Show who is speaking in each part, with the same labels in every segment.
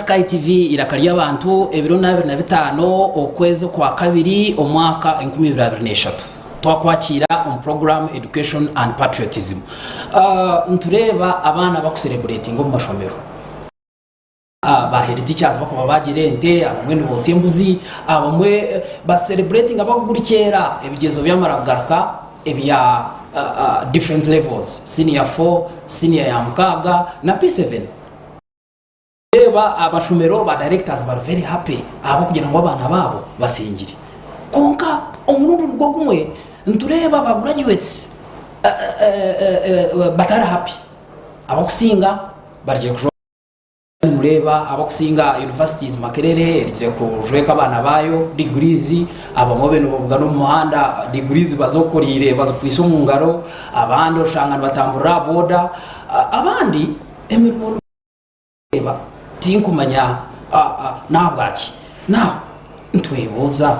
Speaker 1: Sky TV eiraka ry'abantu ebiro n'abiri na bitaano okwezi okwakabiri omwaka 2023 twakwakiira omu puroguraamu Education and Patriotism. Nitureeba abaana bakusereburetinga omu mashomero. Ba head teachers bakuba bagira ente, abamwe nibotsya embuzi, abamwe basereburetinga bakugurikyera ebigyezo byamara kugaruka ebya different levels, senior 4, senior ya mukaaga na P7. Reeba abashomero ba directors bari very happy ahabw'okugira ngu abaana baabo basingire. Kwonka omurundi nigwo gumwe nitureeba ba graduates batari happy. Abakusinga barugire kujwara. Nimureeba abakusinga universities Makerere erugire kujweka abaana baayo degrees, abamwe babaire nibabugana omu muhanda degrees bazokoriire bazikwaitse omu ngaro, abandi oshanga nibatamburira aha boda, abandi emirimo Reeba, tinkumanya n'ahabwaki. Now, nitwebuuza,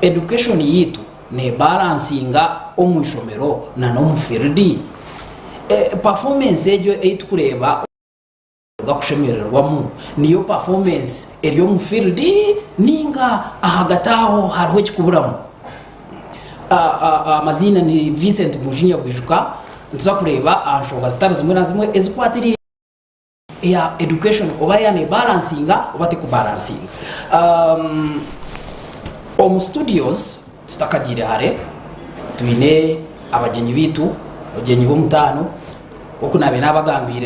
Speaker 1: education yaitu nebalansinga omu ishomero na n'omu field? Performance egyo ei tukureeba gakushemererwamu niyo performance eri omu field ninga ahagati aho hariho ekikuburamu? Amaziina ni Vincent Mujinya Bwijuka, nituza kureeba aha nshonga zitari zimwe na zimwe ezikwatiriine. eya education oba ya nebalansinga oba tekubalansinga. Um, omu studios tutakagiire hare twine abagyenyi baitu, abagyenyi b'omutaano oku naabaire naabagambiire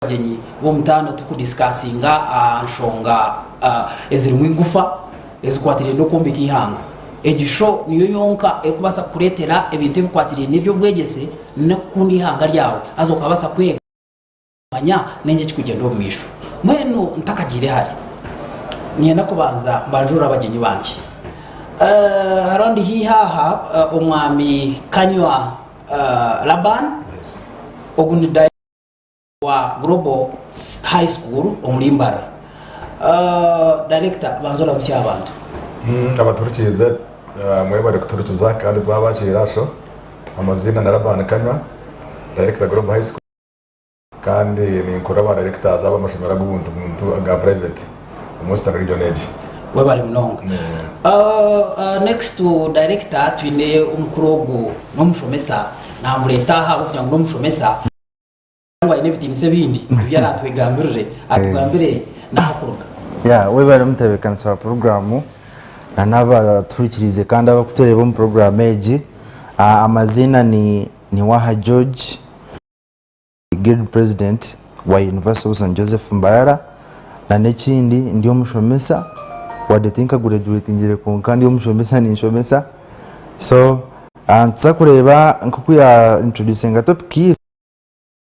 Speaker 1: abagyenyi b'omutaano tukudisikasinga aha nshonga uh, ezirimu egufa ezikwatiraine n'okwombeka eihanga. Egi show niyo yonka erikubaasa kukureetera ebintu ebikwatiraine n'eby'obwegyese n'okukunda eihanga ryawe haza okabaasa kwega. Manya n'enki ekirikugyenda omu maisho. Mbwenu ntakagiire hare, niinyenda kubanza mbanjurire abagyenyi bangye. Hariho ndi haihi aha omwami Kanywa Laban, ogu ni director wa Global High School omuri Mbarara. Director banza oramutsye abantu.
Speaker 2: Abaturikiize mwebare kuturikiza kandi twabakiira sho. Amaziina ni Laban Kanywa, Director Global High School. Kandi ninkora ba directors ab'amashomero ag'obuntu buntu aga private omu Western region egi.
Speaker 1: Webare munonga. Next to director twine omukuru ogu n'omushomesa namureeta aha ahabw'okugira ngu n'omushomesa ngu aine ebitiinisa ebindi ebi aratwegambirire atugambire n'ahakuruga.
Speaker 3: Yeah, webare omutebeekanisa wa puroguraamu na n'abatuhurikiriize kandi abarikutureeba omu puroguraamu egi. Amaziina ni Niwaha George. Guild President wa University of St Joseph Mbarara na n'ekindi ndi omushomesa wadde tinkagurajuwetingire kwonka ndi omushomesa ninshomesa so nituza kureeba nk'oku ya introducinga topic yaitu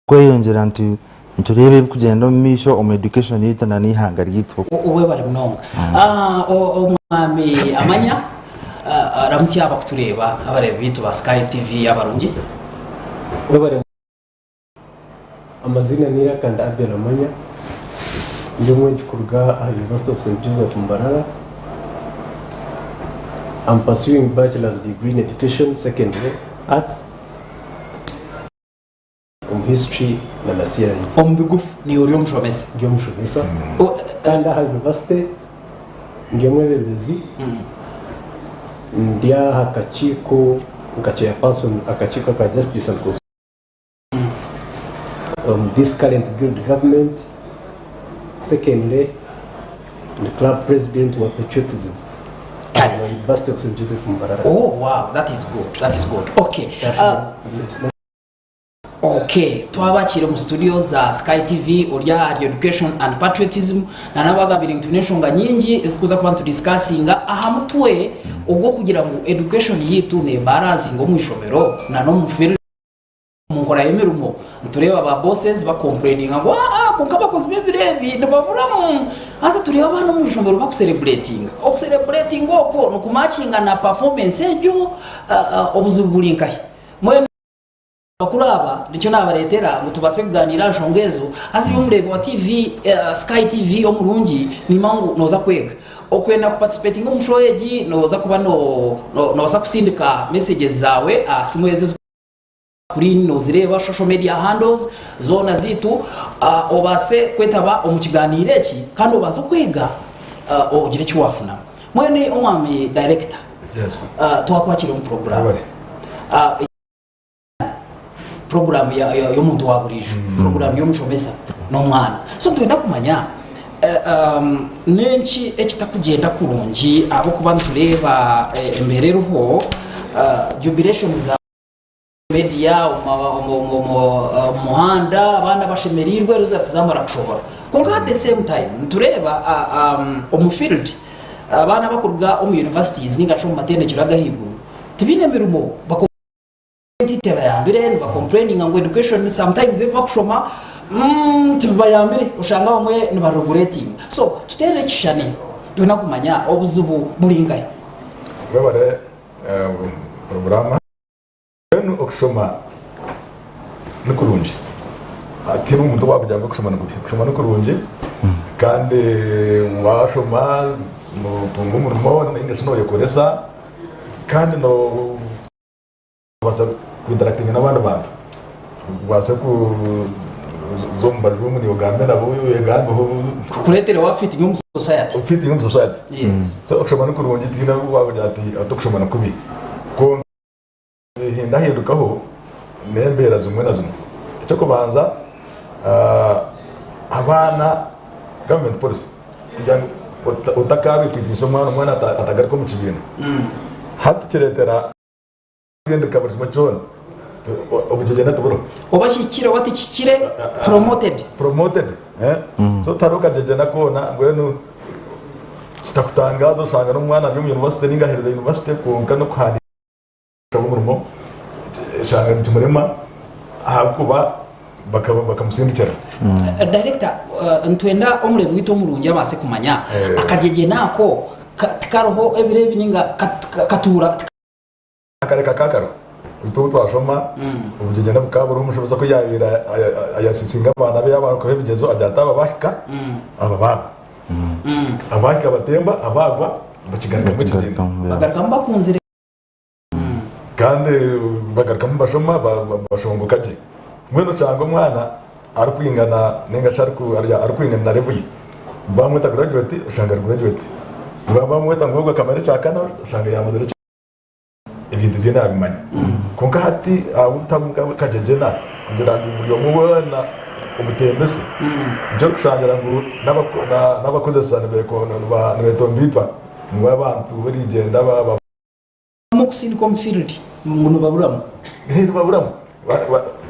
Speaker 3: kweyongyera nti nitureeba ebirikugyenda omu maisho omu education yaitu na n'eihanga ryaitu.
Speaker 1: Webare munonga omwami Amanya ramutsya abakutureeba abareebi baitu ba Sky TV abarungi.
Speaker 4: Webare. Amaziina ni Irakanda Abel Amanya, ndi omwegi kuruga aha University of St Joseph Mbarara. I'm pursuing bachelor's degree in education secondary arts omu history na na CRE.
Speaker 1: Omu bigufu niiwe ori omushomesa?
Speaker 4: Ndi omushomesa kandi aha university ndi omwebembezi, ndi aha kakiiko nka chairperson akakiiko aka justice and constitution. Omu this current guild government, secondly ndi club president wa patriotism
Speaker 1: Kare.
Speaker 4: at University of St Joseph Mbarara.
Speaker 1: Oh wow, that is good, that is good. Okay. Okay, twabakiire omu studio za Sky TV ori ahari Education and Patriotism na nabagambire ngu twine enshonga nyingi ezitukuza kuba nitudiscussinga aha mutwe ogw'okugira ngu education yaitu nebalansinga omu ishomero na n'omu field Omu nkora y'emirimo, nitureeba ba bosses bakompureyininga ngu aa kwonka abakozi b'ebiro ebi nibaburamu. Haza tureeba abaana omu ishomero bakusereburetinga. Okusereburetinga okwo nikumakinga na performance egyo? Obuzibu buri nkahi? Mbwenu abakuru aba nikyo naabareetera ngu tubaase kugaaniira aha nshonga ezo. Haza iwe omureebi wa TV, Sky TV omurungi, niimanya ngu nooza kwega. Okwenda kupatisipetinga omu show egi, nooza kuba noobaasa kusindika messages zaawe aha simu ezo. Screen nozireeba social media handles zoona zaitu obaase kwetaba omu kiganiiro eki kandi obaase okwega ogire eki wafunamu. Mbwenu omwami director
Speaker 2: Yes.
Speaker 1: twakwakira omu program.
Speaker 2: Webale.
Speaker 1: Program y'omuntu wa buriijo, program y'omushomesa n'omwana. So nitwenda kumanya n'enki ekitakugyenda kurungi ahabw'okuba nitureeba embeera eriho jubilation za media omu muhanda abaana bashemereirwe results zamara kushohora kwonka at the same time nitureeba omu field abaana abakuruga omu universities ninga shi omu matendekero ag'ahaiguru tibaine mirimo tebayambire niba complaininga ngu education sometimes ebi bakushoma tibibayambire oshanga abamwe niba regretinga so tuteerere ekishushani twine kumanya obuzibu buri nkahi.
Speaker 2: Webare puroguramu. Mbwenu okushoma ni kurungi. Tihaine omuntu owaakugira ngu okushoma ni kubi. Okushoma ni kurungi kandi waashoma nootunga omurimo nainga shi nooyekoresa kandi noobaasa kuintarakitinga n'abandi bantu. Obaase kuza omu bajungu naiwe ogambe nabo oyegambeho.
Speaker 1: Kukureetera waafiitinga omu society.
Speaker 2: Ofiitinge omu society.
Speaker 1: Yes.
Speaker 2: So okushoma ni kurungi tihaine owaakugira ati okushoma ni kubi. Kwonka Nibihindahindukaho n'embeera zimwe na zimwe. Eky'okubanza, abaana gavumenti policy kugira ngu otakabikwitiisa omwana, omwana atagaruka omu kibiina. Hati kireetera kusindika buri kimwe kyona, obugyegyena tiburiho.
Speaker 1: Oba kihikire oba tikihikire, promoted.
Speaker 2: Promoted, so tihariho kagyegyena koona mbwenu kitakutangaaza oshanga n'omwana ari omu yunivasite ninga aherize yunivasite kwonka n'okuhandiika. Omurimo eshanga nikimurema ahabw'okuba bakamusindikira.
Speaker 1: Director, nitwenda omureebi waitu omurungi abaase kumanya akagyegyena ako tikariho ebiro ebi ninga katuura.
Speaker 2: Akareka kakariho. Itwe obu twashoma obugyegyena bukaba buriho omushomesa ku yaabaire ayasisinga abaana be yaaba arikuha ebigyezo agira ati aba baahika aba baagwa. Abaahika batemba abaagwa bakigarukamu ekibiina.
Speaker 1: Bagarukamu bakunzire.
Speaker 2: Kandi bagarukamu bashoma bashongoka gye. Mbwenu oshanga omwana arikwingana ninga shi arikwingana na level ye. Bamweta graduate oshanga ari graduate. Bamweta ngu ogu akamara ekyakana oshanga yamazire ebintu bye nabimanya. Kwonka hati ahabw'obutamu kagyegyena kugira ngu buri omwe weena omutembese, nikyo orikushangira ngu n'abakozesa nibetomboitwa ngu abantu barigyenda ba.
Speaker 1: Omu kusindika omu field ngu nibaburamu.
Speaker 2: Nibaburamu.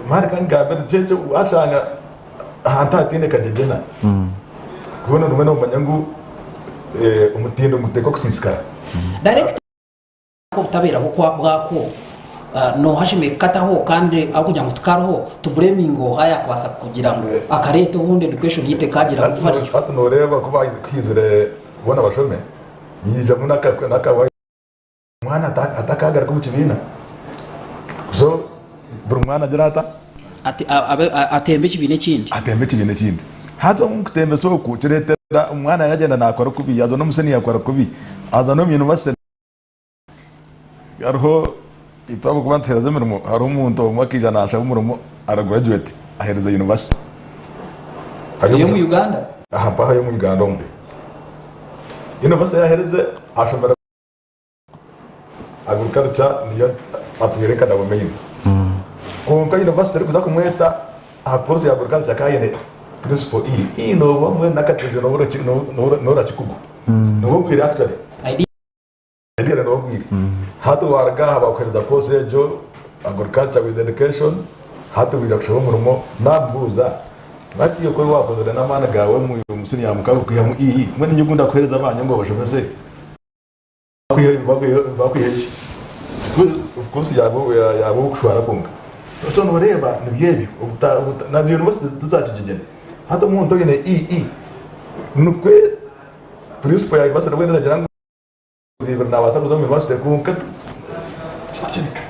Speaker 2: Mani ka ngambe nikyo ekyo washanga ahantu ahataine kagyegyena hoona noba nomanya ngu omutindo niguteekwa kusiisikara.
Speaker 1: Director obutabeeraho bwakwo nooha ashemereire kukataho kandi ahabw'okugira ngu tikariho tubureminge oha yaakubaasa kugira ngu akareeta obundi education yaitu ekaagira value.
Speaker 2: Hati noreeba ku haizire boona bashome yaijamu n'aka. Omwana atakagaruka omu kibiina. So buri mwana agira ata?
Speaker 1: Atembe ekibiina ekindi.
Speaker 2: Atembe ekibiina ekindi. Haza omu kutembesa oku kireetera omwana yagyenda naakora kubi, yaaza n'omu siniya akora kubi, aza n'omu yunivasite. Hariho itwe ahabw'okuba nituheereza emirimo, hariho omuntu omwe akaija naashaba omurimo ari gurajuweti aheerize yunivasite.
Speaker 1: Ey'omu Uganda?
Speaker 2: Aha mpaho ey'omu Uganda omwe. Yunivasite yaaherize ashomera. Agriculture niyo atwire nka double main. Kwonka university erikuza kumweta aha course ya agriculture akaba aine principal E. E nooba mbwenu n'akatezo nooba orakikugu. Nooba ogwire actually. Ideally nooba ogwire. Hati waruga aha bakuhereza course egyo agriculture with education hati waija kushaba omurimo namubuuza hati iwe ku wakozire n'amaani gaawe omu senior mukago kwihamu E mbwenu nyowe ogu ndakuhereza abanye ngu obashomese? Bakwiha ki? Of course yaaba yaaba ow'okushwara kwonka. So so nooreeba nibyo ebyo obuta obuta na university tizakigyegyena. Hati omuntu oine EE nikwe principal ya university nabwo eragira ngu ibiri naabaasa kuza omu university kwonka ti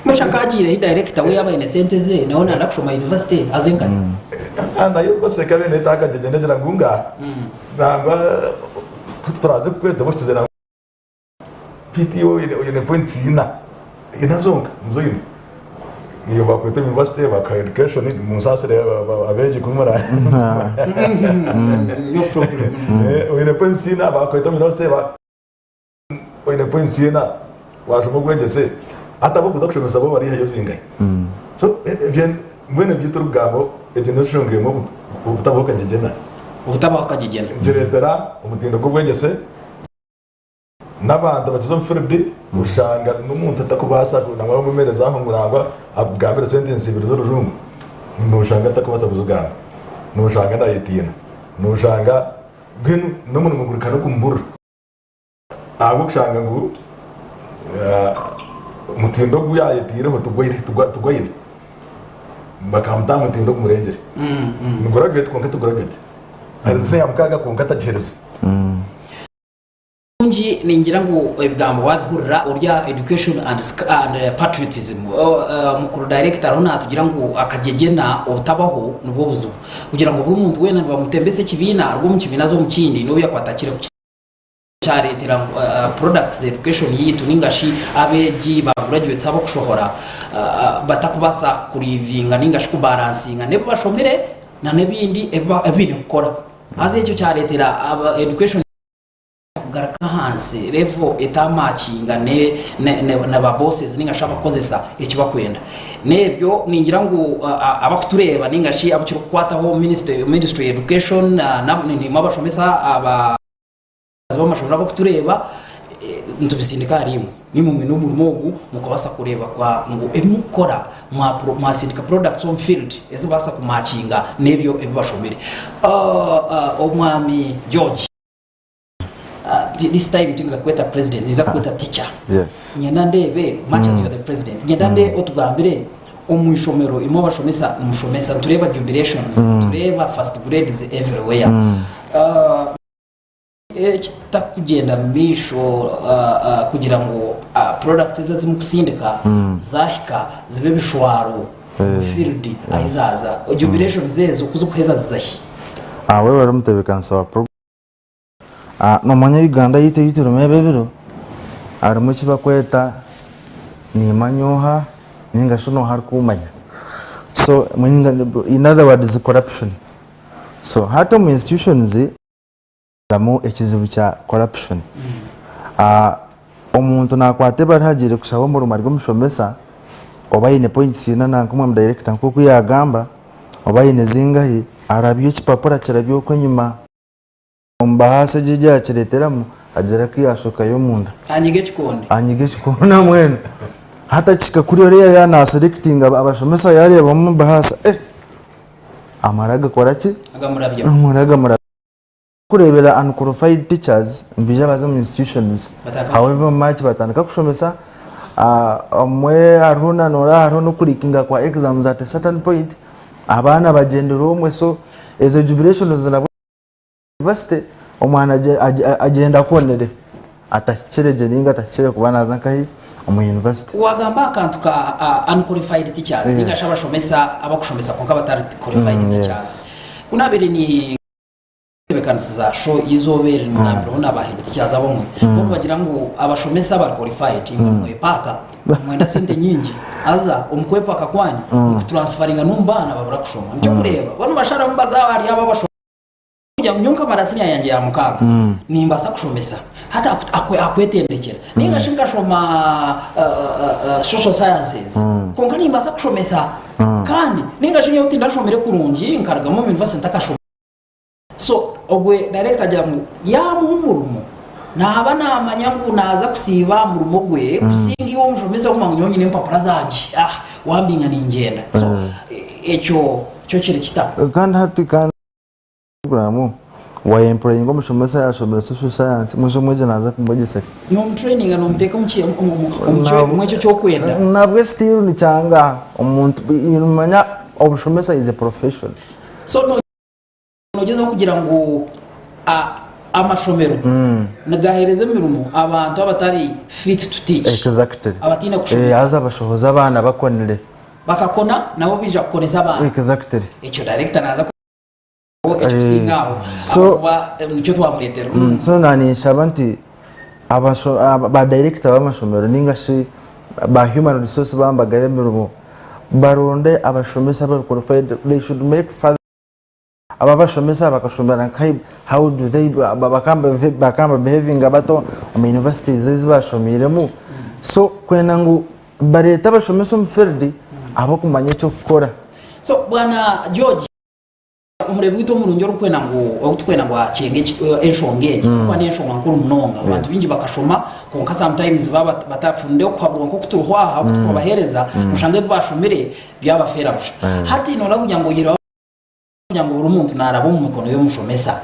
Speaker 1: Mbwenu shi akaagiireho director we yaaba aine sente ze nawe naayenda kushoma university aze nkahi?
Speaker 2: Nayo university ekaba eine eta akagyegyena egira ngu ngaaha nangwa ku turaaze kukweta okize nangwa PTO oine points ina, ina zonka nizo oine. Niiwe bakweta omu university bakaha education munsaasire abeegi ku mura
Speaker 1: No problem.
Speaker 2: Oine points ina bakweta omu university oine points ina washoma obwegyese hati abu orikuza kushomesa bo bariihayo zingahi? So ebyo mbwenu ebi turikugamba egyo niyo nshonga emwe obutabaho kagyegyena.
Speaker 1: Obutabaho kagyegyena.
Speaker 2: Nikireetera omutindo gw'obwegyese. N'abantu abakiza omu field oshanga n'omuntu atakubaasa nangwa wamumereza aho ngu nangwa akugambire sentensi ibiri z'orujungu noshanga atakubaasa kuzigamba noshanga nayetiina noshanga mbwenu n'omurimo guri nka n'okumuburira ahabw'okushanga ngu omutindo ogu yayetiireho tigwaine bakamuta aha mutindo ogumurengire ni graduate kwonka ti graduate aherize eya mukaaga kwonka tagiheerize.
Speaker 1: Kirungi ningira ngu ebigambo wabihurira ori aha education and patriotism. Mukuru director ariho natugira ngu akagyegyena obutabaho nibwo buzibu. Kugira ngu buri muntu weena nibamutembesa ekibiina aruga omu kibiina aze omu kindi n'obu yakuba atakire kyareetera products education yaitu ninga shi abeegi ba graduates abakushohora batakubaasa kurivinga ninga shi kubaransinga n'ebi bashomire na n'ebindi ebi baine kukora. Haza ekyo kyareetera education. Kugaruka ahansi level etamakinga na ba bosses ninga shi abakukozesa eki bakwenda. N'ebyo ningira ngu abakutureeba ninga shi abu kirikukwataho ministry ya education nimwe abashomesa abayobozi b'amashomero abakutureeba nitubisindika ahari imwe. Nimwe mwine omurimo ogu mukubaasa kureeba ngu ebi murikukora mwasindika products omu field ezibaasa kumakinga n'ebyo ebi bashomire. Omwami George. This time tinza kukweta president ninza kukweta teacher.
Speaker 3: Yes.
Speaker 1: Nyenda ndeebe much as you are the president nyenda nde otugambire omu ishomero imwe abashomesa nimushomesa nitureeba jubilations nitureeba first grades everywhere Ah, ekitakugyenda mu maisho ah, ah, kugira ngu ah, products ezi ezimukusindika zahika zibe ebishwaro omu field ahi zaaza jubilations ezo kuzikuheza zizahi?
Speaker 3: Ah, webare omutebeekanisa wa program. Nomanya Uganda yaitu ei turimu ebi ebiro harimu eki barikweta nimanya oha ninga shi noha arikumanya so in other words corruption so hati omu institutions hazamu ekizibu kya corruption. Omuntu nakwata ebaruha agiire kushaba omurimo ari omushomesa oba aine points ina nanka omwami director nkoku yagamba oba aine zingahi arabya ekipapura akirabya oku enyima. Omu bahaasi egyo egi yaakireeteramu, agira aku yaashokayo omunda.
Speaker 1: Anyiga ekikonde.
Speaker 3: Anyiga ekikonde mbwenu. Hati akihika kuriya oriya yaaba naaserekitinga abashomesa yaareebamu omu bahaasi, eh! Amara agakora ki?
Speaker 1: Agamurabya.
Speaker 3: Amara agamurabya. Kureebera unqualified teachers nibaija baza omu institutions
Speaker 1: Batandika
Speaker 3: however
Speaker 1: kushomesa.
Speaker 3: much batandika kushomesa, obumwe hariho na noreeba hariho n'okurikinga kwa exams at a certain point, abaana bagyendera omwe so ezo jubilations nabwo. University omwana agyenda akonire atahikire gye ninga atahikire kuba naza nkahi omu university.
Speaker 1: Wagamba aha kantu ka unqualified teachers ninga shi abashomesa abakushomesa kwonka batari qualified teachers. Ku nabaire ni tebekanisiza show eizooba eri ngambireho na ba head teachers abamwe bo nibagira ngu abashomesa abari qualified imwe nimwepaaka nimwenda sente nyingi haza omu kwepaaka kwanyu mukutransfaringa n'omu baana babura kushoma. Nikyo orikureeba bo nibasharamu baza ahari abo abashomesa. Kugira ngu nyowe nkamara siniya yangye ya mukaaga nimbaasa kushomesa hati akwetendekera ninga shi nkashoma social sciences kwonka nimbaasa kushomesa kandi ninga shi nyowe tindashomire kurungi nkarugamu omu university ntakashomire so ogwe director agira ngu yamuha omurimo naaba namanya ngu naaza kusiiba aha murimo gwe kusinga iwe omushomesa orikumanya ngu nyowe nyine empapura zangye wambinga ningyenda so ekyo kyo kiri kita?
Speaker 3: Kandi hati kandi. Programu, Wayemployinga omushomesa yashomire social science, mwija omwegi naza kumwegyesa ki?
Speaker 1: Nomutraininga nomuteeka omu ekyo ekyokwenda.
Speaker 3: Nabwe still nikyanga omuntu, nomanya obushomesa is a profession.
Speaker 1: So nogyezaho kugira ngu amashomero nigahereza emirimo abantu abatari fit to teach.
Speaker 3: Exactly.
Speaker 1: Abataine kushomesa.
Speaker 3: Haza bashohoza abaana bakonire.
Speaker 1: Bakakona nabo baija kukonesa abaana.
Speaker 3: Exactly.
Speaker 1: Ekyo director naza. Ekikusinga aho
Speaker 3: So-
Speaker 1: ahakuba nikyo twamureetera.
Speaker 3: So naninshaba nti abasho- aba- ba director b'amashomero ninga shi ba human resource bambagara emirimo. baronde abashomesa abari qualified, they should make further aba abashomesa bakashomera nkahi, how do they bakaba nibabehevinga bata omu universities ezi bashomeiremu. So kwenda ngu bareete abashomesa omu field ahabw'okumanya eky'okukora.
Speaker 1: So bwana George, omureebi waitu omurungi orikwenda ngu orikutukwenda ngu akyenge enshonga egi ahabw'okuba n'enshonga nkuru munonga. Abantu baingi bakashoma kwonka sometimes baaba batafunire okuhaburwa nk'oku turiho aha oku turikubaheereza, noshanga ebi bashomire byabafeera busha. Hati noreeba kugira ngu oyihireho kugira ngu buri muntu naaraba omu mikono y'omushomesa.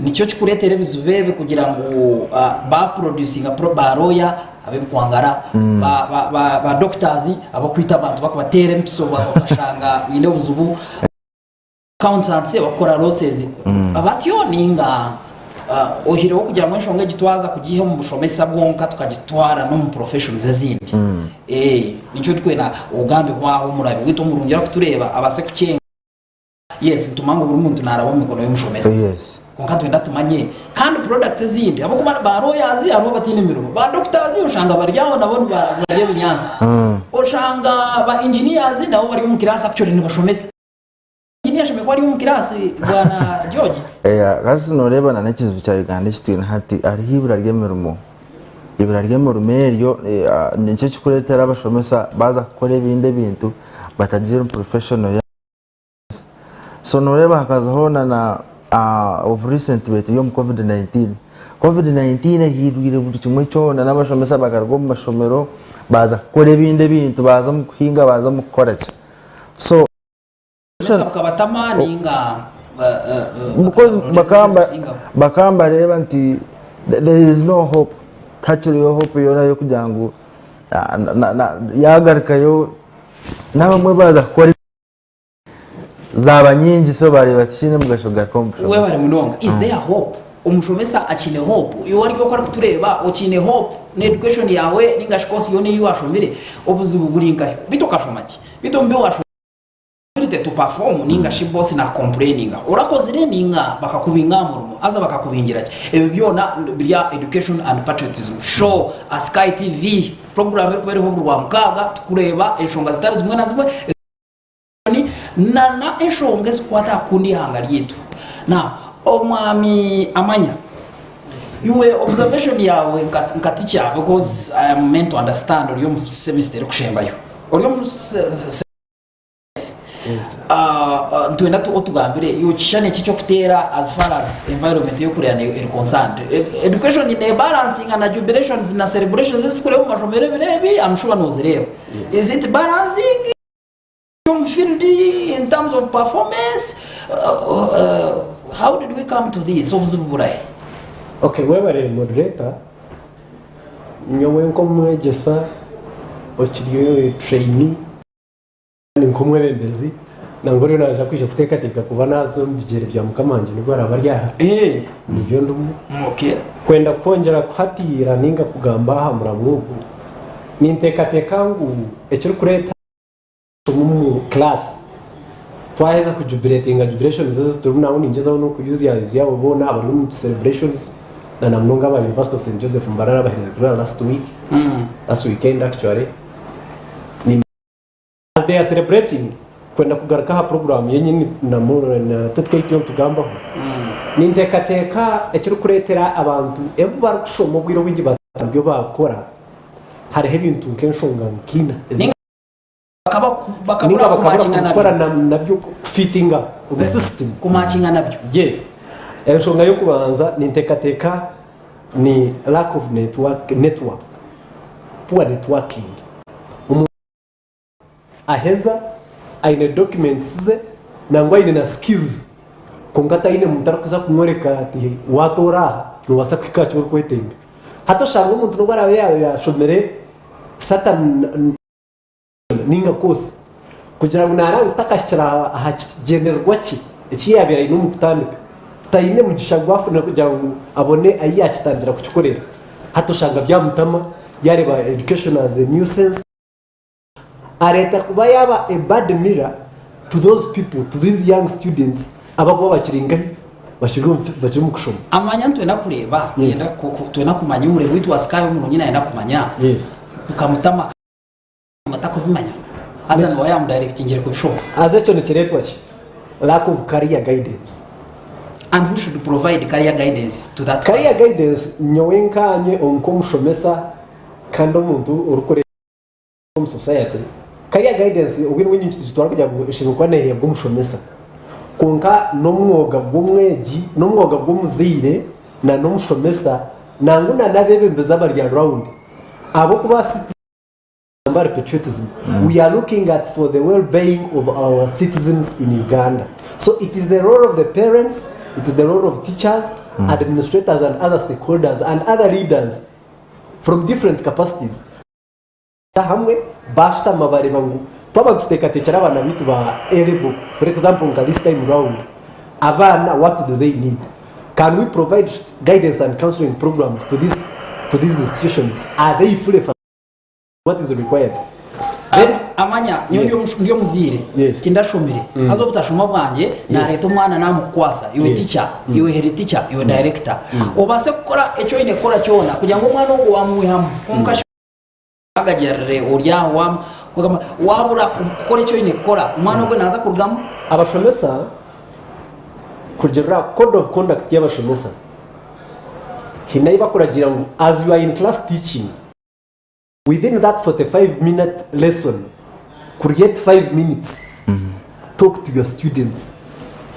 Speaker 1: Nikyo kikureetera ebizibu ebi kugira ngu baapurodyusinga ba looya ab'ebikwangara, ba doctors abakwita abantu bakubateera empiso bakashanga baine obuzibu, accountants abakukora losses batyo ninga oihireho kugira ngu enshonga egi twaza kugiiha omu bushomesa bwonka tukagitwara n'omu professions ezindi. Nikyo ndikwenda ogambeho aho omurabi waitu omurungi arikutureeba abaase kukyenga. Yes, nitumanya ngu buri muntu naaraba omu mikono y'omushomesa.
Speaker 3: Yes.
Speaker 1: Kwonka nitwenda tumanye kandi products ezindi ahabw'okuba ba lawyers hariho abataine mirimo, ba doctors oshanga bari aho nabo nibarya ebinyaatsi, oshanga ba engineers nabo bari omu kiraasi actually nibashomesa. Engineer ashemereire kuba ari omu kiraasi bwana George.
Speaker 3: Yeah, kasi noreeba na n'ekizibu kya Uganda eki twine hati hariho eibura ry'emirimo. Eibura ry'emirimo eryo nikyo ekirikureetera abashomesa baaza kukora ebindi ebintu batagiire omu professional yaabo. So noreeba hakazaho na na of recent tubaire turi omu covid 19. Covid 19 ehindwire buri kimwe kyona n'abashomesa bakaruga omu mashomero baaza kukora ebindi ebintu baaza omu kuhinga baaza omu kukora ki. So
Speaker 1: Obushomesa bukabatama ninga
Speaker 3: because bakaba bakaba nibareeba nti there is no hope tihakiriho hope yoona y'okugira ngu yagarukayo n'abamwe baaza kukora zaaba nyingi so bareeba tikiine mugasho kugaruka omu bushomesa.
Speaker 1: Webare munonga. Is there hope? Omushomesa akiine hope? Iwe ori oku arikutureeba okiine hope na education yaawe ninga shi course yoona ei washomire obuzibu buri nkahi? Beitu okashoma ki? Beitu omu bi washomire ability to perform ninga shi boss na complaininga orakozire ninga bakakubinga aha murimo haza bakakubingira ki? Ebyo byona biri aha education and patriotism show aha Sky TV program erikuba eriho buri rwamukaaga tukureeba enshonga zitari zimwe na zimwe na na enshonga ezikukwata aha kukunda eihanga ryaitu. Now omwami Amanya iwe observation yaawe nka nka teacher because I am meant to understand ori omu semester erikushembayo ori omu Nitwenda otugambire iwe ekishushani eki eky'okuteera as far as environment ey'okureeba eri concerned. Education nebalansinga na jubilations na celebrations ezirikureebwa omu mashomero ebiro ebi I'm sure nozireeba. Is it balancing omu field in terms of performance? How did we come to this? Obuzibu burahi?
Speaker 4: Okay, webare moderator. Nyowe nk'omwegyesa okiri trainee, Kandi nk'omwebembezi, nangwa oriyo naija kwija kuteekateeka kuba naaza omu bigyere bya mukama wangye nibwo araabe ari aha, nibyo ndimu. Kwenda kwongyera kuhatiira nainga kugamba aha muramwa ogu, ninteekateeka ngu ekirikureeta kushoma omu class, twaheza kujubiletinga jubilations ezi turimu nangwa ningyezaho n'okuyuzyayuzya abo boona abari omu celebrations na namunonga aba University of Saint Joseph Mbarara abaherize kujwara last week, last weekend actually. As they are celebrating, kwenda kugaruka aha program yenyini na topic ei turiyo nitugambaho, ninteekateeka ekirikureetera abantu ebi barikushoma obwire obwingi batari byo baakora, hariho ebintu nk'enshonga nkaina ezi
Speaker 1: Bakabura
Speaker 4: ninga bakabura
Speaker 1: kumakinga
Speaker 4: kukora
Speaker 1: nabyo.
Speaker 4: nabyo kufitinga omu system.
Speaker 1: Kumakinga nabyo.
Speaker 4: Yes. Enshonga y'okubanza ninteekateeka ni lack of network, network, poor networking. Omuntu Aheza aine documents ze nangwa aine na skills kwonka taine muntu arikuza kumworeka ati watoora aha nobaasa kuhika aha ki orikwetenga. Hati oshanga omuntu nobu araabe yaaba yashomire certain ninga course kugira ngu nareeba ngu takahikire aha kigyendererwa kye eki yaabaire aine omu kutandika, taine mugisha ogu afunire kugira ngu abone ahu yaakitangira kukikorera. Hati oshanga byamutama yareeba education as a nuisance. Areeta kuba yaaba a bad mirror to those people, to these young students abakuba bakiri nkahi? Bakiri omu kushoma.
Speaker 1: Amanya nitwenda kureeba,
Speaker 4: Yes.
Speaker 1: twenda kumanya omureebi waitu wa Sky omurungi nayenda kumanya
Speaker 4: Yes.
Speaker 1: tukamutama atakubimanya. Haza niwe yamudirectingire kubishoma.
Speaker 4: Haza ekyo nikireetwa ki? Lack of career guidance.
Speaker 1: And who should provide career guidance to that
Speaker 4: Career
Speaker 1: person?
Speaker 4: guidance nyowe nkaanye nk'omushomesa kandi omuntu orikureeba omu society, career guidance obwire obwingi nitugitwara kugira ngu eshemereire kuba neeheebwa omushomesa. Kwonka n'omwoga gw'omwegi, n'omwoga gw'omuzaire na n'omushomesa nangwa na n'abeebembezi abari around ahabw'okuba Mbari patriotism we are looking at for the well being of our citizens in Uganda so it is the role of the parents it is the role of teachers administrators and other stakeholders and other leaders from different capacities hamwe bashutama bareba ngu twaba nituteekateekyera abaana baitu ba A level for example nka this time round abaana what do they need can we provide guidance and counseling programs to this to these institutions are they fully what is required then
Speaker 1: Amanya nyowe
Speaker 4: Yes.
Speaker 1: ndi omuzaire
Speaker 4: Yes.
Speaker 1: tindashomire haza obutashoma bwangye nareeta omwana namukukwasa iwe teacher iwe head teacher iwe director obaase kukora eki oine kukora kyona kugira ngu omwana ogwo wamwihamu kwonka shi agagyerere ori aho wamu- kugamba wabura kukora eki oine kukora omwana ogwo naaza kurugamu
Speaker 4: Abashomesa kugirira code of conduct y'abashomesa haine ahu bakuragiira ngu as you are in class teaching Within that 45 minute lesson, create 5 minutes, talk to your students,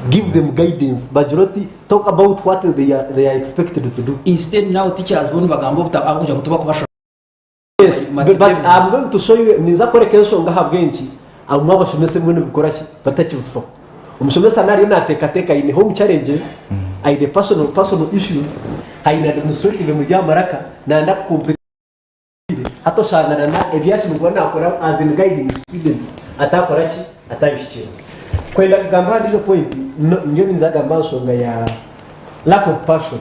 Speaker 4: give them guidance, bagira oti talk about what they are, they are expected to do.
Speaker 1: Instead now teachers bo nibagamba obuta ahabw'okugira ngu tibakubashomesa.
Speaker 4: Yes, but, but I'm going to show you, ninza kworeka enshonga ahabw'enki abamwe abashomesa ebimwe nibikora ki batakibifaho. Omushomesa nariyo nateekateeka aine home challenges, aine personal, personal issues, aine administrative emuri aha maraka, nayenda ku complete Hati oshanga na ebi ashemereire kuba nakora as in guiding students atakora ki? Atabihikiriza. Kwenda kugamba aha ndijo point ndiyo ninza kugamba aha nshonga ya lack of passion.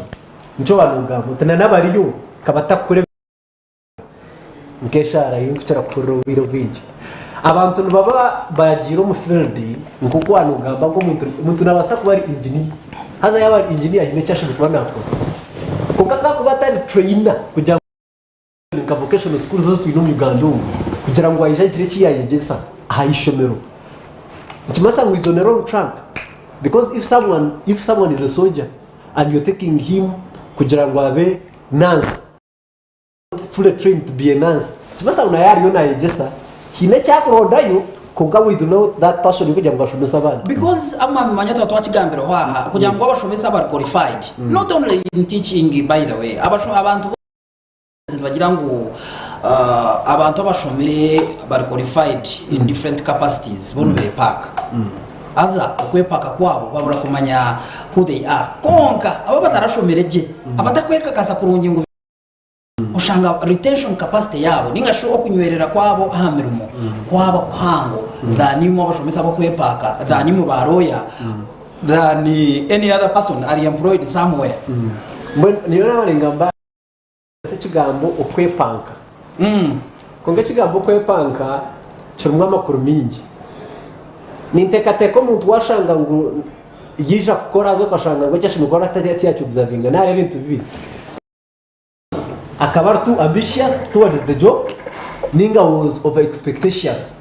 Speaker 4: Nikyo waba nogamba oti na nabariyo ka batakukora nk'eshaara ei nkukira kuhurira obwire obwingi. Abantu nibaba bagiire omu field nk'oku waba nogamba ngu omuntu omuntu nabaasa kuba ari engineer haza yaaba ari engineer haine eki ashemereire kuba nakora. Kwonka ku akuba atari trainer kugira nka vocational schools ezi twine omu Uganda omu kugira ngu aije agire eki yayegyesa aha ishomero nikimanyisa ngu he's on a wrong track because if someone, if someone is a soldier and you're taking him kugira ngu abe nurse fully trained to be a nurse nikimanyisa ngu naye ariyo nayegyesa haine eki arikurondayo kwonka with no that passion yokugira ngu ashomese abaana.
Speaker 1: Because amani manya twaba twakigambireho aha kugira ngu abashomesa abari qualified not only in teaching by the way abasho abantu Nibagira ngu abantu abashomire bari qualified in different capacities bo nibepaaka. Haza okwepaaka kwabo babura kumanya who they are. Kwonka abo abatarashomire gye, abatakwekakasa kurungi ngu oshanga retention capacity yaabo ninga shi okunywerera kwabo aha mirimo kwaba kuhango than imwe abashomesa abakwepaaka, than imwe ba lawyer, than any other person ari employed somewhere.
Speaker 4: Mbwenu niyo naaba ningamba. Ekigambo okwepanka. Kwonka ekigambo okwepanka kirimu amakuru mingi. Ninteekateeka omuntu waashanga ngu yaija kukora haza okashanga ngu eki ashemereire kukora tiyakiobservinga naareeba ebintu bibiri. Akaba ari too ambitious towards the job ninga was over expectatious.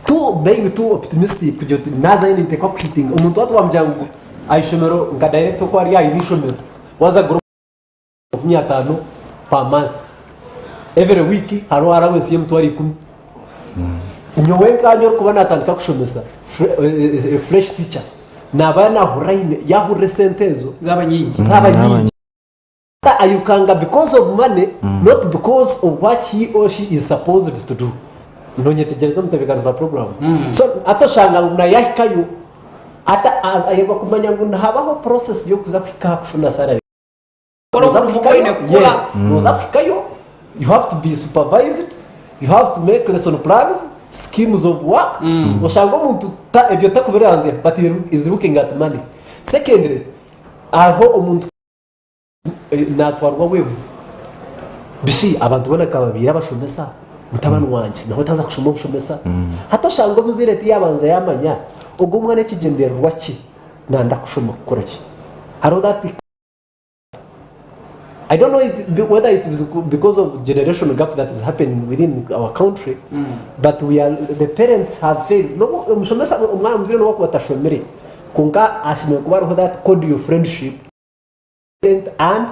Speaker 4: Too being too optimistic kugira oti naazayo ninteekwa kuhitinga. Omuntu waaba wamugira ngu aha ishomero nka director oku ari aha ishomero waaza kugura 50 per month every week hariho allowance y'emitwaro ikumi nyowe nkanye orikuba natandika kushomesa eh, eh, fresh teacher naba nahurira aine yahurira esente ezo
Speaker 1: Zaba nyingi.
Speaker 4: zaba nyingi ayukanga because of money not because of what he or she is supposed to do nonyetegyereza omutebeekanizi wa program so ati oshanga ngu naye ahikayo ata ayebwa kumanya ngu nihabaho process y'okuza kuhika aha kufuna salary
Speaker 1: Kora omurimo ogu oine kukora.
Speaker 4: Yes, noza kuhikayo you have to be supervised, you have to make lesson plans, schemes of work. Oshanga omuntu ta- ebyo takubiranzya but he is looking at money. Secondly, hariho omuntu eh, natwarwa waves. Bishi abantu boona nkababiire abashomesa mutabani wangye nawe taza kushoma obushomesa. Hati oshanga omuzaire tiyabanza yamanya ogu omwana ekigyendererwa kye nanda kushoma kukora ki. Hariho that I don't know it, whether it is because of generation gap that is happening within our country, but we are, the parents have failed. N'obu omushomesa omwana omuzaire n'obu akuba atashomire, kwonka ashemereire kuba hariho that cordial friendship parent and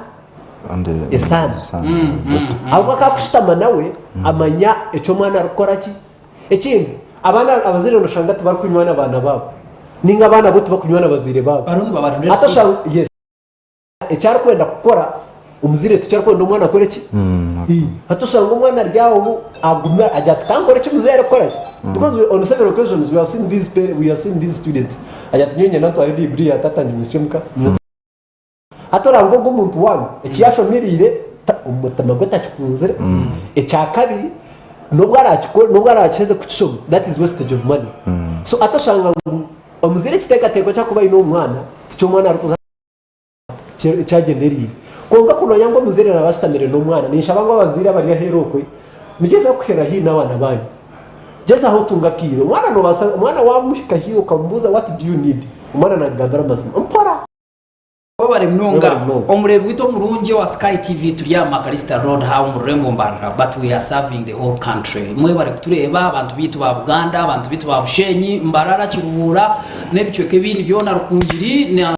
Speaker 3: And,
Speaker 4: a son.
Speaker 3: son.
Speaker 4: Ahabw'okuba ku akushutama nawe amanya eki omwana arikukora ki. Ekindi, abaana abazaire noshanga tibarikunywana abaana baabo, ninga abaana bo tibakunywana abazaire baabo.
Speaker 1: Bariho nibabarondera
Speaker 4: Hati
Speaker 1: peace.
Speaker 4: oshanga yes. Eki arikwenda kukora omuzaire tikyo arikwenda omwana akore ki? Hati oshanga omwana ari aho agume agira ati kankore eki muzeeyi arikukora ki? Because we, on several occasions we have seen these pa- we have seen these students agira ati nyowe niinyenda ntware degree ya tata ngimwitsye omuka. Hati oranga ogu omuntu one eki yashomereire ta- omu mutima gwe takikunzire. Ekyakabiri n'obu arakikore n'obu arakiheze kukishoma that is wastage of money. So hati oshanga ngu omuzaire ekiteekateeko eki arikuba aine omu mwana tikyo omwana arikuza Ekyagyenderiire. Kwonka kumanya ngu omuzaire naaba ashutamire n'omwana, ninshaba ngu abazaire abari aheeru okwe mugyezeho kuhera haihi n'abaana baanyu. Gyezaho otunge akaire. Omwana noobaasa, omwana waamuhika haihi okamubuuza what do you need, omwana naakugambira amazima. Mpora!
Speaker 1: Webare munonga
Speaker 4: Webare munonga.
Speaker 1: omureebi waitu omurungi owa Sky TV turi aha Makalista Road aha omu rurembo Mbarara but we are serving the whole country mwebare kutureeba abantu baitu ba Buganda abantu baitu ba Bushenyi Mbarara Kiruhura n'ebicweka ebindi byona Rukungiri na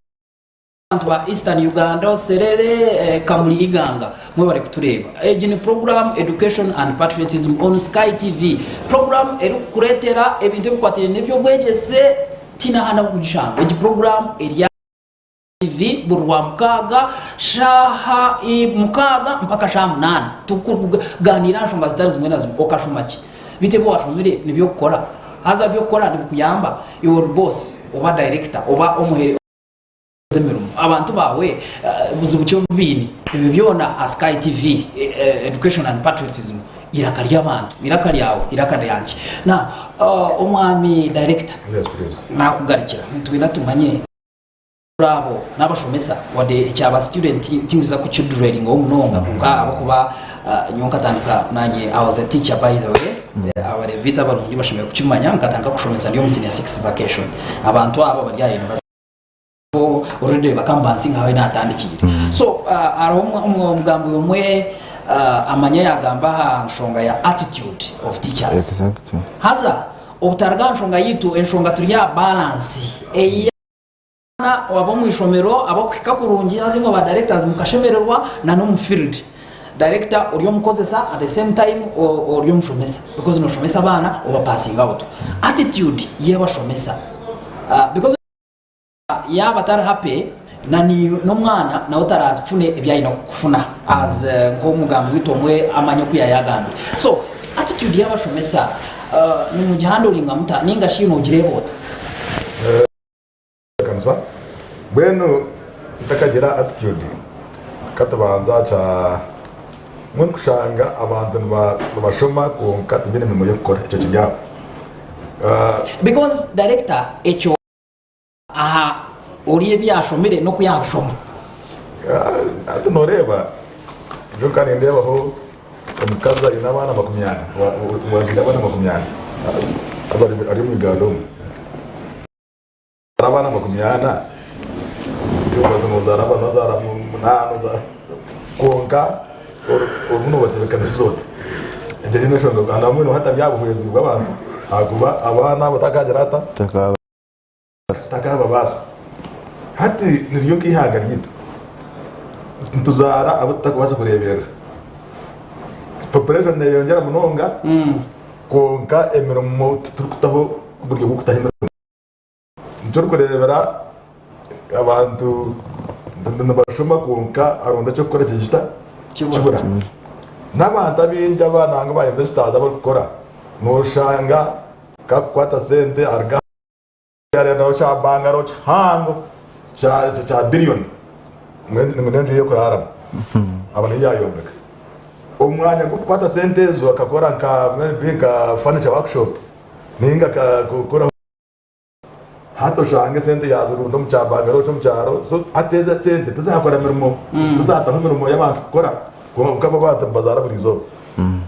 Speaker 1: Abantu ba Eastern Uganda, Serere, Kamuli Iganga mwebare kutureeba. Egi ni program Education and Patriotism on Sky TV. Program erikukureetera ebintu ebikwatiraine n'eby'obwegyese tihaine ahandi ahu orikugishanga. Egi program eri aha TV buri Rwamukaaga shaaha mukaaga mpaka shaaha munaana. Turikuganiira aha nshonga zitari zimwe na zimwe. Okashoma ki? Beitu ebi washomire nibyo orikukora? Haza eby'okukora nibikuyamba? Iwe ori boss oba director oba omuhere. Emirimo abantu baawe buzibu ki obu baine? Ebyo byona aha Sky TV Education and Patriotism eiraka ry'abantu, eiraka ryawe, eiraka ryangye. Now omwami director
Speaker 2: Yes, please.
Speaker 1: nakugarukira nitwenda tumanye abo n'abashomesa wadde ekya ba student tinkuza kukidwellingaho munonga kwonka ahabw'okuba nyowe nkatandika nanye I was a teacher by the way abareebi baitu abarungi bashemereire kukimanya nkatandika kushomesa ndi omu senior six vacation abantu abo abari aha university Bo already bakamba nsi nkawe natandikiire. So hariho omugambi omwe amanya yagamba aha nshonga ya attitude of teachers.
Speaker 3: Exactly.
Speaker 1: Haza obutaruga aha nshonga yaitu, enshonga turi aha balance ey'abaana ab'omu ishomero abakuhika kurungi haza imwe ba directors mukashemererwa na n'omu field. Director ori omukozesa at the same time ori omushomesa because noshomesa abaana oba passing out. Attitude y'abashomesa because. Yaaba atari happy na n'omwana nawe tarafune ebi aine kufuna as nk'omugambi waitu omwe amanye oku yayagambire. So attitude y'abashomesa nimugihandoringa muta ninga shi nogireeba ota?
Speaker 2: Kanisa mbwenu ntakagira attitude katubanza kya mbwenu kushanga abantu nibashoma kwonka tibaine mirimo y'okukora ekyo kiri aho.
Speaker 1: Because director ekyo. Aha ori ebi yaashomire n'oku yaabishoma.
Speaker 2: Hati nooreeba, nyowe nka nindeebaho omukazi aine abaana makumyana, owazaire abaana makumyana, haza ari omu Uganda omu. Abaana makumyana, noozaara abaana ozaara munaana, kwonka orimu noobatebeekanisiza ota? Egyo niyo enshonga nambwenu hatari aha buhwezi bw'abantu ahakuba abaana abo takagira ata? Takababaasa. Hati niryo nk'eihanga ryaitu, nituzaara abu tutakubaasa kureeberera. Population neeyongyera munonga kwonka emirimo titurikutaho buryo bw'okutaho emirimo. Nikyo orikureebera abantu nibashoma kwonka aronda eky'okukora kiri kita? Kibura. N'abantu abaingi aba nangwa ba investors abarikukora nooshanga kakukwata sente aruga Hariho kya bangaro kihango kya biliyoni ngu n'enju y'okuraaramu aba niyo yaayombeka. Omu mwanya gw'okukwata sente ezo akakora nka maybe nka furniture workshop nainga akakoraho hati oshange esente yaazirunda omu kya bangaro ky'omu kyaro so hati ezo sente tizaakora mirimo tizaataho mirimo y'abantu kukora kwonka bo abantu nibazaara buri izooba.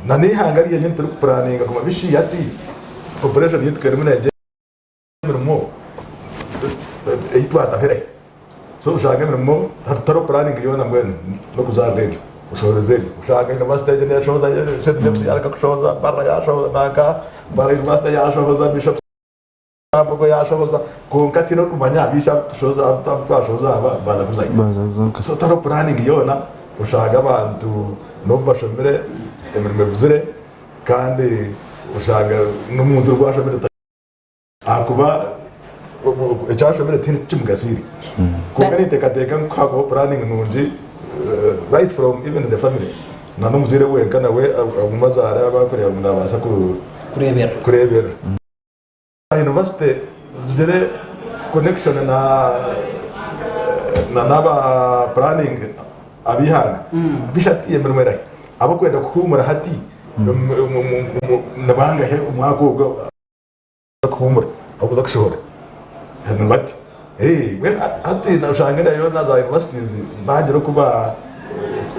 Speaker 2: Na n'eihanga ryenyini turikupuraninga kuguma bishi hati population yaitu ka erimu neegyenda. Emirimo ei twatahire. So oshanga emirimo tihariho planning yoona mbwenu n'okuzaarira eryo oshohoreze eryo. Oshanga university egyo neshohoza St James yareka kushohoza, Mbarara yashohoza nanka Mbarara university yashohoza, Bishop Kyambogo yashohoza kwonka tihaine orikumanya abaishe abu tushohoza abu twashohoza aba baaza kuzayo. So tihariho planning yoona oshanga abantu n'obu bashomire emirimo ebuzire kandi oshanga n'omuntu ogu ashomire Ahakuba eki ashomire tihaine eki kimugasiire. Kwonka ninteekateeka ngu ku haakubaho puraningi nungi right from even the family na n'omuzaire wenka nawe agume azaare abu arikureeba ngu naabaasa
Speaker 1: Kureeberera.
Speaker 2: kureeberera. Yunivasite zigire connection na n'aba puraningi ab'eihanga bishatu emirimo erahi? Abarikwenda kuhuumura hati nibangahe omwaka ogu? Kuhumura ahakuza kushohora ni bati mbwenu hati noshanga nayo na za universities bagira oku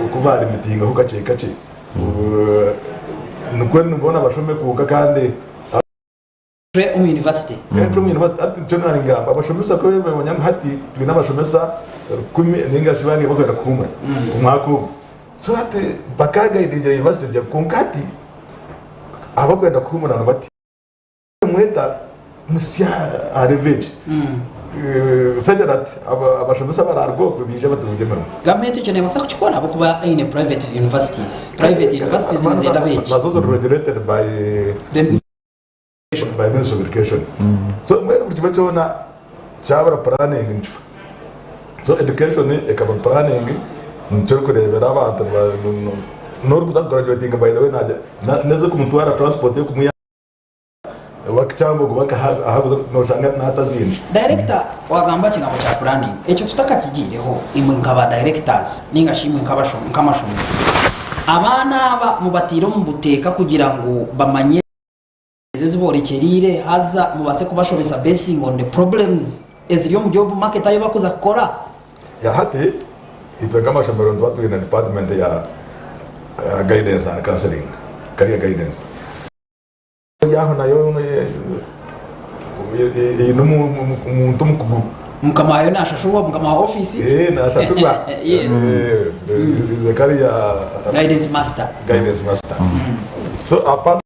Speaker 2: oku ba limitingaho kakye kakye nikwo boona bashome kwonka kandi
Speaker 1: Entry omu university.
Speaker 2: Entry omu university hati nikyo naba ningamba abashomesa ku bamanya ngu hati twine abashomesa rukumi ninga shi bangahi barikwenda kuhumura omwaka ogu so hati bakagaidingira university kwonka hati abarikwenda kuhumura ni bati. Mweta musya aha level egi such that abashomesa abararuga okwe baije batunge emirimo.
Speaker 1: Gavumenti ekyo nebaasa kukikora ahabw'okuba eine private universities. Private universities nizenda abeegi.
Speaker 2: Nazo ziri regulated by by Ministry of Education. So mbwenu buri kimwe kyona kyabura planning nikifa. So education ekabura planning nikyo orikureebera abantu n'orikuza kugraduatinga by the way n'ez'okumutwara transport y'okumwiha
Speaker 1: Director wagamba ekigambo kya planning ekyo tutakakigiireho imwe nka ba directors ninga shi imwe nk'amashomero abaana aba mubataire omu buteeka kugira ngu bamanye ezi eziborekyereire haza mubaase kubashomesa basing on the problems eziri omu job market ahu bakuza kukora.
Speaker 2: Hati itwe nk'amashomero nituba twine department ya guidance and counseling, career guidance. Eri aho nayo eine omuntu omukugu.
Speaker 1: Mukama waayo nashashurwa, mukama wa ofiisi.
Speaker 2: Nashashurwa.
Speaker 1: Yes.
Speaker 2: Is a career
Speaker 1: Guidance master.
Speaker 2: Guidance master. So apart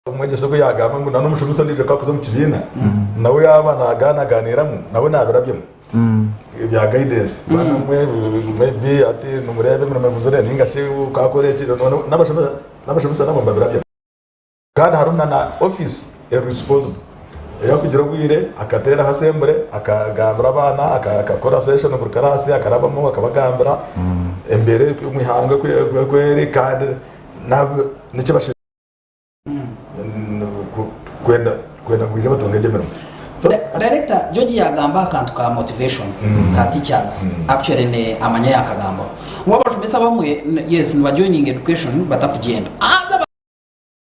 Speaker 2: omwegyesa ogu yagamba ngu n'omushomesa ondiijo ku arikuza omu kibiina nawe yaaba nagaanaganiiramu nawe naabirabyemu ebya guidance. Baana mwe maybe hati nimureeba emirimo ebuzire ninga shi okakora eki n'abashomesa nabo nibabirabyemu. Kandi hariho na na office eri responsible eyakugira obwire akateeraho assembly akagambira abaana akakora session buri class akarabamu akabagambira embeera omu ihanga oku eri kandi n'ekibashemereire kwenda kwenda ngu baije batunge egyo emirimo. So
Speaker 1: Director George yagamba aha kantu ka motivation ka teachers actually ne amanya yakagambaho ngu abashomesa abamwe yes niba joininga education batakugyenda haza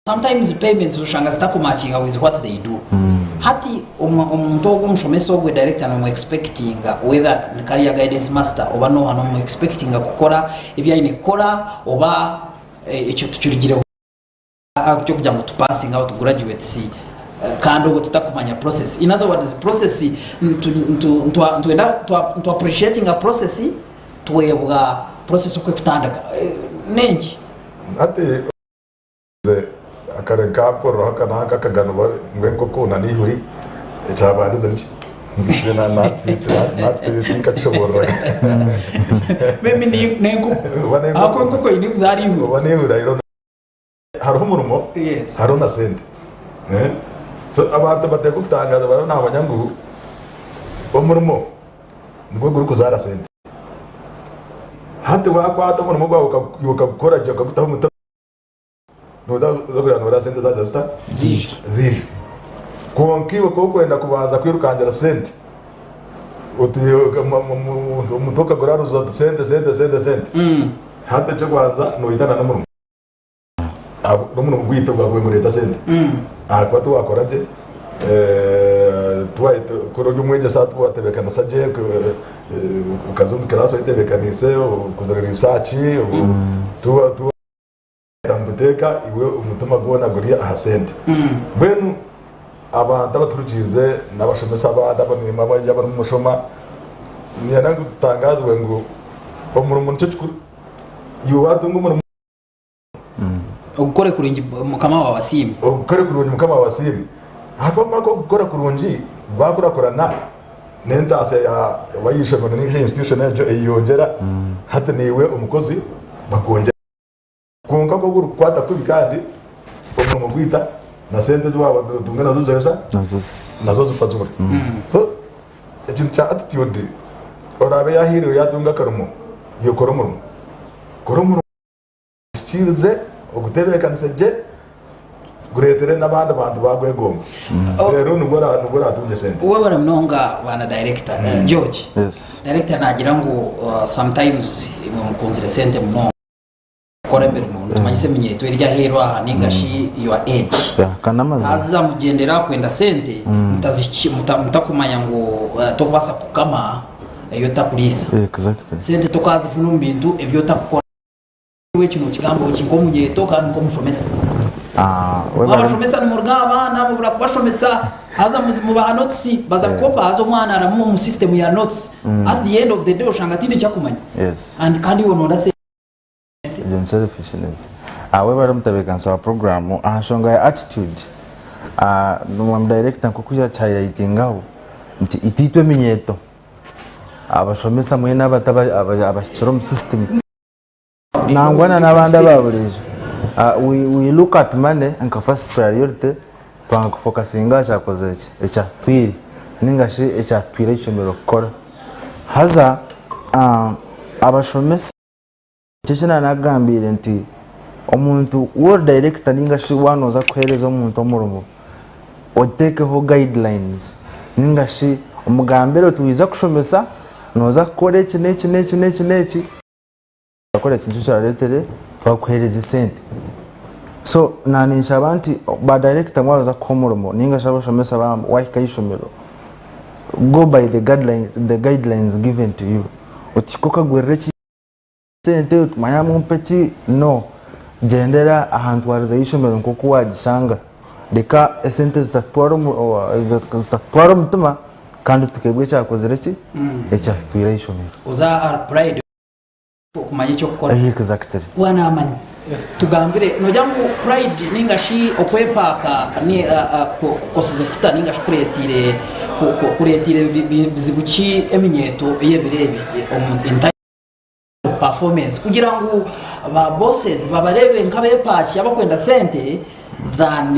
Speaker 1: Sometimes payments oshanga zitakumatchinga with what they do. Hati omuntu ogwo omushomesa ogwe director nomu expectinga whether ni career guidance master oba noha nomu expectinga kukora ebi aine kukora oba ekyo tukirugireho ekyokugira ngu tu passinge out graduates kandi obwo tutakumanya process. In other words process nitwenda ntu appreciatinga process twebwa process oku ekutandika. Nenki?
Speaker 2: Hati. Nze akare nkampuriraho aka nanka akagano ngu enkoko na n'eihuri ekyabandize niki tinkakishoboorora.
Speaker 1: Maybe n'enkoko
Speaker 2: Oba n'enkoko.
Speaker 1: Ahakuba enkoko eine kuzaara eihuri.
Speaker 2: Oba n'eihuri I don't know. Hariho omurimo
Speaker 1: Yes.
Speaker 2: hariho na sente. So abantu bateekwa kutangaaza baraba nabamanya ngu omurimo nigwo gurikuzaara sente. Hati wakwata omurimo gwawe okagukora gye okagutaho omutima. Noza kureeba noreeba sente zaija zita? Ziija. Kwonka iwe ku orikwenda kubanza kwirukangira sente, oti omuntu okagura oti sente sente sente sente, hati eky'okubanza noitana n'omurimo. N'omurimo gwaitu ogwakubaire nigureeta sente. Ahakuba tiwakora gye, kuri ori omwegyesa tiwatebeekanisa gye, okaza omu kiraasi oyetebeekaniise, okozire risaaki, Buteeka iwe omutima gwona guri aha sente. Mbwenu abantu abatuhurikiize n'abashomesa abandi abarimu abaija barimu mushoma, Niinyenda ngu tutangazibwe ngu omurimo nikyo kikuru. Iwe waatunga omurimo.
Speaker 1: Ogukore kurungi Mukama waawe asiime.
Speaker 2: Ogukore kurungi Mukama waawe asiime. Ahakuba omwaka ogukukora kurungi gwakurakurana n'entaasya ya oba y'eishomero ninga shi institution egyo eyeyongyera hati naiwe omukozi bakwongyera. Kwonka ku ogurikukwata kubi kandi omurimo gwita na sente ezi waaba notunga nazo ziheza nazo zifa zibura. So ekintu kya attitude oraabe yahiirwe yatunga akarimo iwe kora omurimo. Kora omurimo. Oguhikiirize, ogutebeekanise gye, gureetere n'abandi bantu baagwegomba. Reero nibwo nibwo oraatungye sente.
Speaker 1: Webare munonga bwana director. George,
Speaker 3: Yes.
Speaker 1: director nagira ngu sometimes imwe mukunzire sente munonga kukora emirimo nitumanyisa eminyeeto eri aheeru aha ninga shi your age.
Speaker 3: Yeah, kandi amazima.
Speaker 1: Haza mugyendera aha kwenda sente mutazihiki- muta- mutakumanya ngu tokubaasa kukama ei otakuriisa.
Speaker 3: Exactly.
Speaker 1: Sente tokazifuna omu bintu ebi otakukora. Iwe eki nokigambaho ki nk'omunyeeto kandi nk'omushomesa? Mwabashomesa nimuruga aha baana mubura kubashomesa haza mubaha notes baza kukopa haza omwana aramu omu system ya notes at the end of the day oshanga ataine eki akumanya and kandi iwe noronda sente.
Speaker 3: Egyo ni selfishness. Webare omutebeekanisa wa puroguraamu aha nshonga ya attitude. Mwami dayirekita nk'oku yakihayilayitingaho nti itiitwe eminyeeto, abashomesa mwena abato abahikire omu system. Nangwa na n'abandi aba buriijo we look at money nka first priority twanga kufokasinga aha kyakozire ki ekyatutwire ninga shi ekyatutwire eishomero kukora haza abashomesa nikyo eki naanakugambiire nti omuntu waaba ori dayirekita ninga shi waaba nooza kuheereza omuntu omurimo oteekeho guidelines ninga shi omugambire oti waija kushomesa nooza kukora eki n'eki n'eki n'eki n'eki. Wakora eki nikyo kirareetere twakuheereza esente. So naninshaba nti ba director mwabaza kuha omurimo ninga shi abashomesa wahika ah'eishomero go by the guideline, the guidelines given to you. Otihika okagurira eki sente oti manya mumpe eki no. Gyendera aha ntwarize y'eishomero nk'oku wagishanga. Reka esente zitatutwara zitatutwara omutima kandi tukeebwa ekyakozire ki ekyatutwire ah'eishomero.
Speaker 1: Oza aha pride. Okumanya eky'okukora.
Speaker 3: Exactly.
Speaker 1: Waana amanya. Tugambire, noogira ngu pride ninga shi okwepaaka ni kukosize kuta ninga shi kureetiire kureetiire bizibu ki eminyeeto ey'ebiro ebi omu in terms of performance kugira ngu ba bosses babareebe nk'abeepaaki abakwenda sente than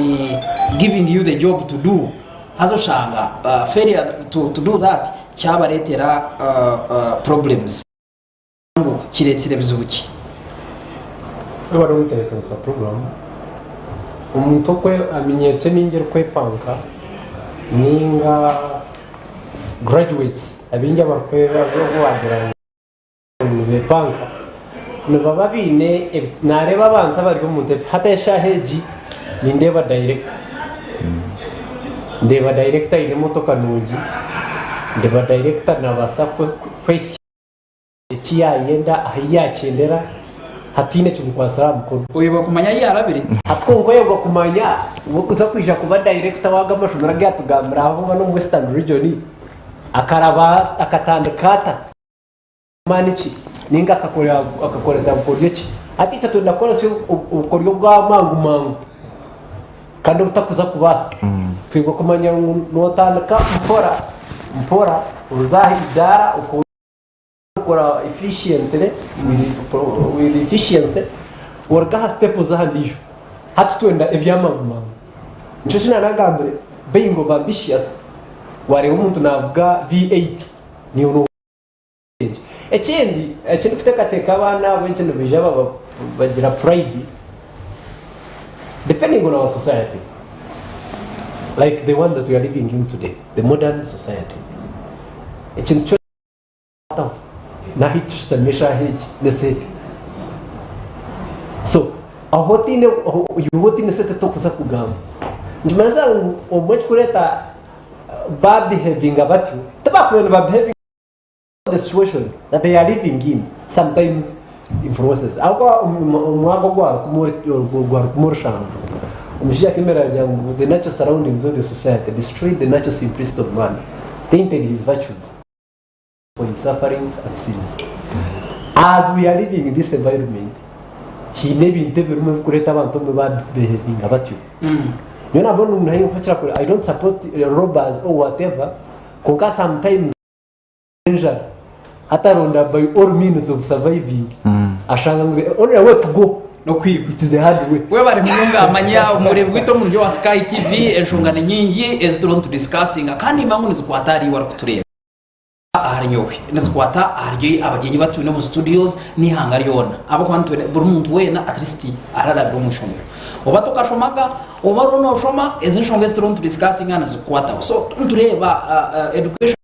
Speaker 1: giving you the job to do haza oshanga failure to do that kyabareetera problems. Ngu kireetsire bizibu ki?
Speaker 4: Webare omutebeekanisa puroguraamu. Omuntu okwe amenyeetwe mingi erikwepanka ninga graduates abaingi abarikwe abu wagira ngu nibepanka nibaba baine nareeba abantu abari omu ntebe hati eshaaha egi nindeeba director ndeeba director aine emotoka nungi ndeeba director nabaasa kwehitsya Eki yaayenda, ahu yaakyendera, hataine kimukwatsire aha mukono.
Speaker 1: Oyebwa kumanya ahu yaarabire.
Speaker 4: Hati kwonka oyebwa kumanya ngu okuza kwija kuba dayirekita w'ago amashomero agu yaatugambira aho hanu omu Western Region, akaraba akatandika ata? Maani ki? Nainga akakora akakoresa bukoryo ki? Hati itwe twenda kukoresa obukoryo bwa mangu mangu kandi obutakuza kubaasa. Twebwa kumanya ngu nootandika mpora mpora oza aha idaara Okora efficiently with efficiency oruga aha step oza aha ndiijo. Hati twenda ebyamangu mangu. Nikyo eki naanagambire being of ambitious wareeba omuntu naavuga V8 naiwe noovuga V8. Ekindi eki ndikuteekateeka abaana ahabw'enki nibaija bagira pride depending on our society like the one that we are living in today the modern society ekintu kyona N'ahu tushutami eshaaha egi n'esente. So aho otaine iwe otaine sente tokuza kugamba. Nikimanyisa ngu obumwe ekirikureeta babihevinga batyo, tibakubaire nibabihevinga the situation that they are living in sometimes influences. Ahabw'okuba omu mwaka ogwa rukumi orushanju, omushaija akeemerera yaagira ngu the natural surroundings of the society destroyed the natural simplicity of man, tainted his virtues. For his sufferings and sins. As we are living in this environment, haine ebintu ebirimu ebirikureeta abantu obumwe ba behavinga batyo. Nyowe nambwenu omuntu aine nkokira kure, I don't support robbers or whatever, kwonka sometimes enjara hati aronda by all means of surviving, ashanga ngu the only way to go
Speaker 1: N'okwiba.
Speaker 4: it is a hard way.
Speaker 1: Webare munonga manya omureebi waitu omurungi owa Sky TV enshonga ni nyingi ezi turiho nitudiscussinga kandi nimanya ngu nizikwata ahari iwe arikutureeba. Ahari nyowe nizikwata ahari abagyenyi abu twine omu studios n'eihanga ryona ahabw'okuba nitwenda buri muntu weena at least ararabire omu ishomero. Oba tokashomaga oba oriho nooshoma ezi enshonga ezi turiho nitudiscussinga nizikukwataho. So nitureeba education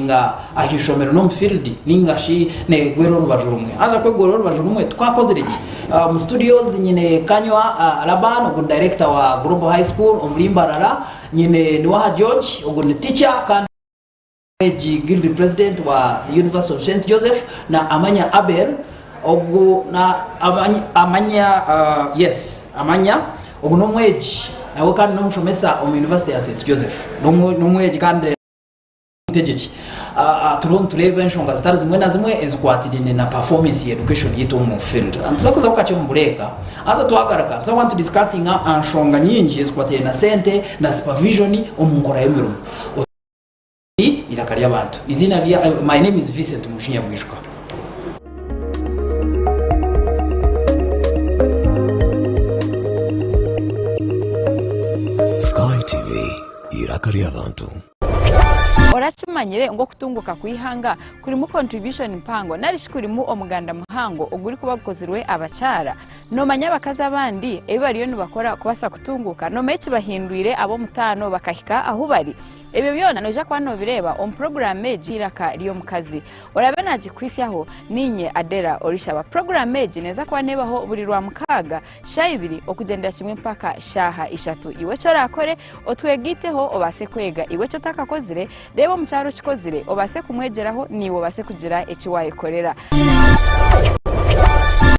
Speaker 1: nga aha ishomero n'omu field ninga shi neegwera orubaju rumwe. Haza ku egwera orubaju rumwe twakozire ki? Omu studios nyine Kanywa Laban ogu ni director wa Global High School omuri Mbarara, nyine Niwaha George ogu ni teacher kandi Egi Guild President wa University of Saint Joseph na Amanya Abel ogu na Amanya yes Amanya ogu n'omwegi nawe kandi n'omushomesa omu University ya Saint Joseph n'omwegi kandi omutegyeki. Turiho nitureeba enshonga zitari zimwe na zimwe ezikwatiraine na performance ya education yaitu omu field. Nituza kuzaho kakye omu bureeka haza twagaruka nituza kuba nitudiscussinga aha nshonga nyingi ezikwatiraine na sente na supervision omu nkora y'emirimo. Eiraka ry'abantu. Eiziina rya My name is Vincent Mujinya Bwijuka.
Speaker 5: Sky TV, eiraka ry'abantu.
Speaker 6: Orakimanyire ngu okutunguka kw'eihanga kurimu contribution mpango narishi kurimu omuganda muhango ogurikuba gukozirwe abakyara? Nomanya abakazi abandi ebi bariyo nibakora kubaasa kutunguka? Nomanya ekibahindwire ab'omutaano bakahika ahu bari? Ebyo byona noija kuba noobireeba omu puroguraamu egi Eiraka ry'Omukazi. Oraabe naagikuhitsyaho, niinye Adela Orishaba. Puroguraamu egi neeza kuba neebaho buri Rwamukaaga, shaaha ibiri okugyendera kimwe mpaka shaaha ishatu. Iwe eki oraakore, otwegaiteho obaase kwega. Iwe eki otakakozire, reeba omukyara okikozire obaase kumwegyeraho naiwe obaase kugira eki waayekorera.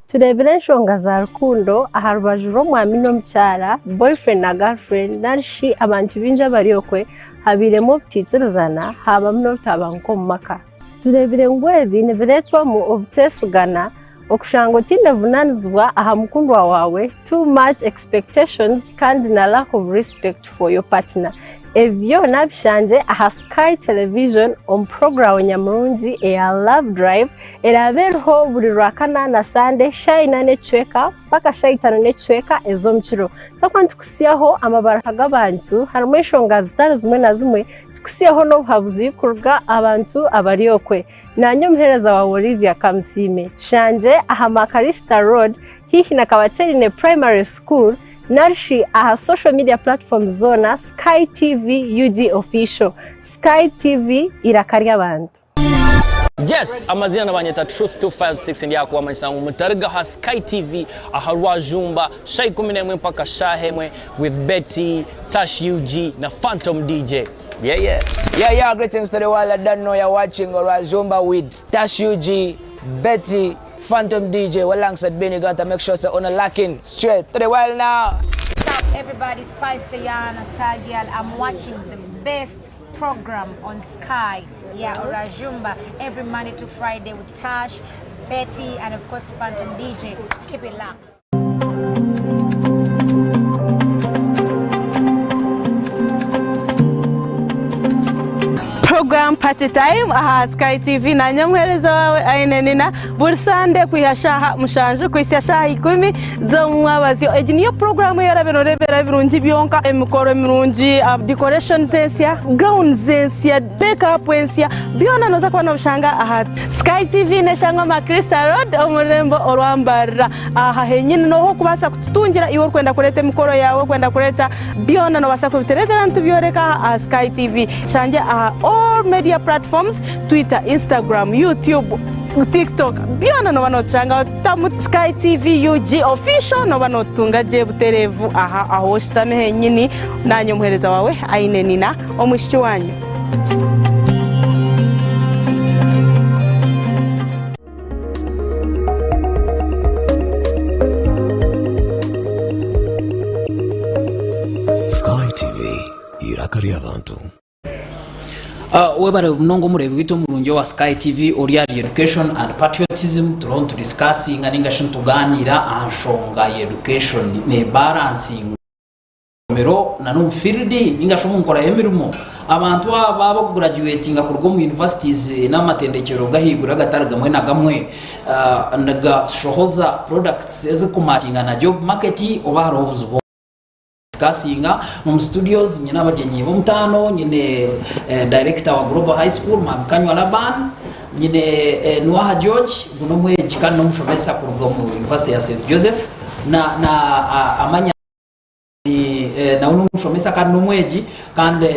Speaker 7: Tureebire enshonga za rukundo aha rubaju rw'omwami n'omukyara, boyfriend na girlfriend, nari shi abantu baingi abari okwe, habairemu obutaikirizana haabamu n'obutabanguko omu maka. Tureebire ngu ebi nibireetwamu obuteesigana, okushanga otaine buvunaanizibwa aha mukundwa waawe, too much expectations kandi na lack of respect for your partner. Ebi byona bishangye aha Sky Television omu puroguraamu nyamurungi eya Love Drive eraabe eriho buri Rwakana na Sande shaaha ina n'ekicweka mpaka shaaha itaano n'ekicweka ez'omu kiro. Twakuba nitukutsyaho amabaruha g'abantu harimu enshonga zitari zimwe na zimwe, tukutsyeho n'obuhabuzi kuruga aha bantu abari okwe. Naanye omuheereza waawe Olivia Kamusiime. Tushangye aha Makarista Road haihi na Kabaterine Primary School narishi aha social media platforms zoona Sky TV UG Official. Sky TV eiraka ry'abantu.
Speaker 8: Yes, amazina nibanyeta Truth 256 ndi aha kubamanyisa ngu mutariga aha Sky TV aha Rwajumba shaaha 11 mpaka shaaha emwe with Betty, Tash UG na Phantom DJ.
Speaker 9: Yeah, yeah. Yeah, yeah, greetings to the world that don't know you're watching Rwajumba with Tash UG, Betty, Phantom DJ alongside Benny Ganta. Make sure to on a locking straight to the world now.
Speaker 10: What's up, everybody? Spice Diana, Star Girl. I'm watching the best program on Sky. Yeah, Orajumba every Monday to Friday with Tash, Betty, and of course Phantom DJ. Keep it locked.
Speaker 11: Program Party Time aha Sky TV nanye omuheereza waawe Aine Nina buri Sande kwiha shaaha mushanju kuhitsya shaaha ikumi z'omumwabazyo. Egi niyo puroguramu ei orabe nooreebera ebirungi byonka, emikoro mirungi, decorations ensya, gowns ensya, make up ensya, byona nooza kuba noobishanga aha Sky TV neshangwa Macrista Road omu rurembo orwa Mbarara. Aha henyini nooha orikubaasa kututungira iwe orikwenda kureeta emikoro yaawe, orikwenda kureeta byona noobaasa kubitureetera nitubyoreka aha aha Sky TV. Tushangye aha all media platforms, Twitter, Instagram, YouTube, TikTok, byona nooba nootushangaho tamu Sky TV UG Official nooba nootutunga gye butereevu aha ahu oshutami henyini. Naanye omuheereza waawe Aine Nina, omwishiki waanyu.
Speaker 5: Sky TV, eiraka ry'abantu.
Speaker 1: Webare munonga omureebi waitu omurungi owa Sky TV ori ahari Education and Patriotism turiho nitudiscussinga ninga shi nitugaaniira aha nshonga ya education nebalansinga ishomero na n'omu field ninga shi omu nkora y'emirimo. Abantu aba abakugurajuwetinga kuruga omu universities n'amatendekyero g'ahaiguru agatari gamwe na gamwe nigashohoza products ezirikumakinga na job market oba hariho obuzibu? Kasinga omu studios nyine abagyenyi b'omutaano, nyine director wa Global High School Mwami Kanywa Laban, nyine Nuwaha George ogu n'omwegi kandi n'omushomesa kuruga omu University ya St Joseph na na Amanya nawe n'omushomesa kandi n'omwegi kandi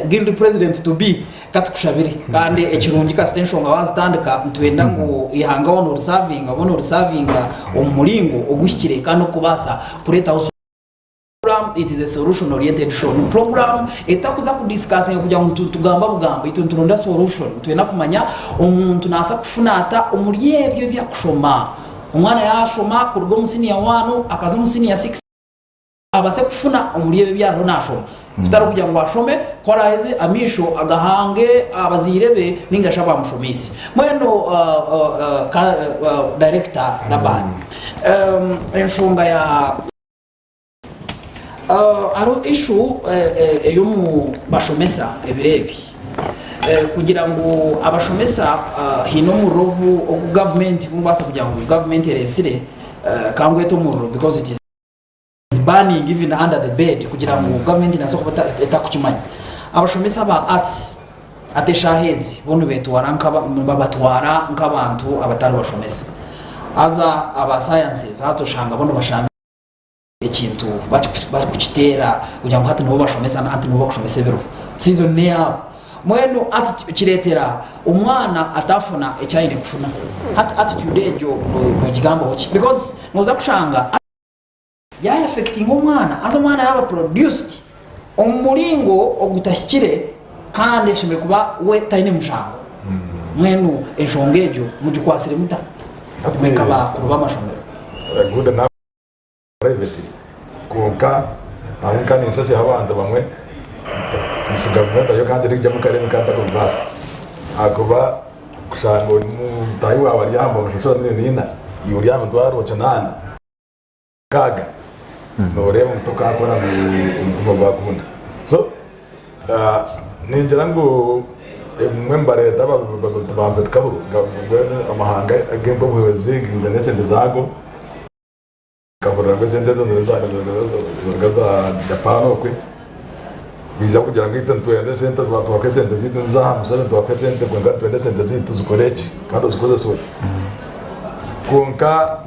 Speaker 1: guild president to be katukushabire kandi ekirungi kasita enshonga wazitandika nitwenda ngu ihanga waaba norisavinga obe norisavinga omu muringo oguhikire kandi orikubaasa kureetaho Program, it is a solution oriented show. Ni program etakuza ku discussinga kugira ngu nitugamba bugambo, itwe nituronda solution. Nitwenda kumanya omuntu naasa kufuna ata omuri ebyo ebi akushoma. Omwana yaashoma kuruga omu senior one akaza omu senior six abase kufuna omuri ebyo ebi ariho naashoma. Kutari kugira ngu ashome ku araaheze amaisho agahange abazaire be ninga shi abaamushomeise. Mbwenu Director Laban, enshonga ya. Hariho issue ey'omu bashomesa ebiro ebi kugira ngu abashomesa haine omuriro ogu gavumenti nkubaasa kugira ngu gavumenti ereetsire ka ngwete omuriro because it is burning even under the bed kugira ngu gavumenti neebaasa kuba etarikukimanya. Abashomesa ba arts hati eshaaha ezi bo nibeetwara nibabatwara nk'abantu abatari bashomesa haza aba sciences hati oshanga bo nibashanga ekintu barikukiteera kugira ngu hati nibo bashomesa na hati nibo bakushomesa ebiriho. Season n'eyaabo. Mbwenu hati kireetera omwana atafuna eki aine kufuna. Hati attitude egyo nogigambaho ki? Because noza kushanga ya affectinga omwana haza omwana yaaba produced omu muringo ogutahikire kandi ashemereire kuba we taine mushango. Mbwenu enshonga egyo mugikwatsire muta imwe nk'abakuru b'amashomero?
Speaker 2: Private kwonka nabwo nka ninshasha abantu bamwe nti gavumenti nayo kandi erikujamu karimi kandi takubibaasa ahakuba kushanga mutaahi waawe ari aha nibamushashura miriyoni ina iwe ori aha mitwaro kinaana mukaaga noreeba ngu tokakora ngu omutima gwakunda so ningira ngu ebimwe nibareeta bambetikaho mbwenu amahanga ag'obuhwezi gaija n'esente zaago. Nkahurira ngu esente ezo niziruga za Japan okwe, baija kugira ngu itwe nitwenda esente twaka esente zaitu niziza aha Museveni twaka esente kwonka nitwenda esente zaitu zikore eki kandi ozikozese oti. Kwonka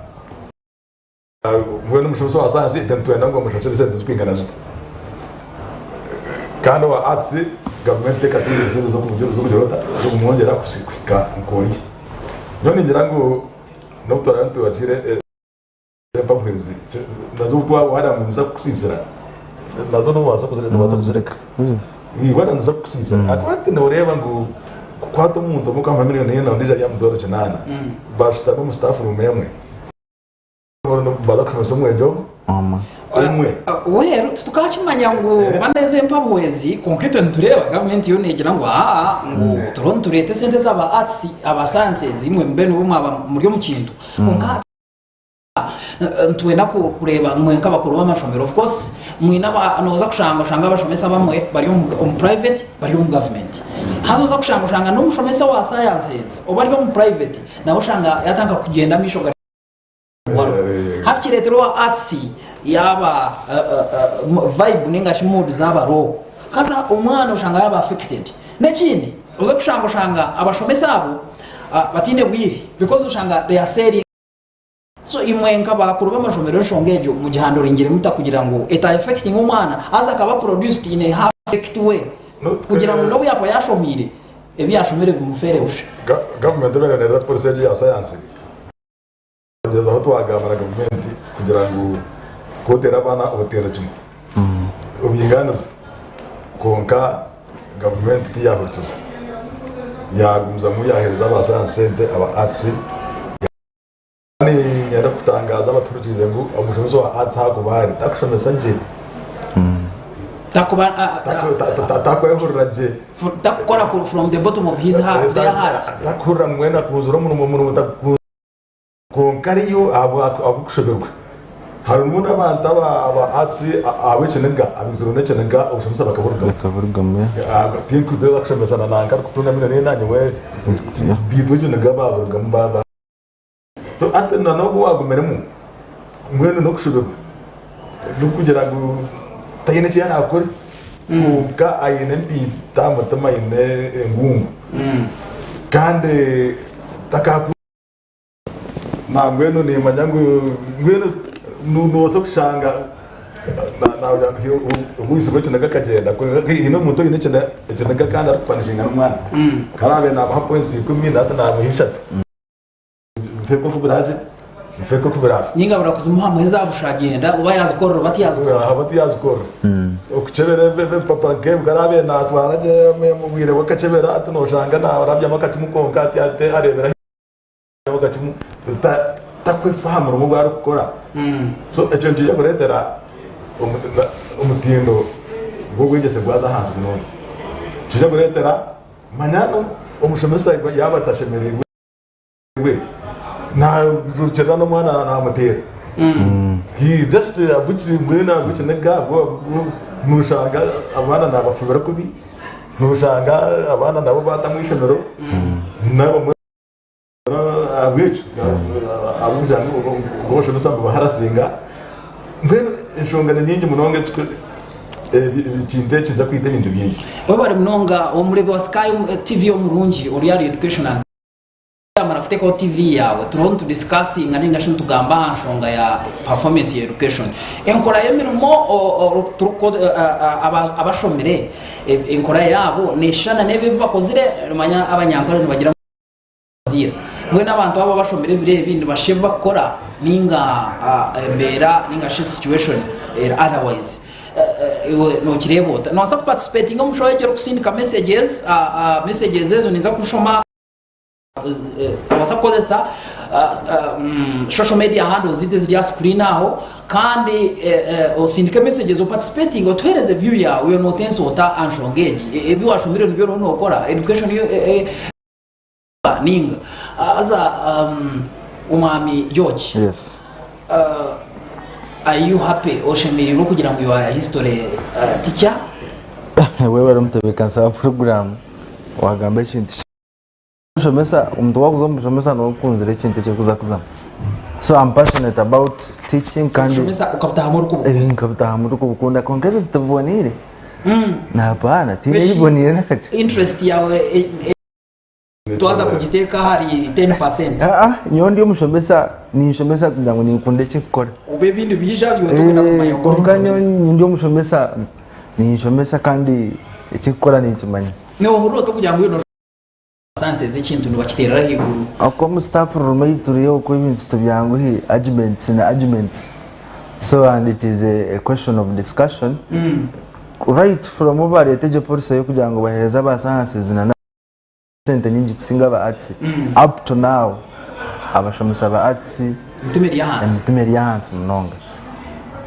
Speaker 2: mbwenu omushomesa wa sayansi itwe nitwenda ngu bamushashure esente zirikwingana zita. Kandi owa arts gavumenti tekatuhaire esente z'okugira ota z'okumwongyera kuhika nk'oriya. Nyowe ningira ngu n'obu turaabe nitwakire. Empapuhezi nazo obu twaba ngu niziza kukusiisira nazo nobaasa kuzireka. Waba niziza kukusiisira ahakuba hati noreeba ngu kukwata omuntu omwe okamuha miriyoni ina ondiijo ari aha mitwaro kinaana bashutami omu staff room emwe nibaza kushomesa omwegi ogwo omwe.
Speaker 1: Well titukakimanya ngu oba n'ezi empabuhwezi kwonka itwe nitureeba gavumenti yo neegira ngu aa ngu turiho nitureeta esente z'aba arts aba sciences imwe mube nibo mwaba muri omu kintu kwonka Nitwenda kureeba imwe nk'abakuru b'amashomero of course mwine aba nooza kushanga oshanga abashomesa abamwe bari omu private bari omu government haza oza kushanga oshanga n'omushomesa owa sciences oba ari omu private nawe oshanga yatandika kugyenda amaisho gari hati kireetera owa arts yaaba vibe ninga shi mood zaaba low haza omwana oshanga yaaba affected. N'ekindi oza kushanga oshanga abashomesa abo bataine bwire because oshanga they are selling. So imwe nka bakuru b'amashomero enshonga egyo mugihandoringire muta kugira ngu eta affectinga omwana haza akaba produced in a half effect way kugira ngu n'obu yakuba yashomiire ebi yashomire bimufeere busha.
Speaker 2: Gavumenti ebaire neereta policy egyo eya sayansi tugyezaho twagamba na gavumenti kugira ngu ku oteera abaana obateera kimwe obainganiza kwonka gavumenti tiyahurikiza yagumizamu yaheereza aba sayansi sente aba arts. Niinyenda kutangaaza abatuhurikiize ngu omushomesa wa Arts ahakuba ari takushomesa gye.
Speaker 1: Takuba
Speaker 2: Takwehurira gye.
Speaker 1: Takukora from the bottom of his heart, their heart.
Speaker 2: Takuhurira ngu mbwenu akunzire omurimo, omurimo tagukunzire. Kwonka ariyo ahabw'okushoberwa. Harimu n'abantu aba arts ahabw'ekiniga, abaizirwe n'ekiniga obushomesa bakaburugamu.
Speaker 3: Bakaburugamu.
Speaker 2: Tinkuteeza kushomesa na nanka arikutunga million ena nyowe baitwa ekiniga baburugamu ba. So hati na n'obu waagumiremu mbwenu n'okushoberwa n'okugira ngu taine eki araakore kwonka aine empiita aha mutima aine engungu kandi takaku nambwenu nimanya ngu mbwenu nooza kushanga obwisi bw'ekiniga kagyenda haine omuntu oine ekiniga kandi arikupanishinga n'omwana karaabe naamuha points ikumi hati naamuha ishatu. Nfe nk'oku biraaze, nfe nk'oku biraafe.
Speaker 1: Ninga burakuzimuha muhe za busha agyenda oba yazikorera oba tiyazikorera.
Speaker 2: Oba tiyazikorera. Okukyebera ebipapura nk'ebi ku araabe naatwara gye omu bwire bw'akakyebera hati nooshanga naarabyamu akacumu konka hati ate areebera ahaiguru akacumu takwefa aha murimo ogu arikukora. So ekyo nikiija kureetera omutindo gw'obwegyese gwaza ahansi munonga. Nikiija kureetera manya omushomesa yaaba atashemereirwe. We narukirira n'omwana namuteera He just mbwenu ahabw'ekiniga noshanga abaana nabafubira kubi noshanga abaana nabo baata omwishomero nabamwe ahabw'ekyo ahabw'okugira ngu abashomesa nibabaharasinga mbwenu enshonga ni nyingi munonga ekintu eki nikiza kwita ebintu bingi.
Speaker 1: Webare munonga omureebi wa Sky TV omurungi ori ahari Education and. Wamara kuteekaho TV yaawe turiho nitudisikasinga ninga shi nitugamba aha nshonga ya performance ya education. Enkora y'emirimo abashomire enkora yaabo neshushana n'ebi ebi bakozire nomanya abanyankore nibagira ngu baziire. Mbwenu abantu abo abashomire ebiro ebi nibashusha ebi bakukora ninga embeera ninga shi situation eri otherwise. Iwe nokireeba ota? Nobaasa kuparticipatinga omu show egi orikusindika messages, messages ezo ninza kushoma. Noobaasa kukozesa social media handles zaitu eziri aha screen aho kandi osindike messages oparticipatinge otuheereze view yaawe iwe nootensa ota aha nshonga egi ebi waashomire nibyo oriho nookora education ninga haza omwami George
Speaker 3: Yes.
Speaker 1: are you happy oshemereirwe kugira ngu you are a history teacher?
Speaker 3: Webare omutebeekanisa wa puroguraamu waagamba ekintu Omushomesa, omuntu wakuza omu bushomesa nooba okunzire ekintu eki orikuza kuzamu. So I'm passionate about teaching kandi
Speaker 1: Obushomesa okabutahamu orikubukunda.
Speaker 3: Eh, nkabutahamu ndikubukunda kwonka ebintu tibiboniire. Hapana, tihaine
Speaker 1: Beshi-
Speaker 3: ebiboniire nakakye.
Speaker 1: Interest yawe eh, eh, twaza kugiteeka ahari 10%.
Speaker 3: Ah, ah, nyowe ndi omushomesa ninshomesa kugira ngu ninkunda eki nkukora.
Speaker 1: Oba ebindi biija byote ogenda kumanya
Speaker 3: Eh,
Speaker 1: ngu ori
Speaker 3: kwonka nyowe
Speaker 1: omushomesa.
Speaker 3: ndi omushomesa ninshomesa kandi eki nkukora ninkimanya.
Speaker 1: Noohurira ota okugira ngu yoona Science ekintu nibakiteerera ahaiguru.
Speaker 3: Oku omu staff room ei turiyo oku ebintu tibyanguhi arguments na arguments so and it is a question of discussion right from obu bareeta egyo policy ey'okugira ngu baheereze aba sciences na sente nyingi kusinga aba arts up to now abashomesa ba arts
Speaker 1: Emitima eri ahansi.
Speaker 3: emitima eri ahansi munonga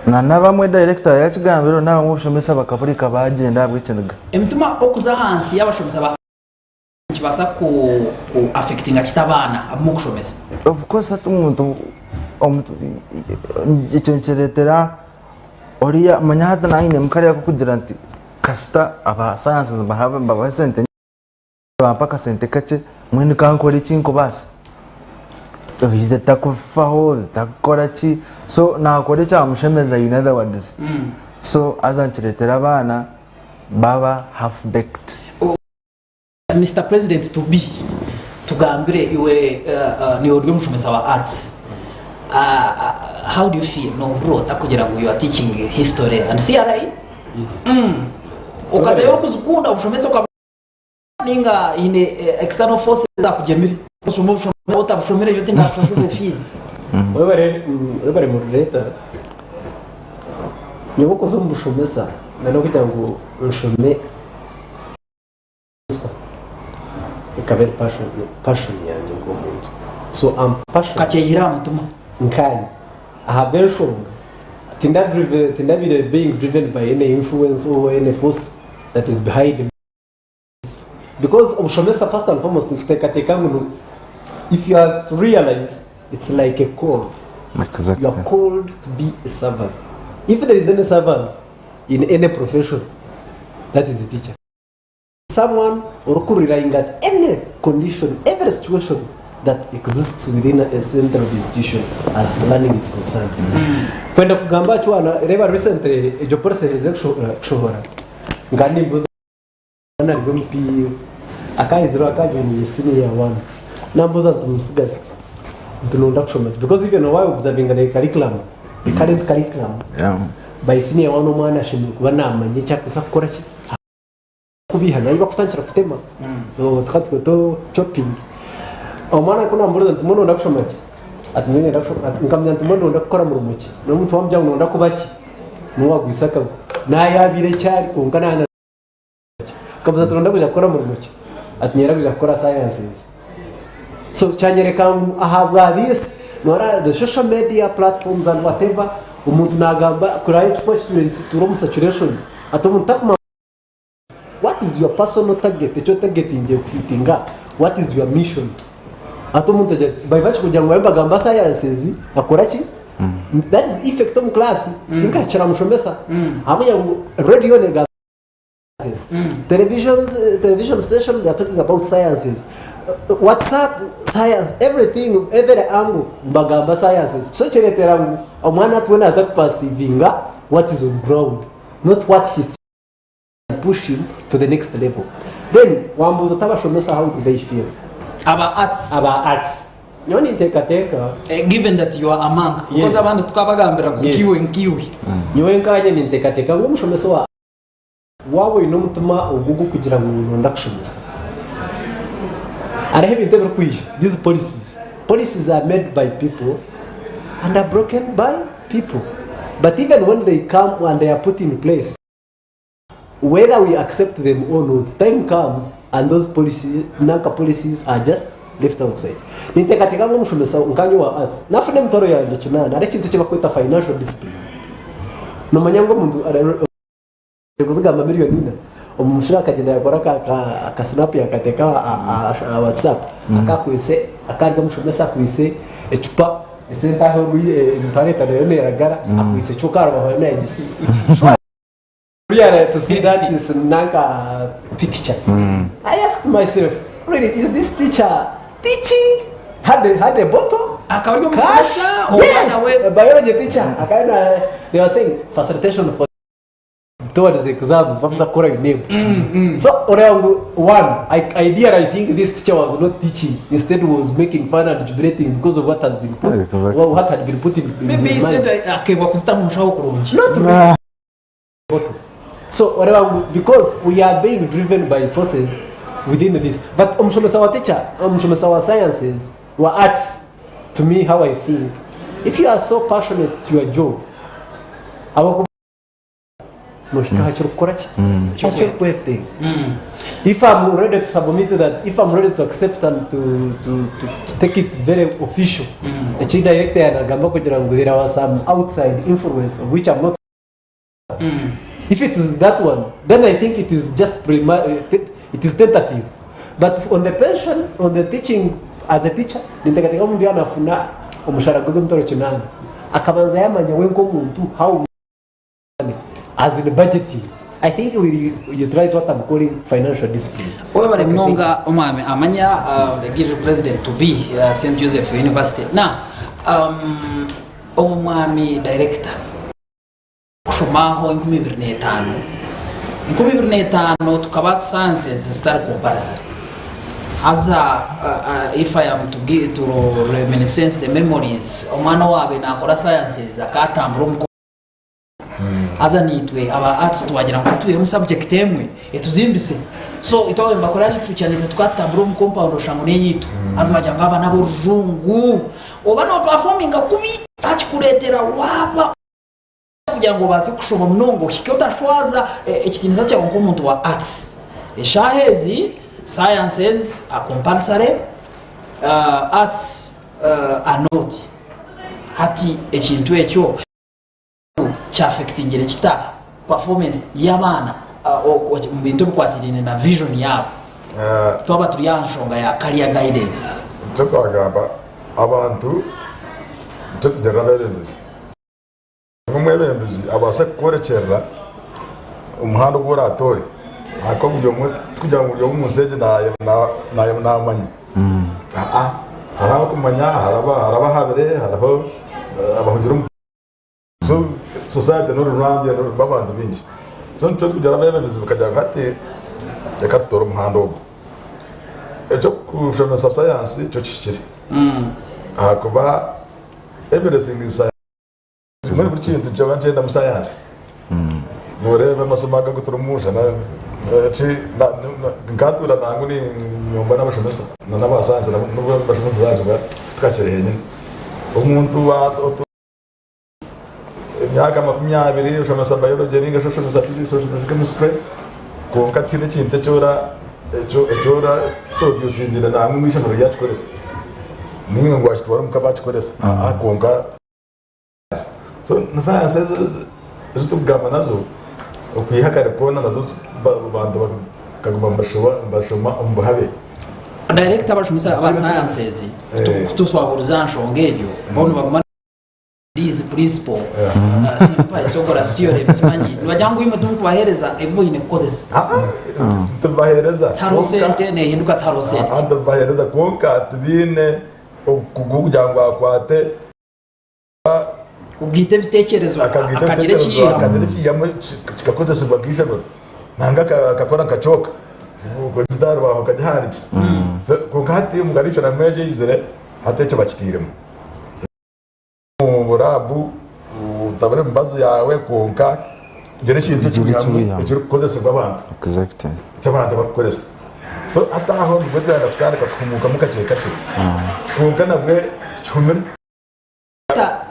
Speaker 3: na n'abamwe director yakigambireho n'abamwe obushomesa bakabureka bagyenda ahabw'ekiniga.
Speaker 1: Emitima okuza ahansi y'abashomesa ba. Nikibaasa ku ku affectinga kita abaana abu murikushomesa?
Speaker 3: Of course hati omuntu omuntu ekyo nikireetera oriya manya hati naanye nyinemu kariya k'okugira nti kasita aba sciences mbaha esente bampa akasente kakye mbwenu ka nkore eki nkubaasa. Takufaho takukora ki so naakora ekyamushemeza in other words so haza nikireetera abaana baaba half baked.
Speaker 1: Mister President to be tugambire iwe niiwe ori omushomesa wa arts how do you feel nohurira ota kugira ngu you are teaching history and CRE okazayo orikuzikunda obushomesa okaba ninga haine external forces ezakugyemire oshome obushomesa otabushomire nyowe tindakushashurire fees.
Speaker 4: Webare moderator, nyowe okuza omu bushomesa n'okugira ngu nshome. Ekaba eri passion yangye nk'omuntu. So I'm passionate.
Speaker 1: Okakyehire aha mutima.
Speaker 4: Nkanye. Ahabw'enshonga. Tindabaire being driven by any influence or any force that is behind me because obushomesa first and foremost nituteekateeka ngu if you are to realize it's like a call. You are called to be a servant. If there is any servant in any profession, that is a teacher. Someone orikurelyinga at any condition, every situation that exists within a center of institution as learning is concerned. Kwenda kugamba aha kiwaana, reeba recently egyo policy eherize kushohora, nkaba nimbuuza omwana ari omu PU, akahizire akajoininga senior one, nambuuza nti musigazi nti noyenda kushoma ki? Because even waaba observinga the curriculum, the current curriculum, by senior one omwana ashemereire kuba namanya eki arikuza kukora ki? Kubiha nayo bakutandikira kutema tukaba nitweta chopping omwana ku nambuurize nti mbwenu noyenda kushoma ki ati nyowe niinyenda kushoma nkamanya nti mbwenu noyenda kukora murimo ki n'omuntu wamugira ngu noyenda kuba ki niwe wagwisa akagwe naayaabaire eki ari kwonka naaba nkamubuuza nti noyenda kwija kukora murimo ki ati niinyenda kwija kukora sciences so kyanyoreka ngu ahabwa this noreeba the social media platforms and whatever omuntu nagamba kuraayo ekikuba kitwire turi omu saturation hati omuntu takumanya What is your personal target eki otagetingire kuhitinga what is your mission hati omuntu agira ati by virtue kugira ngu bariyo nibagamba sciences akora ki that is effect omu class tinkahikire mushomesa ahabw'okugira ngu radio negamba sciences televisions television station they are talking about sciences whatsapp science everything every angle nibagamba sciences so kireetera ngu omwana hati we naaza kuperceivinga what is on ground not what he push him to the next level then wambuuza oti abashomesa how do they feel
Speaker 1: Aba arts.
Speaker 4: Aba arts nyowe ninteekateeka
Speaker 1: Eh, given that you are among because
Speaker 4: Yes.
Speaker 1: abandi tukabagambira ngu
Speaker 4: Yes.
Speaker 1: nkiwe nkiwe
Speaker 4: nyowe nkanye ninteekateeka ngu omushomesa wa waaba oine omutima ogu ogw'okugira ngu nonda kushomesa hariho ebintu ebirikwija these policies policies are made by people and are broken by people but even when they come and they are put in place Whether we accept them or not, time comes and those policies, nanka policies are just left outside. Ninteekateeka ngu omushomesa nkanye owa arts nafuna emitwaro yangye kinaana hariho ekintu eki barikweta financial discipline. Nomanya ngu omuntu kuzigamba million ina, omushoro akagyenda yakora aka snap yakateeka aha WhatsApp akakwitse akari omushomesa akwitse ecupa esente ahu emitwaro etaano eriyo neragara akwitse ecupa arubaho ariyo nayegyesa. Really to see that is nanka picture. I asked myself, really, is this teacher teaching? Had a, had a bottle?
Speaker 1: Akaba ari
Speaker 4: Cash?
Speaker 1: omushomesa oba
Speaker 4: Yes,
Speaker 1: nawe
Speaker 4: a biology teacher. Akaba they were saying facilitation for towards the exams, bakuza kukora name. So, oreeba ngu, one, I, ideally I think this teacher was not teaching, instead was making fun and jubilating because of what has been put, what had been put in, in
Speaker 1: maybe
Speaker 4: his mind.
Speaker 1: sente akebwa kuzita mu nshaho kurungi
Speaker 4: Not really. So oreeba ngu because we are being driven by forces within this but omushomesa wa teacher omushomesa wa sciences wa arts to me how I think if you are so passionate to your job ahabw'okuba nohika aha ky'orikukora ki aha ky'orikwetenga if I'm ready to submit that if I'm ready to accept and to, to, to, to take it very official eki director yanagamba kugira ngu there was some outside influence of which I'm not If it is that one, then I think it is just prima, it is tentative. But on the pension, on the teaching, as a teacher, ninteekateeka omuntu yaaba nafuna omushahara gwe gw'emitwaro kinaana, akabanza yamanya we nk'omuntu how money, as in budgeting. I think we utilize what I'm calling financial discipline.
Speaker 1: Webare munonga omwami Amanya, uh, the guild president to be uh, St Joseph University. Now, um, omwami director Kushomaho 2005, 2005 tukaba sciences zitari compulsory haza if I am to give to reminiscence the memories omwana owaabaire nakora sciences akatambura omu haza naitwe aba arts twagira ngu katwihe omu subject emwe etuzimbise so itwe ababaire nibakora literature naitwe tukatambura omu compound oshusha ngu neyaitu haza bagira ngu aba n'aborujungu oba nopafominga kubi kyakikureetera waaba Kugira ngu obaase kushoma munonga ohike otashwaza ekitiinisa kyawe nk'omuntu wa arts. Eshaaha ezi sciences are compulsory, arts are not. Hati ekintu ekyo. Kyafekitingire kita performance y'abaana omu bintu ebikwatiraine na vision yaabo twaba turi aha nshonga ya career guidance?
Speaker 2: Nikyo twagamba abantu nikyo tugirira abeebembezi. Omwebembezi abaase kukworekyerera omuhanda ogu oraatoore ahakuba buri omwe tikugira ngu buri omwe omu nsi egi naamanya. Aa hariho abarikumanya hariho abahabire hariho abahugire omu so society n'orurangye rurimu abantu baingi. So nikyo turikugira abeebembezi bakagira ngu hati reka tutoore omuhanda ogu. Eky'okushomesa sayansi kyo kihikire ahakuba everything is science. Mbwenu buri kintu kyaba nikyenda mu sayansi. Noreeba amasomo aga agu turimu shana ki nkatuura nangu ninyomba n'abashomesa na n'aba sayansi nabo n'obu abashomesa sayansi tukakire henyine. Omuntu emyaka 20 oshomesa biology ninga shi oshomesa physics oshomesa chemistry kwonka tihaine ekintu eki ora eki ora produsingire nangwa omu ishomero ryakikoresa ninga ngu wakitwara omuka bakikoresa kwonka So na sayansi ezo ezi turikugamba nazo okwiha kare koona nazo abantu bakaguma nibashoma omu buhabe.
Speaker 1: Director abashomesa aba sciences kututwahuriza aha nshonga egyo bo nibaguma these principle Pythagoras theorem simanyi nibagira ngu imwe timurikubahereza ebi boine kukozesa.
Speaker 2: Nitubahereza
Speaker 1: Tihariho sente nehinduka tihariho sente.
Speaker 2: Nitubahereza kwonka tibiine obukugu kugira ngu akwate
Speaker 1: Kugaita ebitekerezo
Speaker 2: Akagaita
Speaker 1: akagira
Speaker 2: ebitekerezo
Speaker 1: ekiyihamu.
Speaker 2: akagira ekiyihamu kikakozesibwa nk'eishomero nanga akakora nka chalk okagita aha rubaaho okagihandikisa. So kwonka hati omu curriculum egi eizire hati ekyo bakitairemu. Omu lab otabure emibazi yaawe kwonka gira ekintu eki
Speaker 3: Gira eki
Speaker 2: oihamu
Speaker 3: oihamu.
Speaker 2: ekirikukozesibwa abantu.
Speaker 3: Exactly.
Speaker 2: Eki abantu barikukoresa. So hati aho nibwo twayenda kutandika kuhumuukamu kakye kakye. Kwonka nabwe tikihumire.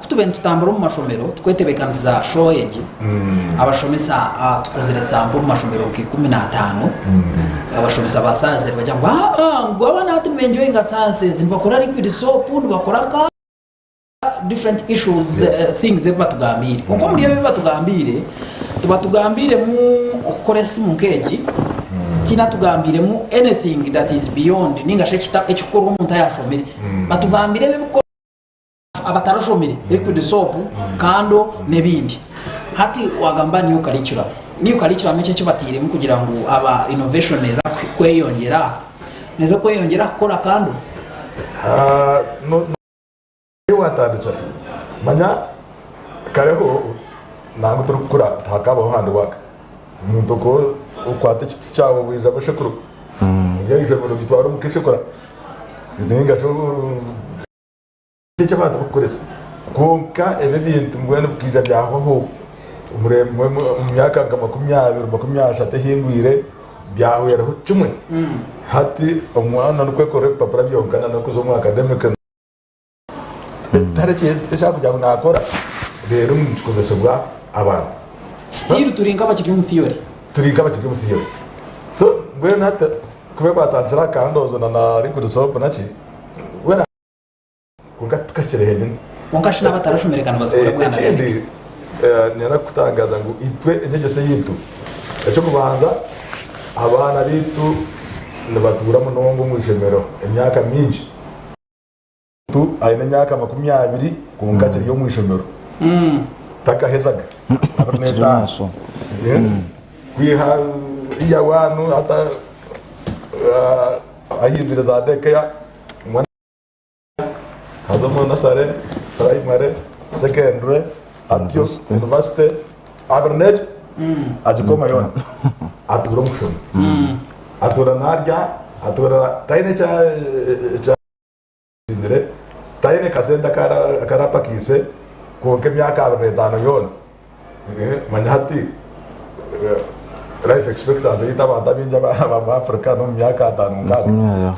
Speaker 1: Ku tubaire nitutambura omu mashomero tukwetebeekanisiza show egi, abashomesa tukozire sampo omu mashomero nka 15, abashomesa ba sayansi nibagira ngu aa ngu abaana hati nibenjoyinga sayansi nibakora liquid soap, nibakora ka different issues things ebi batugambiire. Kwonka omuri ebi ebibatugambiire, tibatugambiiremu okukora esimu nk'egi, tiinatugambiiremu anything that is beyond ninga shi ekikukorwa omuntu ayashomire. Batugambire ebi ebikukorwa abatarashomire, liquid soap, kando n'ebindi. Hati wagamba new curriculum. New curriculum eki ekibatairemu kugira ngu aba innovation neza kweyongyera, neza kweyongyera aha kukora kando?
Speaker 2: Ahu watandikira. Manya kareho nangwa turikukura tihakabaho hard work. Omuntu okwata ekiti kyawe waija bashekuru ori aha ishomero ogitwara omuka eshekura ninga shi eki abantu barikukoresa. Kwonka ebi ebintu mbwenu bikaija byahwaho omu myaka nka 20, 30 ehingwire byahweraho kimwe. Hati omwana orikwekorera ebipapura byonka n'okuza omu academic. Tihariho ekintu ekyakugira ngu nakora reero ngu nikikozesibwa abantu.
Speaker 1: Still turi nk'abakiri omu theory.
Speaker 2: Turi nk'abakiri omu theory. So mbwenu hati kuba batandikire aha candles na na liquid soap naki weena kwonka tukakire henyine.
Speaker 1: Kwonka shi n'abatarashomire ka nibazikora bwana
Speaker 2: Ekindi
Speaker 1: Derrick?
Speaker 2: niinyenda kukutangaza ngu itwe enyegyesa eyaitu eky'okubanza abaana baitu nibatuura munonga omu ishomero emyaka mingi. Omuntu aine emyaka 20 kwonka akiri omu ishomero takahezaga 25 kwiha year one hata ahizire za daycare omwana haza omu nursery, primary, secondary atyo university 21 agikoma yoona atuura omu kushoma atuura narya atuura taine eki Atsinzire, taine kasente aku arapakiise, kwonka emyaka 25 yoona, manya hati life expectancy yaitu abantu abaingi aba Africa n'omu myaka ataano mukaaga.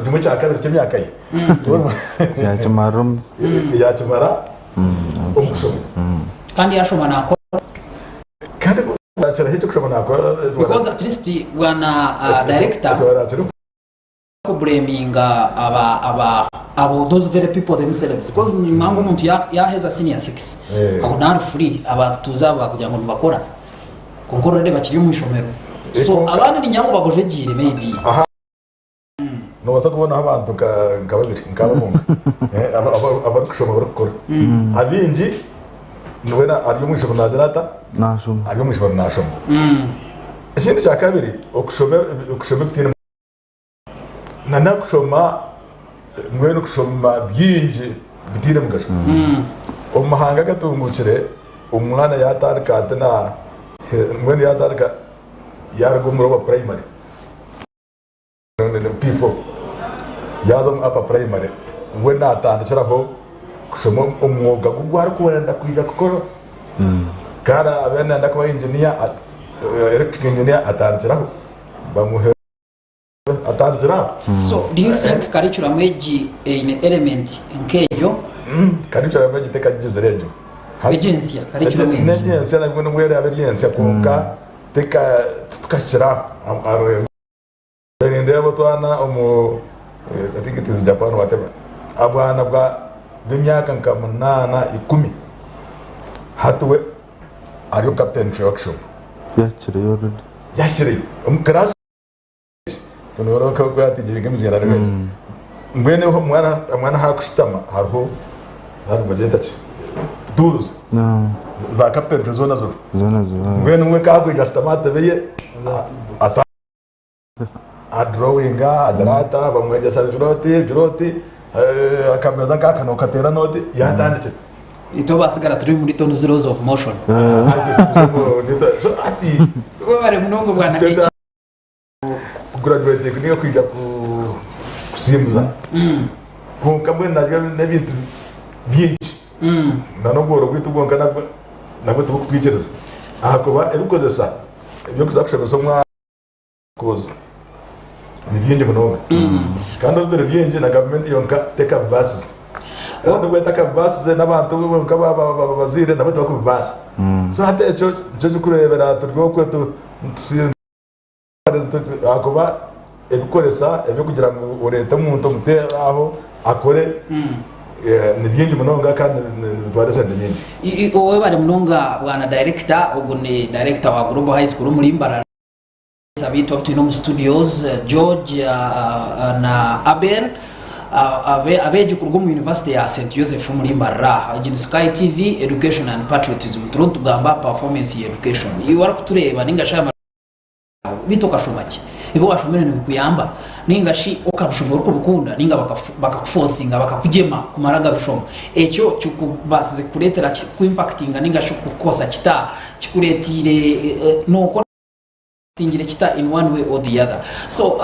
Speaker 2: Kimwe kya kabiri ky'emyaka ye yakimara omu kushoma.
Speaker 1: Kandi yashoma nakora.
Speaker 2: Kandi wakiraho ekyokushoma nakora.
Speaker 1: Because at least bwana director. Kubureminga aba aba abo those very people themselves because nimanya ngu omuntu yaheza senior 6 aho nari free abatuuze abo bakugira ngu nibakora kwonka already bakiri omu ishomero so abandi niinyanga ngu bagojegyeire maybe.
Speaker 2: Nobaasa kubonaho abantu nka babiri nk'aba bonka abarikushoma barikukora abaingi weena ari omu ishomero naagira ata ari omu ishomero naashoma ekindi kyakabiri okushoma ebitaine Na n'okushoma mbwenu kushoma bingi bitaine mugasho. Omu mahanga agatunguukire omwana yaatandika ati na mbwenu yaatandika yaaruga omuri owa purayimare P4 yaaza omu apa purayimare we naatandikiraho kushoma omwoga gu arikwenda kwija kukora. Ku araabe naayenda kuba inginiya, electrical engineer atandikiraho bamuhe. Atandikire aho.
Speaker 1: So do you think curriculum egi eine element nk'egyo?
Speaker 2: Curriculum egi tekagizire egyo.
Speaker 1: Egyo ensya, curriculum ensya.
Speaker 2: N'egyo ensya nabwo nibwo eraabe eri ensya kwonka teka titukahikire aho. Nindeeba otwana omu I think it is Japan whatever abwana bwa bw'emyaka nka munaana ikumi hati we ari omu carpentry workshop.
Speaker 3: Yakireyo already.
Speaker 2: Yakireyo omu class. Mbwenu omwana omwana ahu arikushutama hariho nibagyeta ki tuuruzi za kapentry zoona ziriho
Speaker 3: Zoona ziriho.
Speaker 2: mbwenu we ku arikwija ashutama aha ntebe ye adurowinga agira ata bamwegyesa gira oti gira oti akameeza nk'aka nookateera n'oti yaatandikire.
Speaker 1: Itwe abasigara turi muri tonu zeros of motion.
Speaker 2: So hati
Speaker 1: Webare munonga bwana Eki.
Speaker 2: Kugurajuwetinga ninga kwija kusimbuza kwonka mbwenu nabyo n'ebintu bingi na n'obworo bwitu bwonka nabwo nabwo tibukutwikiriza ahakuba ebikukozesa eby'okuza kushomesa omwana kozi ni bingi munonga kandi obu biri bingi na gavumenti yonka tekabibaasize kandi obu etakabibaasize n'abantu bonka abazaire nabo tibakubibaasa so hati ekyo nikyo kirikureebera turi okwe nitusi Ahakuba ebikoresa eby'okugira ngu oreete omuntu omute aho akore ni bingi munonga kandi nibitwara esente nyingi.
Speaker 1: Webare munonga bwana director, ogu ni director wa Global High School omuri Mbarara. Abaitu abu twine omu studios George na Abel abeegi kuruga omu University ya St Joseph omuri Mbarara aha. Egi ni Sky TV Education and Patriotism turiho nitugamba aha performance ya education. Iwe arikutureeba ninga shi aya Beitu okashoma ki? Ebi waashomire nibikuyamba? Nainga shi okabishoma orikubikunda nainga bakakufosinga bakakugyema kumara gabishoma? Ekyo kikubaasize kukureetera ki kuimpakitinga nainga shi kukukosa kita? Kikureeteire nookora tingire kita in one way or the other? So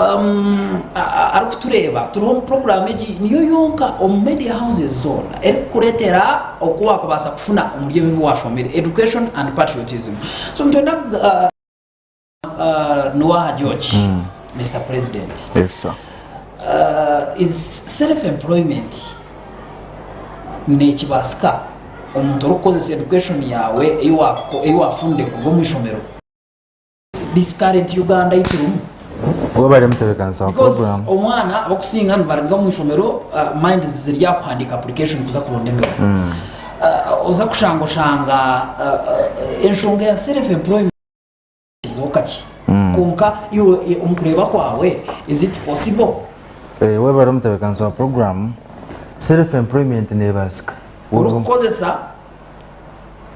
Speaker 1: arikutureeba turiho omu puroguraamu egi niyo yonka omu media houses zoona erikukureetera oku waakubaasa kufuna omuri ebi ebi waashomire, education and patriotism. So nitwenda Nuwaha George, Mister President,
Speaker 3: Yes sir.
Speaker 1: Is self employment nekibaasika omuntu orikukozesa education yaawe ei wafunire kuruga omu ishomero this current Uganda ei turimu?
Speaker 3: Webare mutebekanisa wa
Speaker 1: Because
Speaker 3: program.
Speaker 1: omwana abakusinga nibaruga omu ishomero minds ziri aha kuhandiika application kuza kuronda emirimo. Oza kushanga oshanga enshonga ya self employment kirizeho kakye kwonka iwe omu kureeba kwawe is it possible?
Speaker 3: Webare omutebekanisa wa program, self employment nebaasika.
Speaker 1: Orikukozesa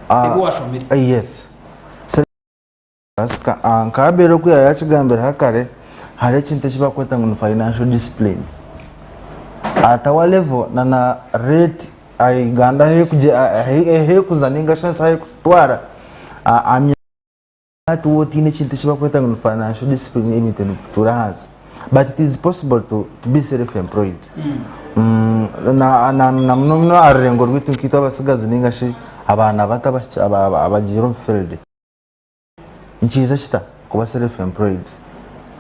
Speaker 1: ebi washomire.
Speaker 3: Yes. Nebaasika. Nka Abel oku yaakigambiraho kare, hariho ekintu eki barikweta ngu ni financial discipline. At our level na na rate Uganda ahu erikuza ninga shi ensi ahu erikututwara, Hati waaba otaine ekintu eki barikweta ngu ni financial discipline ebintu nibituura ahansi but it is possible to, to be self employed na na na muno muno aha rurengo rwaitu nkaitwe abatsigazi ninga shi abaana bato abaki- aba- aba- abagiire omu field nikiija kita kuba self employed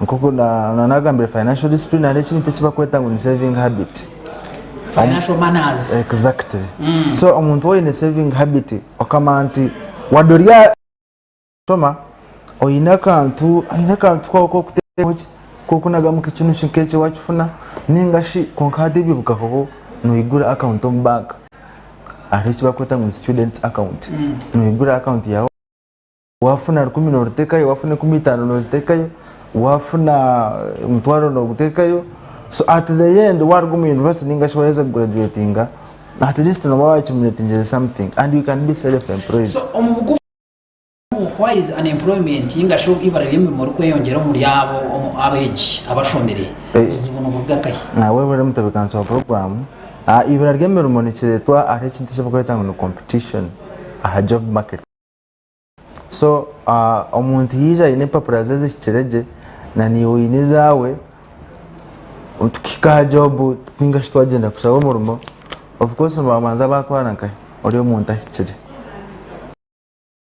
Speaker 3: nk'oku na- na- nagambire financial discipline hariho ekintu eki barikweta ngu ni saving habit
Speaker 1: Financial manners.
Speaker 3: Exactly. So omuntu waaba oine saving habit okamanya nti wadde ori aha Shoma, oine akantu, oine akantu kaawe k'okuteekaho ki? Ku okunagamu nk'ekintu nk'ekyo wakifuna ninga shi kwonka hati ebyo bikahwaho noigura account omu banka hariho eki barikweta ngu ni student account noigura account yaawe wafuna rukumi norutekayo wafuna 50 nozitekayo wafuna omutwaro nogutekayo so at the end waruga omu university ninga shi waheza kugraduatinga at least noba waccumulatingire something and you can be self employed.
Speaker 1: So omu bugufu Why is unemployment ninga shi ibara ry'emirimo rikweyongyera omuri abo abeegi abashomire? Obuzibu niburuga nkahi?
Speaker 3: Nawe buri mutebekanisa wa puroguramu, ibura ry'emirimo nikireetwa hariho ekintu eki barikweta ngu ni competition aha job market. So omuntu yaija aine empapura ze zihikire gye na naiwe oine ezaawe, tukahika aha job ninga shi twagyenda kushaba omurimo, of course nibabanza baatwara nkahi? Ori omuntu ahikire.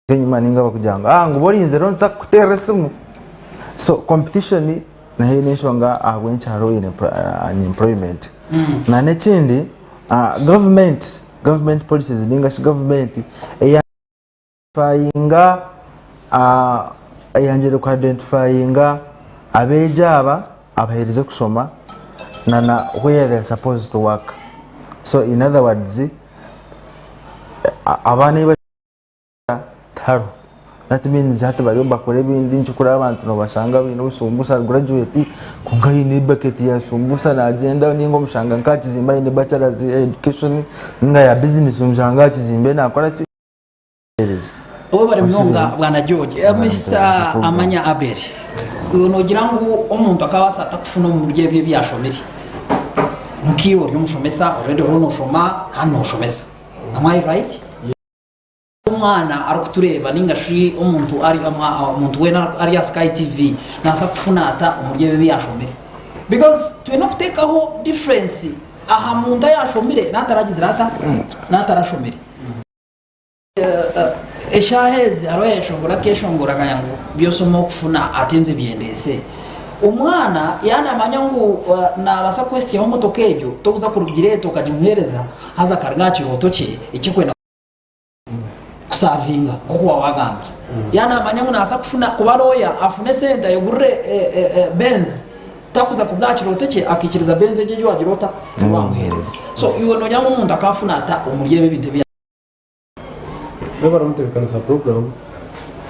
Speaker 3: Enyima ninga bakugira ngu ah ngu orinzire nituza kukuterera esimu. So competition nayo n'enshonga ahabw'enki hariho unemployment. Na n'ekindi government, government policies ninga shi government eya-identifyinga eyangire ku identifyinga abeegi aba abaherize kushoma na na where they are supposed to work. So in other words, abaana ei tihariho that means hati bariyo nibakora ebindi nikyo orikureeba abantu nobashanga baine obusumbusa ari graduate kwonka aine ebaketi ya sumbusa nagyenda ninga omushanga nka aha kizimbe aine bachelors ya education ninga ya business omushanga aha kizimbe nakora ki
Speaker 1: Webare munonga bwana George. Mister Amanya Abel, iwe nogira ngu omuntu akabaasa ata kufuna omu buri ebyo ebi yashomire? Nk'iwe ori omushomesa, already oriho noshoma kandi noshomesa. Am I right? Omwana arikutureeba ninga shi omuntu ari omuntu weena ari aha Sky TV naabaasa kufuna ata omuri ebi ebi yaashomire? Because twine kuteekaho difference aha muntu ayaashomire n'ataragizire ata? N'atarashomire. Eshaaha ezi hariho ayeshongora akeshongora akanya ngu by'oshoma okufuna ate nze byendeese. Omwana yaaba naamanya ngu naabaasa kwesyaho emotoka egyo, tokuza kurugireeta okagimuheereza haza akaruga aha kirooto kye eky'okwenda kusavinga nk'oku waaba waagambire. Yaaba naamanya ngu naabaasa kufuna kuba looya afune esente ayegurire Benz, takuza kuruga aha kirooto kye akaikiriza Benz egyo ei waagira ota? Ei waamuheereza. So iwe noogira ngu omuntu akaafuna ata omuri ebi ebintu ebi
Speaker 4: Webare omutebekanisa wa puroguramu.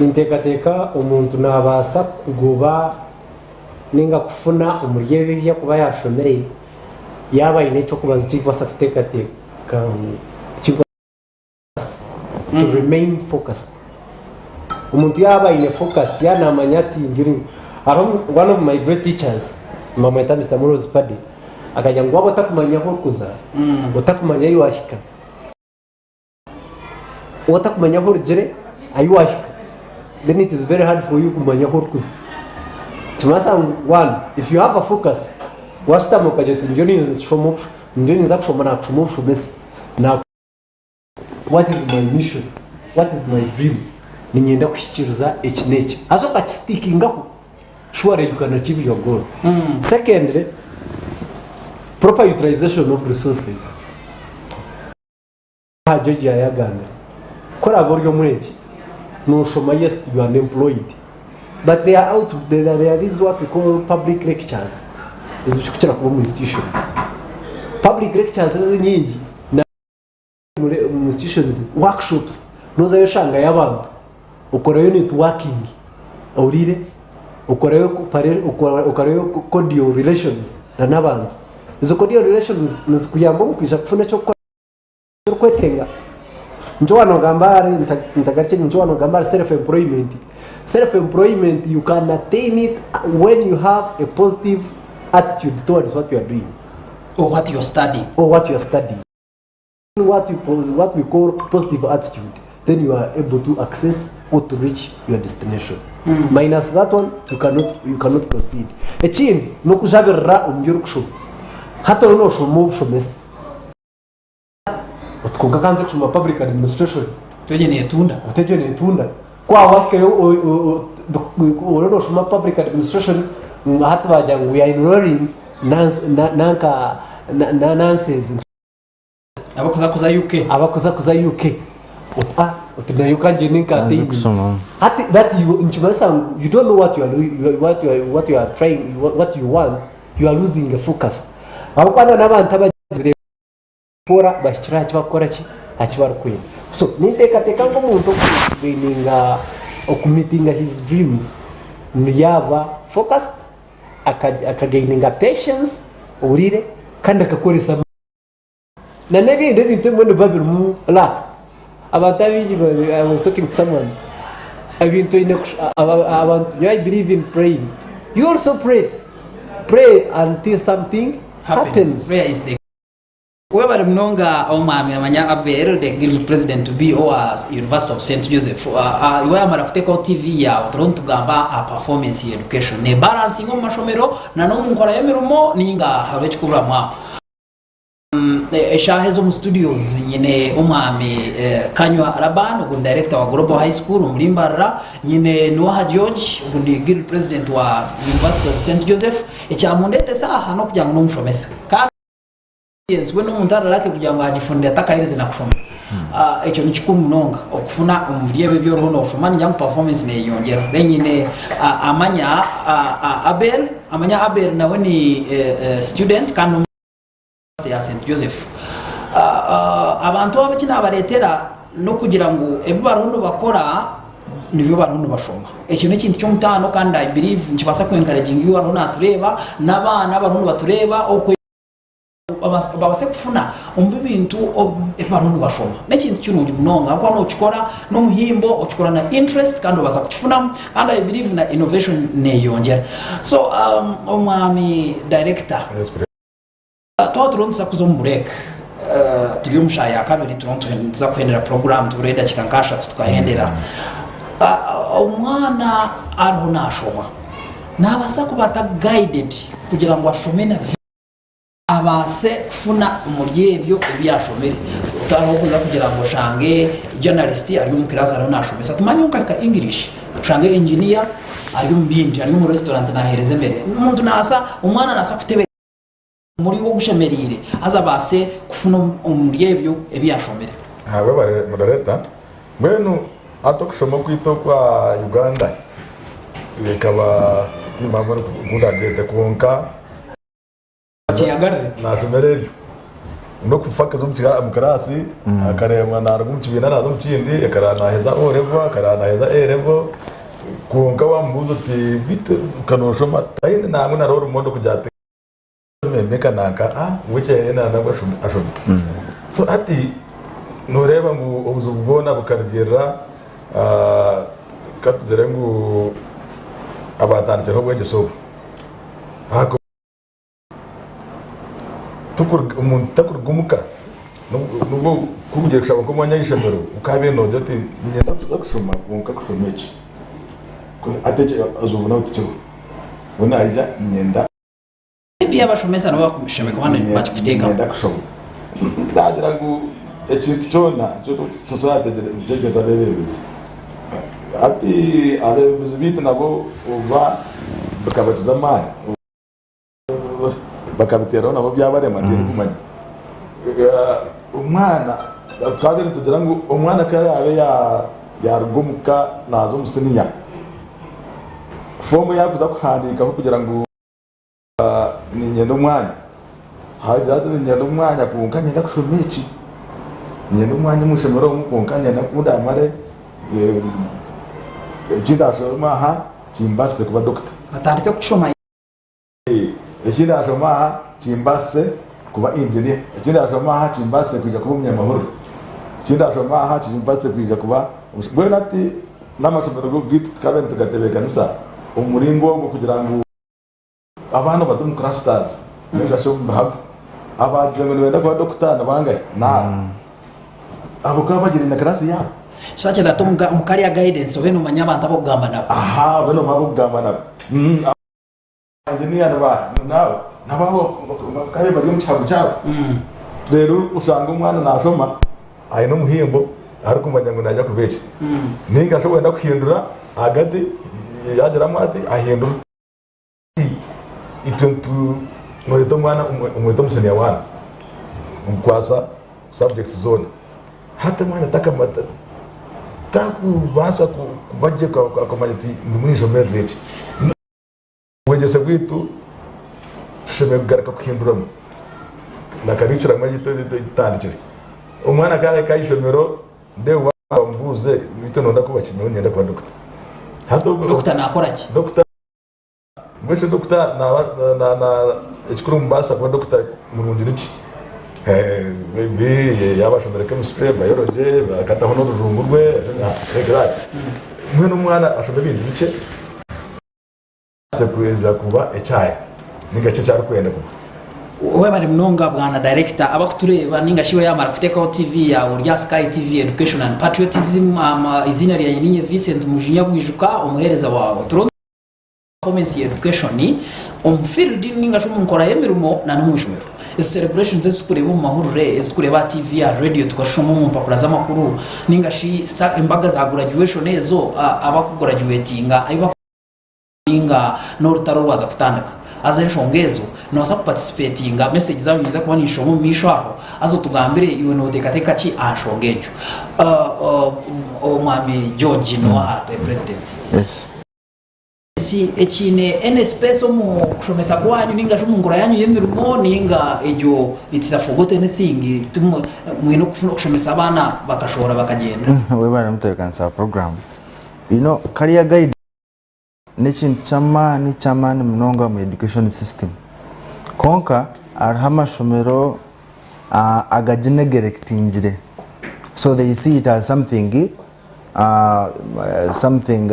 Speaker 4: Ninteekateeka omuntu naabaasa kugoba ninga kufuna omuri ebi ebi arikuba yaashomire yaaba aine eky'okubanza eki arikubaasa kuteekateeka ngu to remain focused. Omuntu yaaba aine focus yaaba naamanya ati hariho one of my great teachers nibamweta Mister Murose Paddy akagira ngu waaba otakumanya ahu orikuza, otakumanya ahu waahika, Otakumanya ahu orugire, ahi wahika, then it is very hard for you kumanya ahu orikuza. Nikimanyisa ngu one, if you have a focus, washutama okagira oti ndiyo ninshoma obusho, ndiyo ninza kushoma nakushoma obushomesa, na what is my mission, what is my dream, niinyenda kuhikiriza eki n'eki. Haza okakisitikingaho, surely you can achieve your goal. Secondly, proper utilization of resources. Aha George yayagambire, ku oraabe ori omwegi noshoma yes you are unemployed but there are out there are these what we call public lectures ezirikukira kuba omu institutions. Public lectures ezi nyingi na omu institutions workshops nozayo oshangayo abantu okorayo networking ohuriire okorayo okorayo cordial relations na n'abantu. Ezo cordial relations nizikuyamba omu kwija kufuna eky'okukora. Orikwetenga nikyo waaba nogamba ahari ntagarukye nikyo waaba nogamba ahari self employment. Self employment you can attain it when you have a positive attitude towards what you are doing.
Speaker 1: Or what you are studying.
Speaker 4: Or what you are studying. What you, what we call positive attitude, then you are able to access or to reach your destination. Minus that one, you cannot, you cannot proceed. Ekindi, n'okujabirira omu bi orikushoma. Hati oriyo noshoma obushomesa. Oti kwonka ka nze kushoma public administration.
Speaker 1: Otegye neetunda.
Speaker 4: Otegye neetunda. Ku waaba wahikayo oriyo nooshoma public administration hati baagira ngu we are enrolling nanka nurses.
Speaker 1: Abakuza kuza UK.
Speaker 4: Abakuza kuza UK. Oti ah. Oti nayo ka ngyende nka
Speaker 3: Nze
Speaker 4: ataininge.
Speaker 3: kushoma.
Speaker 4: Hati that you nikimanyisa ngu you don't know what you are you what you are what you are trying what you want you are losing the focus. Ahabw'okuba na n'abantu abagizire kukora bahikire aha ki barikukora ki aha ki barikwenda. So ninteekateeka ngu omuntu okugaininga okumitinga his dreams ni yaaba focused aka akagaininga patience ohuriire kandi akakoresa amaani. Na n'ebindi ebintu ebimwe nibiba birimu luck. Abantu abaingi I was talking to someone ebintu oine abantu nyowe I believe in praying. You also pray, pray until something happens.
Speaker 1: Prayer is the Webare munonga omwami Amanya Abel the guild president to be owa University of St Joseph. Iwe wamara kutekaho TV yawe turiho nitugamba aha performance ya education ne balancing omu mashomero na n'omunkora y'emirimo ninga hariho ekikuburamu aho. Eshaaha ezi omu studios nyine omwami Kanywa Laban ogu ni director wa Global High School omuri Mbarara, nyine Nuwaha George ogu ni guild president wa University of St Joseph. Ekyamundetesa aha n'okugira ngu n'omushomesa kandi we n'omuntu ari lucky kugira ngu agifunire atakaherize na kushoma. Ekyo ni kikuru munonga okufuna omuri ebyo ebi oriho nooshoma ningira ngu performance neyeyongyera. Then nyine Amanya Abel, Amanya Abel nawe ni student kandi University ya St Joseph. Abantu abo eki nabareetera n'okugira ngu ebi bariho nibakora nibyo bariho nibashoma. Ekyo n'ekintu ky'omutaano kandi I believe nikibaasa ku encouraginga iwe oriho natureeba n'abaana abariho nibatureeba okwe babaase kufuna omu bintu ebi bariho nibashoma. N'ekintu kirungi munonga ahabw'okuba nookikora n'omuhimbo, okikora na interest kandi obaasa kukifunamu kandi I believe na innovation neeyongyera. So omwami director. Twaba turiho nituza kuza omu bureeka, turi omu shaaha ya kabiri turiho nituza kuhendera puroguraamu tuburiho edakiika nka ashatu tukahendera. Omwana ariho naashoma naabaasa kuba ata guided kugira ngu ashome na abaase kufuna omuri ebyo ebi yaashomire. Otariho kuza kugira ngu oshange journalist ari omu kiraasi ariho naashomesa tumanye nka English, oshange engineer ari omu bindi ari omu restaurant naaheereza emere. Omuntu naasa omwana naasa kutebe. Omuringo ogushemereire haza abaase kufuna omuri ebyo ebi yaashomire.
Speaker 2: Webare moderator, mbwenu hati okushoma okwaitu okwa Uganda ekaba timpamya oku ndagyete kwonka nashomera eryo n'okufa akaza omu kiraasi akareeba naruga omu kibiina naaza omu kindi akareba naheza O level akareba naheza A level kwonka wamubuuza oti beitu ka noshoma taine nangwa na role model kugira ati Emeka nanka ah which area na nabwo ashome. So hati noreeba ngu obuzibu bwona bukarugirira katugire ngu abatandikireho obwegyese obu. Omuntu takuruga omuka nobwo kukugira kushaba nk'omwanya ah'eishomero okaaba nogira oti niinyenda kuza kushoma kwonka kushoma eki. Hati ekyo obu nawe tikiriho. We naija niinyenda.
Speaker 1: Maybe abashomesa nabo bakushemereire kuba bakikuteekaho.
Speaker 2: Niinyenda kushoma. Naagira ngu ekintu kyona tosobola kugyegyerera abeebembezi. Hati abeebembezi baitu nabo oba bikabakiza amaani bakabiteeraho nabo byabarema tindikumanya. Omwana twabaire nitugira ngu omwana ku araabe yaaruga omuka naaza omu siniya, foomu ei arikuza kuhandiikaho kugira ngu Niinyenda omwanya. Haagira ati niinyenda omwanya kwonka niinyenda kushoma eki. Niinyenda omwanya omu ishomero omu kwonka niinyenda ku ndaamare eki ndaashome aha kimbaasise kuba dokita.
Speaker 1: Atandike kukishoma.
Speaker 2: Eki ndaashome aha kimbaasise kuba inginiya. Eki ndaashome aha kimbaasise kwija kuba omunyamahurire. Eki ndaashome aha kimbaasise kwija kuba. Mbwenu hati n'amashomero gaitu tukaaba nitugatebeekanisa omu muringo ogwo kugira ngu. Abaana bari omu clusters ninga shi omu bihago abaagira ngu nibenda kuba dokita ni bangahi? Naabo. Abo ku bagira na class yaabo.
Speaker 1: Such that omu kariya guidance obe nomanya abantu abokugamba nabo.
Speaker 2: Aha obe nomanya abokugamba nabo. Aba engineer ni baahi? Naabo. Nabo abo bakabe bari omu kihago kyabo. Reero oshange omwana naashoma aine omuhimbo arikumanya ngu naija kuba eki. Ninga shi wenda kuhindura ahagati yaagiramu ati ahindura. Itwe noyeta omwana omweta omu senior one omukwasa subjects zoona hati omwana Takubaasa kuba gye akamanya ati ndimu ninshomerera eki. Obwegyese bwaitu tushemereire kugaruka kuhinduramu na curriculum ei tutandikire. Omwana ku arahika aha ishomero ndeeba bamubuuze beitu noyenda kuba ki? Nyowe niinyenda kuba dokita. Hati ogwo
Speaker 1: Dokita naakora ki?
Speaker 2: Dokita mbwenu shi dokita naaba ekirikumubaasisa kuba dokita murungi niki? Maybe yaaba ashomire chemistry, biology akataho n'orujungu rwe like that. Mbwenu omwana ashome ebintu bikye. Kwija kuba eki ari ninga shi eki arikwenda kuba.
Speaker 1: Webare munonga bwana director abakutureeba ninga shi iwe yamara kutekaho TV yaawe ori aha Sky TV Education and Patriotism eiziina ryangye ninye Vincent Mujinya Bwijuka omuhereza waawe turiho performance ya education omu field ninga shi omu nkora y'emirimo na n'omu ishomero ezi celebrations ezi turikureeba omu mahurire ezi turikureeba aha TV aha radio tukashoma omu mpapura z'amakuru ninga shi embaga za graduation ezo abakugurajuwetinga ahi Ninga n'orutaro rwaza kutandika. Haza enshonga ezo noobaasa kuparticipatinga, message zaabo niinyija kuba ninshoma omu maisho aho, haza otugambire iwe nooteekateeka ki aha nshonga egyo. Omwami George Noah the president.
Speaker 3: Yes.
Speaker 1: Eki ekiine any space omu kushomesa kwanyu ninga shi omu nkora yanyu y'emirimo ninga egyo it's a forgotten thing timwe mwine okushomesa abaana bakashohora bakagyenda?
Speaker 3: Webare mutebeekanisa wa program. You know career guide. N'ekintu ky'amaani ky'amaani munonga omu education system. Kwonka hariho amashomero agaginegerekitingire so they see it as something something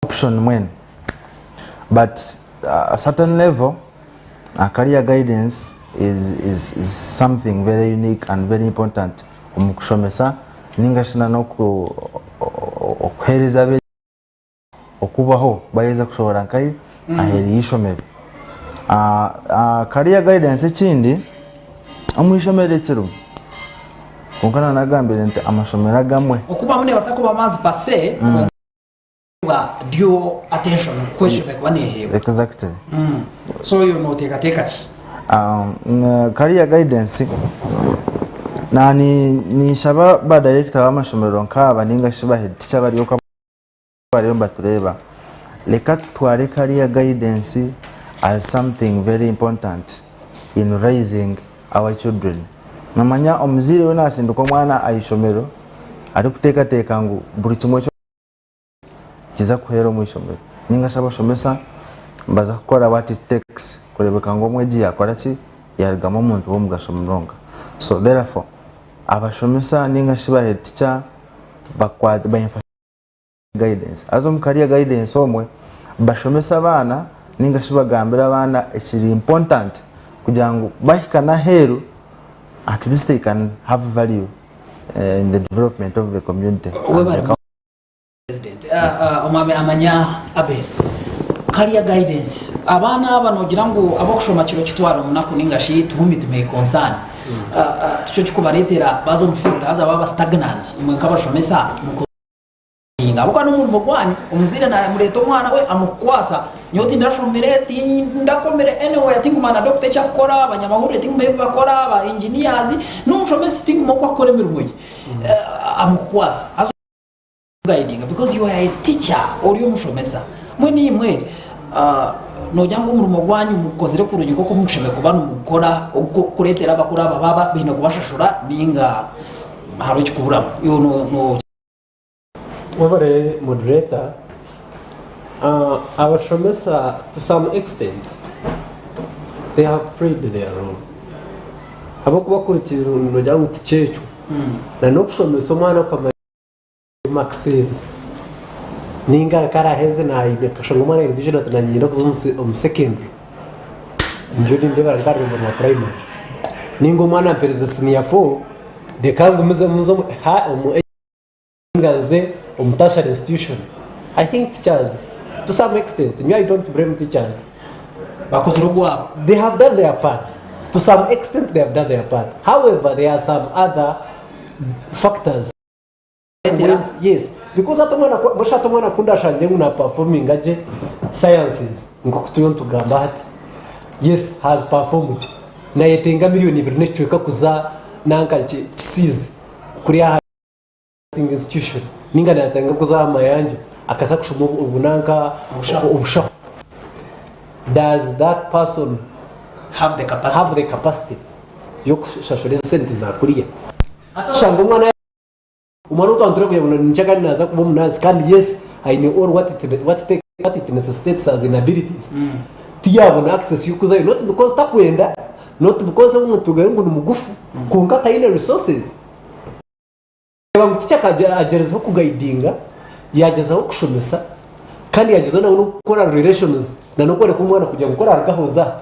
Speaker 3: option mbwenu but a certain level career guidance is is is something very unique and very important omu kushomesa ninga shi n'okuheereza abeegi. Okubaho bayeza kushohora nkahi aheeru y'eishomero. Career guidance ekindi omu ishomero ekirimu kwonka nanagambire nti amashomero agamwe.
Speaker 1: Okubamu nebaasa kuba amaazi per se kwonka due attention oku eshemereire kuba neheebwa.
Speaker 3: Exactly.
Speaker 1: So iwe noteekateeka ki?
Speaker 3: Career guidance ninshaba ba director b'amashomero nkaaba ninga shi ba head teacher bari oku bariyo nibatureeba, reka tutware career guidance as something very important in raising our children. Nomanya omuzaire we nasindika omwana aha ishomero arikuteekateeka ngu buri kimwe kyona kiza kuheera omu ishomero ninga shi abashomesa nibaza kukora what it takes kureebeka ngu omwegi yakora ki, yarugamu omuntu w'omugasho munonga. So therefore abashomesa ninga shi ba head teacher bakwate guidance haza omu career guidance omwe bashomese abaana ninga shi bagambire abaana ekiri important kugira ngu bahika n'aheeru at least they can have value eh, in the development of the community and
Speaker 1: Webale
Speaker 3: the coun-
Speaker 1: President. Omwami Amanya Abel, career guidance abaana aba nogira ngu abakushoma kiro kitwara omunaku ninga shi to whom it may concern tikyo kikubaretera baza omu field haza baba stagnant imwe nkabashomesa muko Ahabw'okuba n'omurimo gwanyu, omuzaire naamureeta omwana we amukukwasa, nyowe tindashomire, tindakomire anywhere, tinkumanya na dokita eki akukora, abanyamahurire tinkumanya ebi bakora, aba engineers, n'omushomesa tinkumanya oku akukora emirimo ye, amukukwasa. Haza omuguidinga because you are a teacher, ori omushomesa. Mbwenu imwe noogira ngu omurimo gwanyu mugukozire kurungi nk'oku mushemereire kuba nimugukora, ogw'okureetera abakuru aba baaba baine kubashashura nainga hariho ekikuburamu? Iwe no.
Speaker 4: Webare moderator, abashomesa to some extent they have played their role ahabw'okuba kurugiirira nogira ngu tikyekyo na n'okushomesa omwana okamanya marks ezi ninga nkaraheze nayine kashanga omwana aine vision ati nanye niinyenda kuza omu secondary nyowe nindeeba nkarurembo rwa primary ninga omwana ampereze senior four reka ngumizemu nze omu Ninga nze omu tertiary institution I think teachers to some extent nyowe I don't blame teachers
Speaker 1: Bakozire ogwabo.
Speaker 4: They have done their part to some extent they have done their part however there are some other factors yes because hati omwana ku hati omwana ku ndashangye ngu na performinga gye sciences nk'oku turiyo nitugamba hati yes has performed nayetenga miriyoni ibiri n'ekicweka kuza nanka ki kisiizi kuri aha. nursing institution ninga natandika kuza aha mayanja akaza kushoma obunanka obushaho does that person
Speaker 1: have the capacity,
Speaker 4: have the capacity yokushashura ezi sente za kuriya hati oshanga omwana omwana ou twaba kugira ngu ninkya kandi naza kuba omunansi kandi yes aine all what it, what it, take, what it necessitates as in abilities mm. tiyabona access yokuzayo not because takwenda not because omuntu ngu ni mugufu mm. kwonka tayine resources Reeba ngu teacher akagyezaho kugaidinga, yaagyezaho kushomesa kandi yaagyezaho nawe n'okukora relations na n'okworeka omwana kugira ngu ku oraaruga aha oze aha.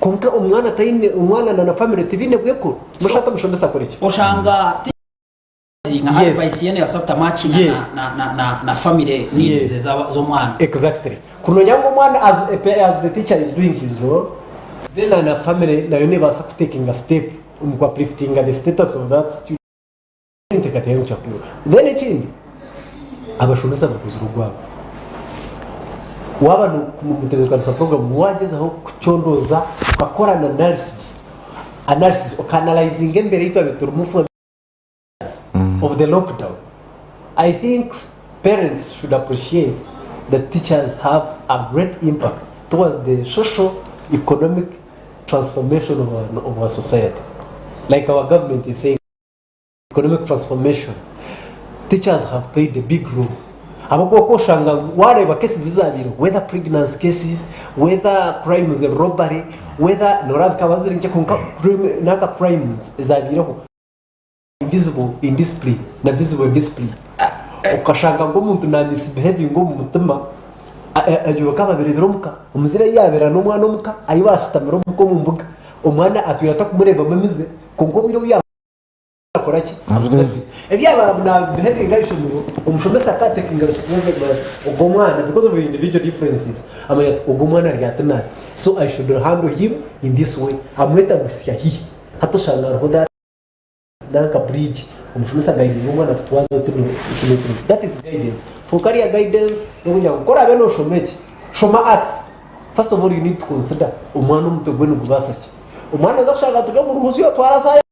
Speaker 4: Kwonka omwana taine, omwana na na family tibaine bwekuru. Mbwenu hati omushomesa akore ki?
Speaker 1: Oshanga teacher nka
Speaker 4: Yes.
Speaker 1: advice ye neebaasa kutamatchinga
Speaker 4: Yes.
Speaker 1: na, na, na, na family needs
Speaker 4: Yes.
Speaker 1: ez'omwana.
Speaker 4: Exactly. Kunonya ngu omwana as, as the teacher is doing his role, then na na family nayo neebaasa kutakinga step omu ku upliftinga the status of that student. Enteekateeka y'oku kyakuteerwa. Then ekindi, abashomesa bakozire ogwabo. Waaba nomutebeekanisa puroguramu waagyezaho kucondooza okakora na analysis, analysis oka-analyzinga embeera ei twabaire turimu for of the lockdown. I think parents should appreciate that teachers have a great impact towards the social, economic transformation of our, of our society. Like our government is saying. Economic transformation, teachers have played a big role ahabw'okuba ku oshanga ngu wareeba cases ezabaireho whether pregnancy cases, whether crimes robbery, whether noreeba zikaba ziri nkye kwonka nanka crimes ezabaireho invisible indiscipline na visible indiscipline okashanga ngu omuntu na misbehavinga omu mutima ebyo bakaba babireebire omuka omuzaire ahi yabeera n'omwana omuka ahi bashutamire omuka omu mbuga omwana atwire atakumureebamu emize kwonka obwire obu akora ki? Ebyaba nabibehavinga aha ishomero, omushomesa akatekinga responsibility ogwo omwana because of individual differences amanya ati ogu omwana ari ati nati so I should handle him in this way amwete amuhitsya haihi hati oshanga hariho that nanka bridge omushomesa agaidinga omwana ati twaza oti oti noti that is guidance for kariya guidance nokugira ngu ku oraabe noshoma eki shoma arts first of all you need to consider omwana omutwe gwe nigubaasa ki omwana oza kushanga turi omu ruhusyo twara science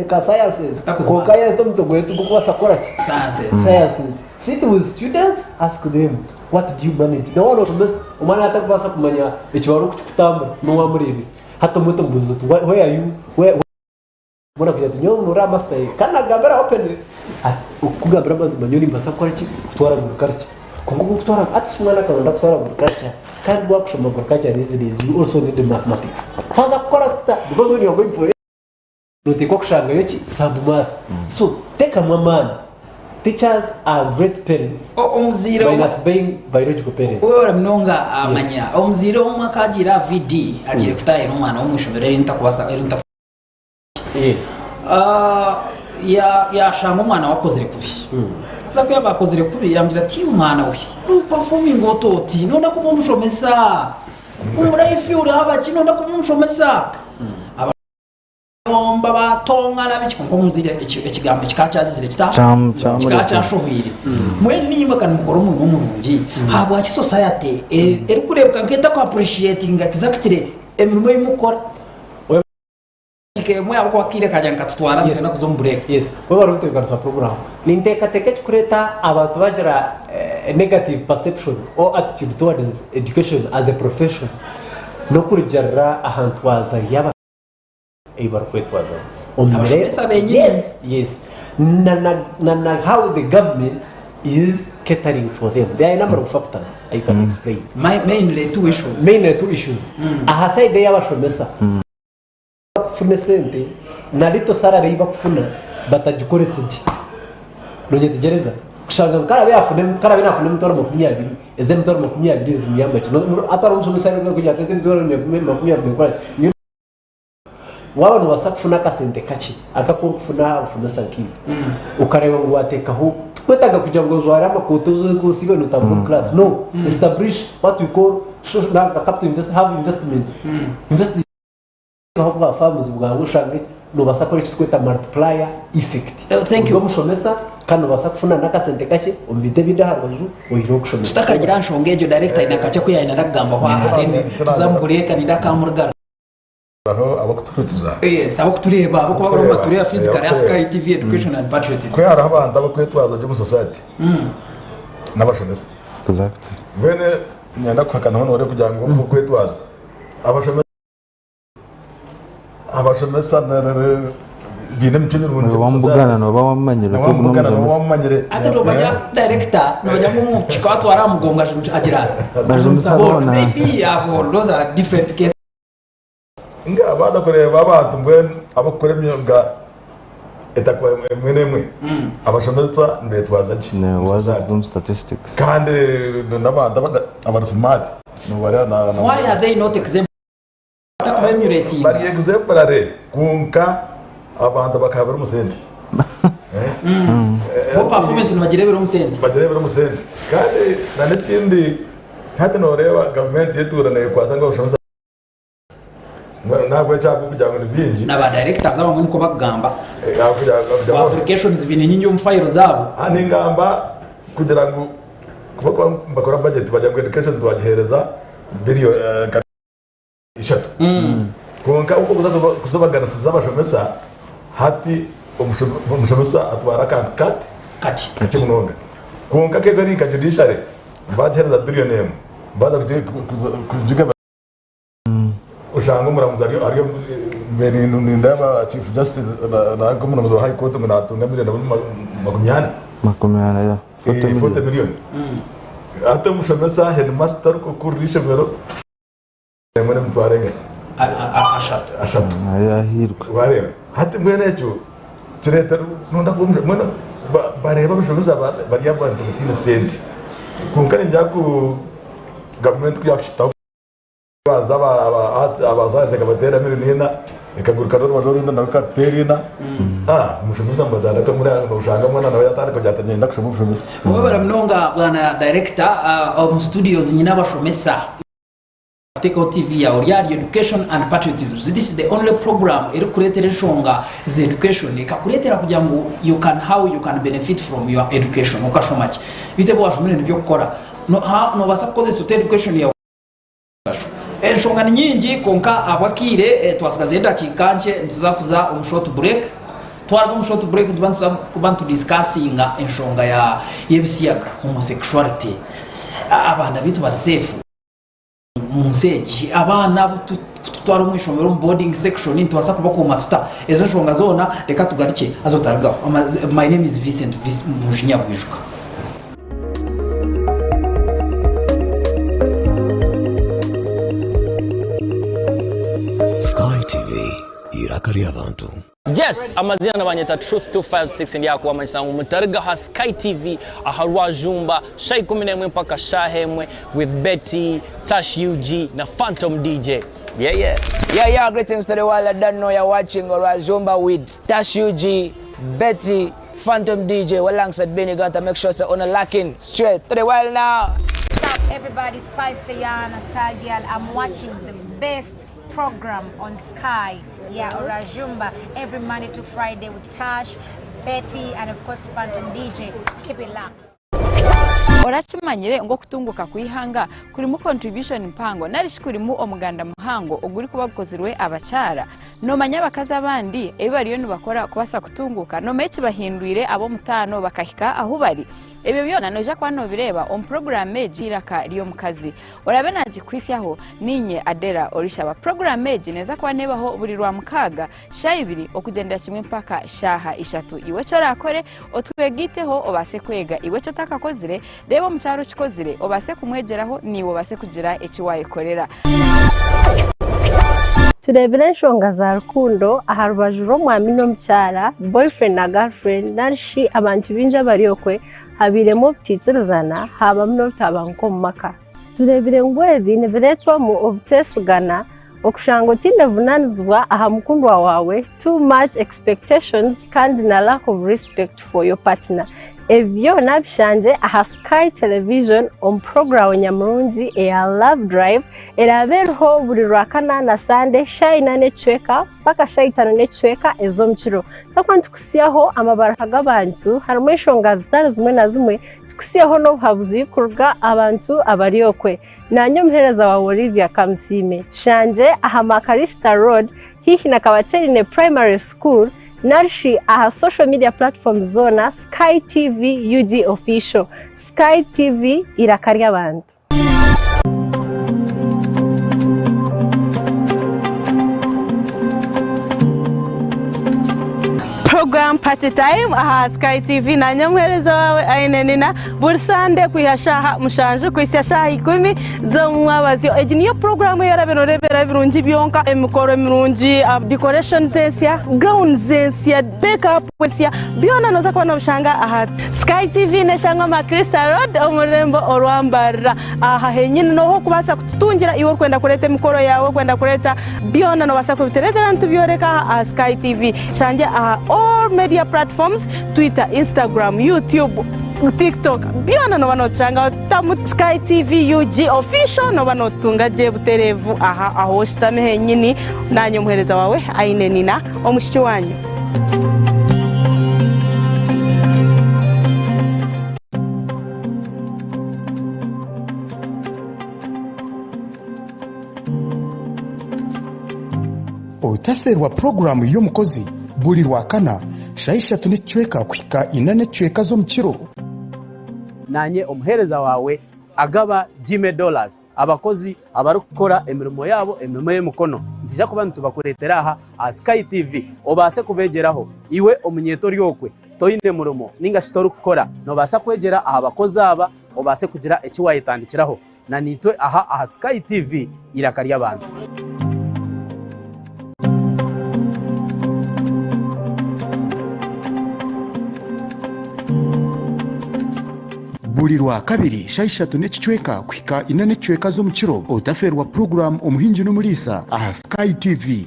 Speaker 4: Ka sciences kwonka yahita omutwe gweye tigurikubaasa kukora ki? Sciences. Sit with students ask them what do you manage? Nawe waaba noshomesa omwana yaaba atarikubaasa kumanya ekibaro oku kirikutambura n'owamureebire hati omwete omubuuze oti where are you where omwana akugira ati nyowe nora aha master kandi nakugambira openly ati okukugambira amazima nyowe nimbaasa kukora ki? Kutwara agriculture kwonka obu okutwara hati shi omwana akaronda kutwara agriculture kandi wakushoma agriculture these days you also need mathematics twaza kukora tuta because when you are going for Noteekwa kushangayo ki? Sub math. So tekamu amaani. Teachers are great parents
Speaker 1: Omuzaire omwe
Speaker 4: minus being biological parents.
Speaker 1: Webare munonga amanya. Omuzaire omwe akagiire aha VD agiire kutaahira omwana we omu ishomero eri ntakubaasa eri ntaku
Speaker 4: Yes.
Speaker 1: Ah, ya- yashanga omwana we akozire kubi. Haza ku yaaba akozire kubi yamugira ati iwe mwana we nopafominga ota oti noyenda kuba omushomesa omu life ori abaki noyenda kuba omushomesa. Abayomba batongana biki kwonka omuzaire ekigambo kikaba kyagizire kita? Kikaba kyashohwire. Mbwenu naimwe ka nimukora omurimo murungi, ahabwaki society erikureebeka nk'etaku appreciatinga exactly emirimo ei murikukora? Emwe ahabw'okuba akaire kagira ngu katutwara nitwenda kuza omu break.
Speaker 4: Yes, webare kutebeekanisa puroguraamu. Ninteekateeka ekirikureeta abantu bagira negative perception or attitude towards education as a profession n'okurugiirira aha ntwaza y'abantu. ei barikwetwazamu omu mireebe
Speaker 1: Abashomesa benyini.
Speaker 4: yes yes na na na na how the government is catering for them there are a number of factors I can explain
Speaker 1: Mainly two issues.
Speaker 4: mainly two issues aha side ey'abashomesa bakufuna esente na little salary ei bakufuna batagikorese gye nonyetegyereza kushanga ngu karabe yafuna karabe nafuna emitwaro 20 ezi emitwaro 20 nizimuyamba ki hati hariho omushomesa arikugira ati emitwaro 20 nekora ki Waaba noobaasa kufuna akasente kakye aku orikufuna aha bushomesa nkaiwe, okareeba ngu waateekaho, tikwetaaga kugira ngu ojware amakooti oze osiibe nootambura omu class, no, establish what we call capital invest, have investments, invest teekaho bwa farms bwawe oshange noobaasa kukora eki turikweta multiplier effect.
Speaker 1: Thank you.
Speaker 4: Ori omushomesa kandi noobaasa kufuna n'akasente kakye omu bintu ebindi aha rubaju oihireho okushomesa.
Speaker 1: Tutakagira aha nshonga egyo, director aine akakye aku yaayenda kugambaho aha, then tuze omu bureeka nindeeba ka murugara.
Speaker 2: Hariho abarikutuhurikiza.
Speaker 1: Yes, abarikutureeba, abarikuba bariho nibatureeba physically aha Sky TV Education and Patriotism.
Speaker 2: Kwe hariho abantu abarikwetwaza gye omu society n'abashomesa.
Speaker 3: Exactly.
Speaker 2: Mbwenu niinyenda kuhakanaho noore kugira ngu okwetwaza abashomesa abashomesa baine emicwe mirungi omu
Speaker 3: Wamubugana
Speaker 2: society.
Speaker 3: nooba wamumanyire
Speaker 2: Nooba
Speaker 3: oti ogu
Speaker 2: wamubugana nooba
Speaker 3: n'omushomesa.
Speaker 2: wamumanyire.
Speaker 1: Ate noomanya director, noomanya ngu omu kwatwara aha mugongo agira ata?
Speaker 3: Bashomesa boona.
Speaker 1: Maybe abo those are different cases.
Speaker 2: Nga baaza kureeba abantu mbwenu abarikukora emyooga etakuba emwe n'emwe, abashomesa nibeetwaza gye omu
Speaker 3: Waaza
Speaker 2: society.
Speaker 3: kuza omu statistics.
Speaker 2: Kandi n'abantu abari smart noobareeba na na
Speaker 1: Why are they not exemplary? Batakuba emulatinga.
Speaker 2: Bari exemplary kwonka abantu bakahabira omu sente.
Speaker 1: Bo performance nibagireebera omu sente.
Speaker 2: Bagireebera omu sente. Kandi na n'ekindi hati nooreeba gavumenti yetuura neekwasa ngu abashomesa Nahabwekyo ahabw'okugira ngu ni bingi.
Speaker 1: Na ba directors abamwe nikwo bakugamba.
Speaker 2: Ahabw'okugira
Speaker 1: Ngu applications baine nyingi omu file zaabo.
Speaker 2: Ningamba kugira ngu kuba kuba nibakora budget bagira ngu education twagihereza billion nka ishatu. Kwonka oku okuza kuzibaganisiza abashomesa hati omushomesa atwara akantu kati
Speaker 1: Kakye.
Speaker 2: kakye munonga. Kwonka nk'ekyo nka judiciary bagihereza billion emwe baza kugigaba. Oshanga omuramuzi ari ari nindeeba chief justice nanka omuramuzi wa high court ngu natunga million 40.
Speaker 3: 40 yeah.
Speaker 2: 40 million. Hati omushomesa headmaster orikukurira eishomero emwe n'emitwaro engahi?
Speaker 1: Ashatu.
Speaker 2: Ashatu.
Speaker 3: Nayo ahiirwe.
Speaker 2: Wareeba hati mbwenu ekyo kireetera nonda kuba mbwenu bareeba abashomesa bari abantu bataine sente kwonka ningira ngu gavumenti ku yaakukitaho Abanza aba science ekabateera million ina, ekaguruka n'orubaju orundi narwo ekaruteera ina. Omushomesa nibatandika muri aho noshanga omwana nawe yatandika kugira ati niinyenda kushoma obushomesa.
Speaker 1: Webare munonga bwana director omu studios nyine abashomesa kuteekaho TV yaawe ori ahari education and patriotism this is the only program erikukureetera enshonga za education ekakureetera kugira ngu you can how you can benefit from your education okashoma gye beitu ebi washomire nibyo okukora nobaasa kukozesa ota education yaawe. Enshonga ni nyingi kwonka ahabw'akaire twasigazeyo edakiika nkye nituza kuza omu short break. Twaruga omu short break nituba nituza kuba nitudisikasinga enshonga ya y'ebisiyaga, homosexuality. Abaana baitu bari safe omu nsi egi? Abaana abu tukutwara omu ishomero omu boarding section nitubaasa kubakuuma tuta? Ezo enshonga zoona reka tugarukye haza otarugaho. My name is Vincent Mujinya Bwijuka.
Speaker 5: Sky TV, eiraka ry'abantu.
Speaker 8: Yes, amazina nibanyeta Truth 256 ndi aha kubamanyisa ngu mutariga aha Sky TV aha Rwajumba shaaha 11 mpaka shaaha emwe with Betty, Tash UG na Phantom DJ.
Speaker 9: Yeah, yeah. Yeah, yeah, greetings to the world that don't know you're watching Rwajumba with Tash UG, Betty, Phantom DJ alongside Benny Ganta. Make sure to on a locking straight to the world now.
Speaker 10: What's up, everybody? Spice Diana, Star Girl. I'm watching the best program on Sky. Yeah, Orajumba every Monday to Friday with Tash, Betty, and of course Phantom DJ. Keep it locked.
Speaker 6: Orakimanyire ngu okutunguka kw'eihanga kurimu contribution mpango narishi kurimu omuganda muhango ogurikuba gukozirwe abakyara? Noomanya abakazi abandi ebi bariyo nibakora kubaasa kutunguuka? Noomanya ekibahindwire ab'omutaano bakahika ahu bari? Ebyo byona noija kuba noobireeba omu puroguraamu egi Eiraka ry'Omukazi. Oraabe naagikuhitsyaho, niinye Adela Orishaba. Puroguraamu egi neeza kuba neebaho buri Rwamukaaga shaaha ibiri okugyendera kimwe mpaka shaaha ishatu. Iwe eki oraakore, otwegaiteho obaase kwega. Iwe eki otakakozire, reeba omukyara okikozire obaase kumwegyeraho naiwe obaase kugira eki waayekorera.
Speaker 7: Tureebire enshonga za rukundo aha rubaju rw'omwami n'omukyara, boyfriend na girlfriend, nari shi abantu baingi abari okwe habairemu obutaikirizana haabamu n'obutabanguko omu maka. Tureebire ngu ebi nibireetwamu obuteesigana, okushanga otaine buvunaanizibwa aha mukundwa waawe, too much expectations kandi na lack of respect for your partner. Ebi byona bishangye aha Sky Television omu puroguramu nyamurungi eya Love Drive eraabe eriho buri Rwakana na Sande shaaha ina n'ekicweka mpaka shaaha itaano n'ekicweka ez'omu kiro. Twakuba nitukutsyaho amabaruha g'abantu harimu enshonga zitari zimwe na zimwe, tukutsyeho n'obuhabuzi kuruga abantu abari okwe. Naanye omuheereza waawe Olivia Kamusiime. Tushangye aha Makarista Road haihi na Kabaterine Primary School narishi aha social media platforms zoona Sky TV UG Official. Sky TV eiraka ry'abantu.
Speaker 11: Program Party Time aha Sky TV nanye omuheereza waawe Aine Nina buri Sande kwiha shaaha mushanju kuhitsya shaaha ikumi z'omumwabazyo. Egi niyo puroguramu ei orabe nooreebera ebirungi byonka, emikoro mirungi, decorations ensya, gowns ensya, make up ensya, byona nooza kuba noobishanga aha Sky TV n'eshangwa Macrista Road omu rurembo orwa Mbarara. Aha henyini nooha orikubaasa kututungira iwe orikwenda kureeta emikoro yaawe, orikwenda kureeta byona noobaasa kubitureetera nitubyoreka aha aha Sky TV. Tushangye aha all media platforms, Twitter, Instagram, YouTube, TikTok byona nooba nootushangaho tamu Sky TV UG Official nooba nootutunga gye butereevu aha ahu oshutami henyini. Naanye omuheereza waawe Aine Nina omwishiki waanyu.
Speaker 12: Otafeerwa puroguraamu y'omukozi buri Rwakana shaaha ishatu n'ekicweka kuhika ina n'ekicweka z'omu kiro.
Speaker 13: Naanye omuheereza waawe agaba Jimmy Dollars, abakozi abarikukora emirimo yaabo emirimo y'emikono. Nitwija kuba nitubakureetera aha aha Sky TV obaase kubeegyeraho. Iwe omunyeeto ori okwe toine murimo ninga shi torikukora, noobaasa kwegyera aha bakozi aba obaase kugira eki waayetandikiraho. Na naitwe aha aha Sky TV eiraka ry'abantu.
Speaker 12: Buri Rwakabiri shaaha ishatu n'ekicweka kuhika ina n'ekicweka z'omu kiro, otafeerwa puroguraamu Omuhingi n'Omuriisa aha Sky TV.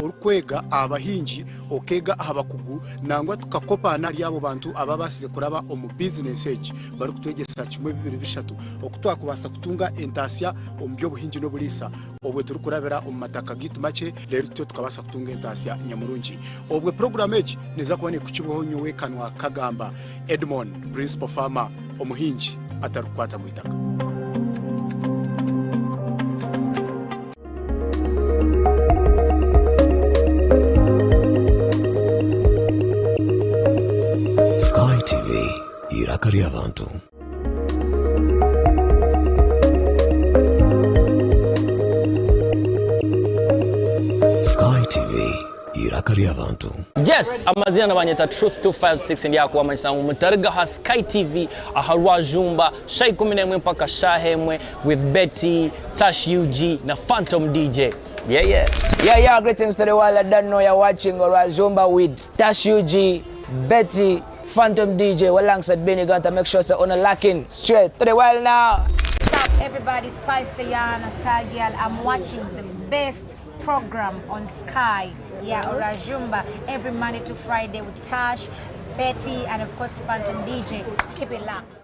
Speaker 14: Orikwega aha bahingi, okeega aha bakugu nangwa tukakopaana ahari abo bantu ababaasize kuraba omu bizinesi egi barikutwegyesa kimwe bibiri bishatu oku twakubaasa kutunga entaasya omu by'obuhingi n'oburiisa obwe turikurabira omu mataka gaitu makye reero tutyo tukabaasa kutunga entaasya nyamurungi. Obwe puroguraamu egi neeza kuba neekukibwaho nyowe Kanwa Kagamba Edmond, Principal Farmer, omuhingi atarikukwata mu itaka.
Speaker 5: Sky TV, eiraka ry'abantu. Sky TV, eiraka ry'abantu.
Speaker 8: Yes, amazina nibanyeta Truth 256 ndi aha kubamanyisa ngu mutariga aha Sky TV aha Rwajumba shaaha 11 mpaka shaaha emwe with Betty, Tash UG na Phantom DJ.
Speaker 9: Yeah, yeah. Yeah, yeah, greetings to the world that don't know you're watching Rwajumba with Tash UG, Betty, Phantom DJ alongside Benny Gunter. Make sure to on a locking straight to the world now.
Speaker 10: What's up, everybody? Spice Diana, Star Girl. I'm watching the best program on Sky. Yeah, Orajumba every Monday to Friday with Tash, Betty, and of course Phantom DJ. Keep it locked.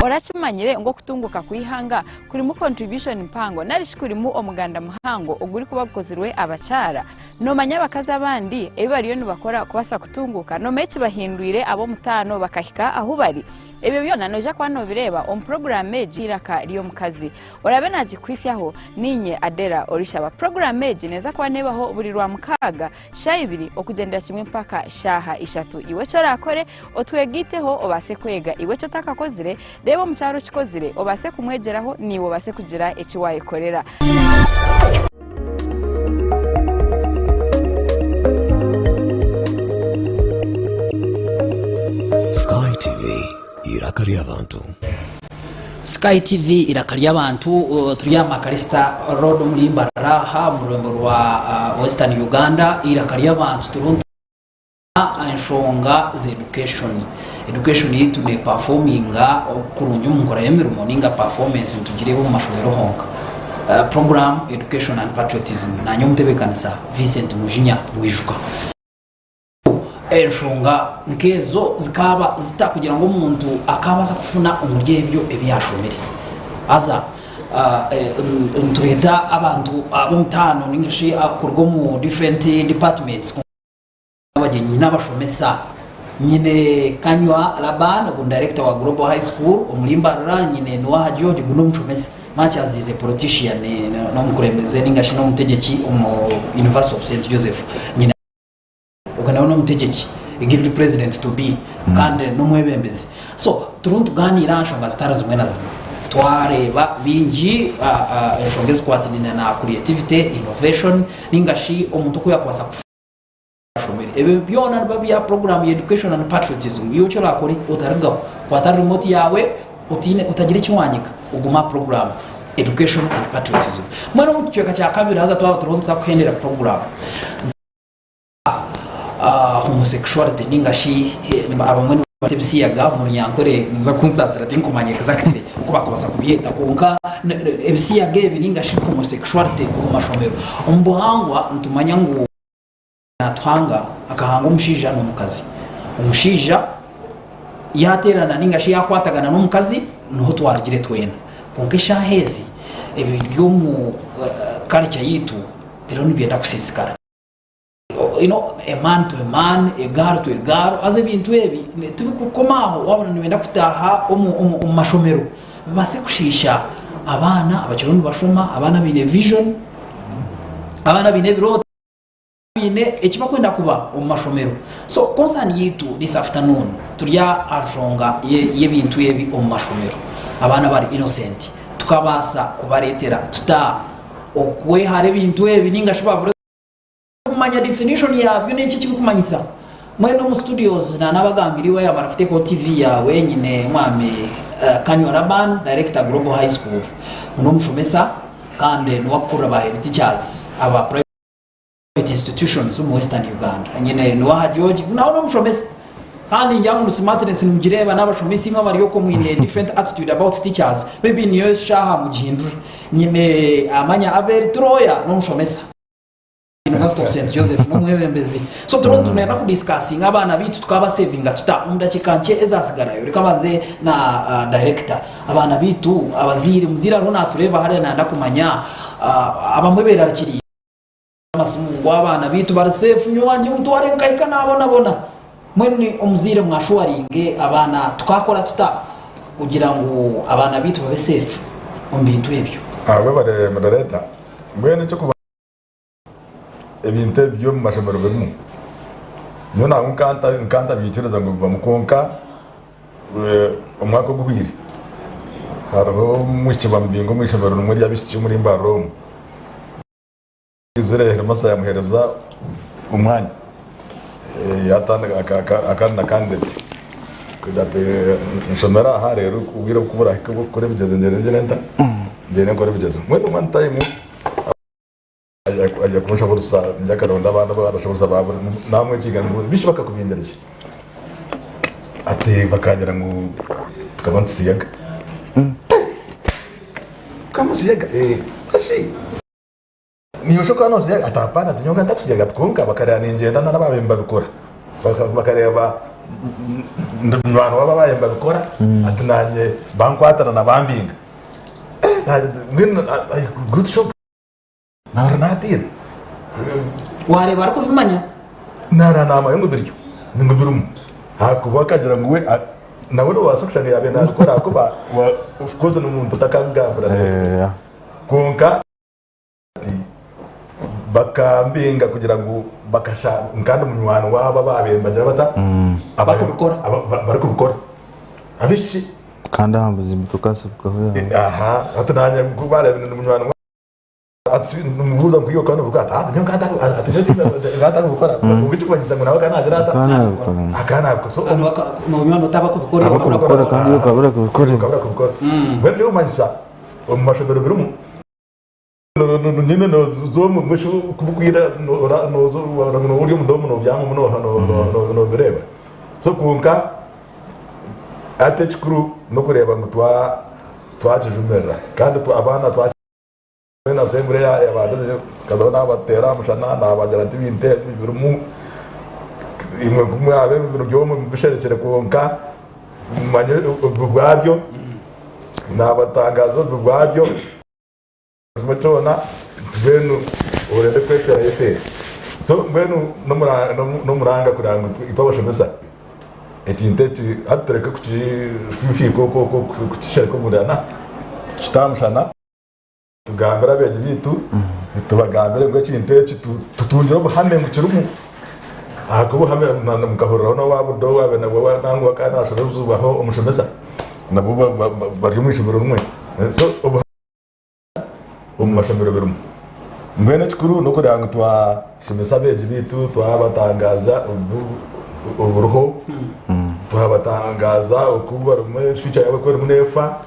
Speaker 6: Orakimanyire ngu okutunguka kw'eihanga kurimu contribution mpango nari shi kurimu omuganda muhango ogurikuba gukozirwe abakyara? Noomanya abakazi abandi ebi bariyo nibakora kubaasa kutunguuka? Noomanya ekibahindwire ab'omutaano bakahika ahu bari? Ebyo byona noija kuba noobireeba omu puroguraamu egi Eiraka ry'Omukazi. Oraabe naagikuhitsyaho, niinye Adela Orishaba. Puroguraamu egi neeza kuba neebaho buri Rwamukaaga shaaha ibiri okugyendera kimwe mpaka shaaha ishatu. Iwe eki oraakore, otwegaiteho obaase kwega. Iwe eki otakakozire, reeba omukyara okikozire obaase kumwegyeraho naiwe obaase kugira eki waayekorera.
Speaker 5: Sky TV, eiraka ry'abantu.
Speaker 1: Sky TV eiraka ry'abantu uh, turi aha Makalista Road omuri Mbarara aha omu rurembo rwa uh, Western Uganda eiraka ry'abantu turiho enshonga za education. Education yaitu ne performinga kurungi omu nkora y'emirimo ninga performance nitugireeba omu mashomero honka. Program Education and Patriotism nanye omutebekanisa Vincent Mujinya Mwijuka. Enshonga nk'ezo zikaaba zita kugira ngu omuntu akaabaasa kufuna omuri ebyo ebi yaashomire? Haza nitureeta abantu ab'omutaano nainga shi kuruga omu different departments abagyenyi n'abashomesa. Nyine Kanywa Laban ogu ni director wa Global High School omuri Mbarara, nyine Nuwaha George ogu n'omushomesa much as he is a politician n'omukurembeze nainga shi n'omutegyeki omu University of Saint Joseph. Nyine Ogwo nawe n'omutegyeki, guild president to be, kandi n'omwebembezi. So turiho nitugaaniira aha nshonga zitari zimwe na zimwe. Twareeba bingi enshonga ezikwatiraine na creativity, innovation, ninga shi omuntu oku yaakubaasa kufa ashomire. Ebyo byona nibiba bya puroguraamu ya education and patriotism. Iwe eki orakore otarigaho, kwata remote yaawe otiine otagira eki waanyiga ogume aha puroguraamu education and patriotism. Mbwenu omu kicweka kya kabiri haza twaba turiho nituza kuhendera puroguraamu. Homosexuality ninga shi abamwe nibabyeta ebisiyaga omu runyankore nimuza kunsaasira tinkumanya exactly oku bakubaasa kubyeta kwonka ebisiyaga ebi ninga shi homosexuality omu mashomero. Omu buhangwa nitumanya ngu natuhanga akahanga omushaija n'omukazi. Omushaija yateerana ninga shi yakwatagana n'omukazi niho twarugire twena. Kwonka eshaaha ezi ebiri omu culture yaitu biriho nibyenda kusiisikara. You know, a man to a man, a girl to a girl, haza ebintu ebi tibikukoma aho waabona nibenda kutaaha omu, omu, omu mashomero bibaase kushiisha abaana abakiriho nibashoma, abaana abaine vision, abaana abaine ebirooto, baine eki bakwenda kuba omu mashomero. So concern yaitu this afternoon turi aha nshonga ye- y'ebintu ebi omu mashomero. Abaana bari innocent tukabaasa kubareetera tuta okwehara ebintu ebi ninga shi babure Kumanya definition yabyo n'enki ekirikumanyisa. Mbwenu omu studios nanabagambira iwe yamara kuteekaho TV yaawe nyine mwami Kanywa Laban director Global High School ngu n'omushomesa kandi niwe akukurira ba head teachers aba private institutions omu western Uganda. Nyine Nuwaha George ngu nawe n'omushomesa kandi ningira ngu smartness nimugireeba n'abashomesa imwe abari okwo mwine different attitude about teachers maybe niyo eshaaha mugihindure. Nyine Amanya Abel Turoya n'omushomesa. University of St Joseph n'omwebembezi. So turiho nitunenda ku discussinga abaana baitu tukabasevinga tuta omu dakiika nkye ezasigarayo. Reka banze na uh, director. Abaana baitu abazaire, omuzaire ariho natureeba hariya nayenda kumanya uh, abamwe berarikiriire amasimu ngu abaana baitu bari safe nyowe wangye mutware nkahika nabonabona. Mbwenu omuzaire mwashuwaringe abaana tukakora tuta kugira ngu abaana baitu babe safe omu bintu ebyo?
Speaker 2: Webare moderator. Mbwenu ekyokubanza Ebintu ebi by'omu mashomero birimu, nyowe nangwa nka ntabyikiriza ngu bibamu kwonka omwaka oguhweire hariho omwishiki bamubinga omu ishomero rimwe ry'abaishiki omuri Mbarara omu, aizire heedimasita yamuheereza omwanya yatandika akaba ari na kandideti kugira ati nshomere aha reero obwire ku burahika obw'okukora ebigyezo ngyende ngyende nta ngyende nkore ebigyezo mbwenu one time Aija kunshaburusa ndi akaronda abandi abu arashaburusa babura namwekinga ngu bishi bakakubingira ki? Ati bakangira ngu tukaba nitusiyaga. Mukaba musiyaga? Eh, ashi niiwe shi okaba nosiyaga? Ati hapana ati nyowe nkaba ntakusiyaga ati kwonka bakareba ningyenda na n'ababaire nibabikora bakareba ndi munywani waabo ababaire nibabikora ati nanye bankwatana bambinga. Eh, mbwenu I got shocked. Naahurira naatiina.
Speaker 1: Waareeba arikubimanya?
Speaker 2: Naara naamanya ngu biryo, ngu birimu. Ahakuba akagira ngu we nawe noobaasa kushanga yaabaire naabikora ahakuba of course n'omuntu otakakugambira naitwe. Kwonka ati bakambinga kugira ngu bakasha kandi munywani waabo abaabaire nibagira bata?
Speaker 1: Barikubikora.
Speaker 2: Barikubikora. Abaishiki.
Speaker 3: Kandi aha buzima tokaasibukaho.
Speaker 2: Aha, hati naanye ku baareebire ndi munywani waabo. Ati nimubuuza ngu iwe okaba nobikora ati ati nyowe ati nyowe ntakubikora kwonka ekikumanyisa ngu nawe akaba nagira ata
Speaker 3: Akaba nabikora.
Speaker 2: akaba nabikora so
Speaker 1: Nonywani otaba kubikora
Speaker 3: Aba kubikora kandi iwe okabura kubikora.
Speaker 2: okabura kubikora mbwenu ekikumanyisa omu mashomero birimu nyine noza omu mbwenu kubukwira ori omu domu nobyamamu nobireeba so kwonka hati ekikuru nokureeba ngu twakijumirira kandi abaana twa Mbwenu assembly yabandize nkazaho nabateera aha mushana nabagira nti ebintu ebi birimu Imwe ku muraabe biri omwe mubisherekire kwonka mumanye obubi bwabyo, naabatangaaza obubi bwabyo. Kimwe kyona mbwenu orende kwefeera yefeere. So mbwenu n'omuranga kureba ngu itwe abashomesa ekintu eki hati tureke kukifiifiika okwo okwo kukishereka omunda kite aha mushana. Tugambire abeegi baitu, tubagambire ngu ekintu eki tutungire obuhame ngu kirimu. Ahakuba obuhame mukahuriraho n'owa Budo owaabaire nabwo nangwa akaba naashobezibwaho omushomesa nabwo bari omu ishomero rimwe. So obuhame omu mashomero birimu. Mbwenu ekikuru n'okureeba ngu twashomesa abeegi baitu, twabatangaaza oburiho, twabatangaaza oku barimu future yaabo oku erimu neefa.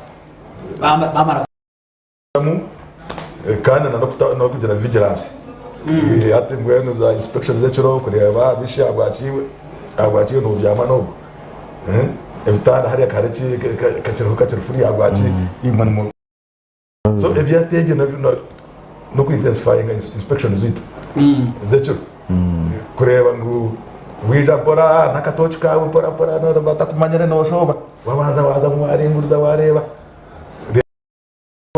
Speaker 2: Kandi n'okugira vigilance hati mbwenu za inspection z'ekiro kureeba bishi ahabwaki ahabwaki iwe nobyama n'ogu ebitanda hariya kakiriho kakiri free ahabwaki imwe nimu so ebyo hati ebyo n'oku intensifyinga inspection zaitu ez'ekiro kureeba ngu waija mpora n'akatooki kaawe mpora mpora batakumanyire nooshoba wabanza waazamu waaringuriza waareeba.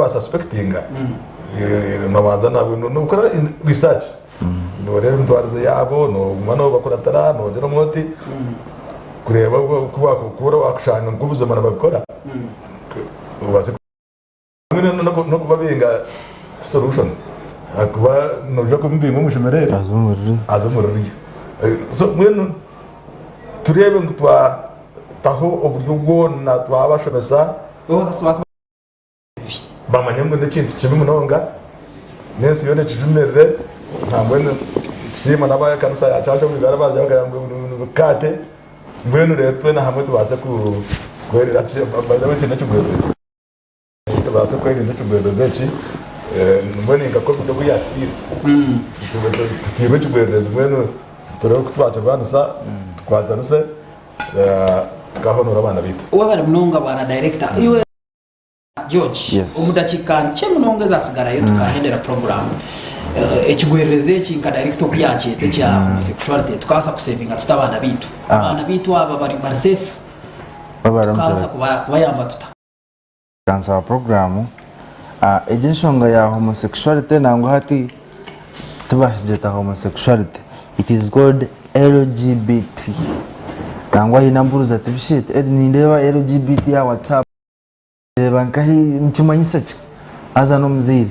Speaker 2: Wa suspectinga nobanza nokora research noreeba emitwarize yaabo noguma nobakuratira nogira oti kureeba ku wakushanga ngu buzima nibabikora obaase nokubabinga ti solution ahakuba noija kumubinga omu ishomero eri aze omu ririya so mbwenu tureebe ngu twataho oburyo bwona twabashomesa. Bamanye ngu n'ekintu kibi munonga, n'ensi yoona ekijumirire. Nambwenu nitusiima n'abekanisa ya Church of Uganda baagira bakagira ngu bikaate, mbwenu reero twena hamwe tubaase kwerinda ekintu ekigwererezi. Tubaase kwerinda ekigwererezi eki, mbwenu nka Covid oku yaatutiire, tutiirwe ekigwererezi mbwenu turebe oku twakirwanisa tukwatanise tukahonora abaana baitu.
Speaker 1: Webare munonga bwana director. Iwe George,
Speaker 3: Yes.
Speaker 1: omu dakiika nkye munonga ezasigarayo tukahendera puroguramu ekigwererezi eki nka director oku yakyeta ekya homosexuality tukabaasa kusevinga tuta abaana baitu?
Speaker 3: Ah.
Speaker 1: Abaana baitu aba bari bari safe?
Speaker 3: Babara
Speaker 1: Tukabaasa kuba- kubayamba tuta?
Speaker 3: Kansaba puroguramu egi enshonga ya homosexuality nangwa hati tibakigyeta homosexuality it is called LGBT nangwa haine ambuurize ati bishi nindeeba LGBT aha WhatsApp Reeba nkahi nikimanyisa ki haza n'omuzaire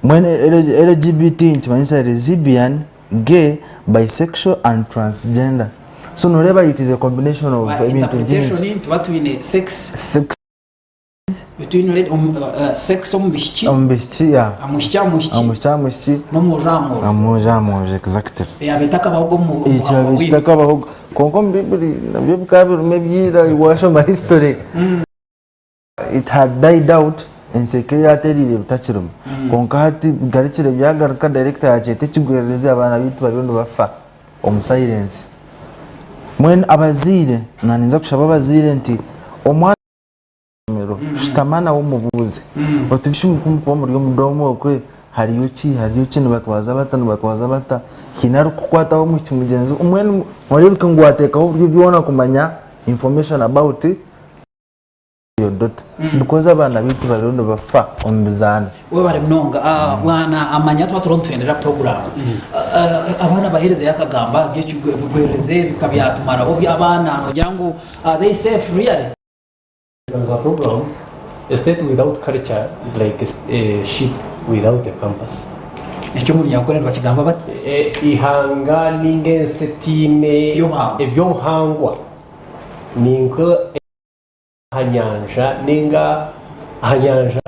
Speaker 3: mbwenu LGBT nikimanyisa lesbian, gay, bisexual and transgender so noreeba it is a combination of
Speaker 1: By
Speaker 3: ebintu bingi.
Speaker 1: interpretation nituba twine sex
Speaker 3: Sex
Speaker 1: between lady- omu- sex omu bishiki
Speaker 3: omu bishiki yeah.
Speaker 1: Omwishiki aha mwishiki.
Speaker 3: Omwishiki aha mwishiki.
Speaker 1: N'omwojo aha mwojo.
Speaker 3: Omwojo aha mwojo exactly.
Speaker 1: Yaaba etakabahoga omu
Speaker 3: Ekyo
Speaker 1: buhangwa bwaitu.
Speaker 3: kitakabahoga kwonka omu Baibuli nabyo bikaba birimu eby'ira waashoma history. It had died out ensi ekaba yatereire bitakirimu kwonka hati bigarukire byagaruka director yakyeta ekigwererezi abaana baitu bariyo nibafa omu silence. Mbwenu abazaire naninza kushaba abazaire nti omwana ahaishomero shutama nawe omubuuze oti bishi ku mukuba muri omu doomu okwe hariyo ki hariyo ki nibatwaza bata nibatwaza bata haine arikukukwataho omwishiki mugyenzi we mbwenu oreebeke ngu wateekaho oburyo bwona kumanya information about your daughter because abaana baitu bariyo nibafa omu bizaano.
Speaker 1: Webare munonga bwana Amanya twaba turiho nituhendera program abaana baherezeyo akagamba ebigwererezi ebi bikabyatumaraho abaana nogira ngu are they safe really?
Speaker 4: Za program, a state without culture is like a ship without a compass.
Speaker 1: Ekyo omu Runyankore nibakigamba bata?
Speaker 4: Eihanga ninga ensi etaine eby'obuhangwa ni nka. Aha nyanja ninga aha nyanja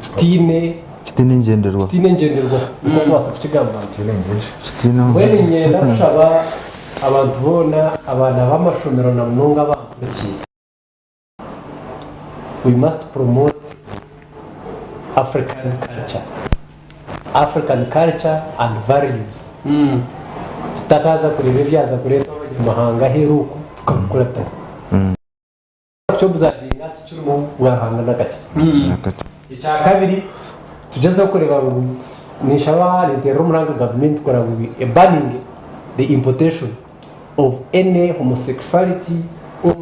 Speaker 4: kitaine
Speaker 3: Kitaine ngyenderwaho.
Speaker 4: Kitaine ngyenderwaho nikwo nkubaasa kukigamba ntyo.
Speaker 2: Kitaine mvugi.
Speaker 3: Kitaine
Speaker 4: Mbwenu
Speaker 3: mvugi.
Speaker 4: niinyenda kushaba abantu boona abaana b'amashomero na munonga abankurikiize, we must promote African culture, African culture and values. Tutakaaza kureeba ebyaza kureetwa abanyamahanga aheeru oku tukabikuratira. Eky'obuzaringa tikirimu bwa Ruhanga nakakye. Ekya kabiri tugyezeho kureeba ngu ninshaba ninteerera omuranga gavumenti kureba ngu ebaninge the importation. of any homosexuality or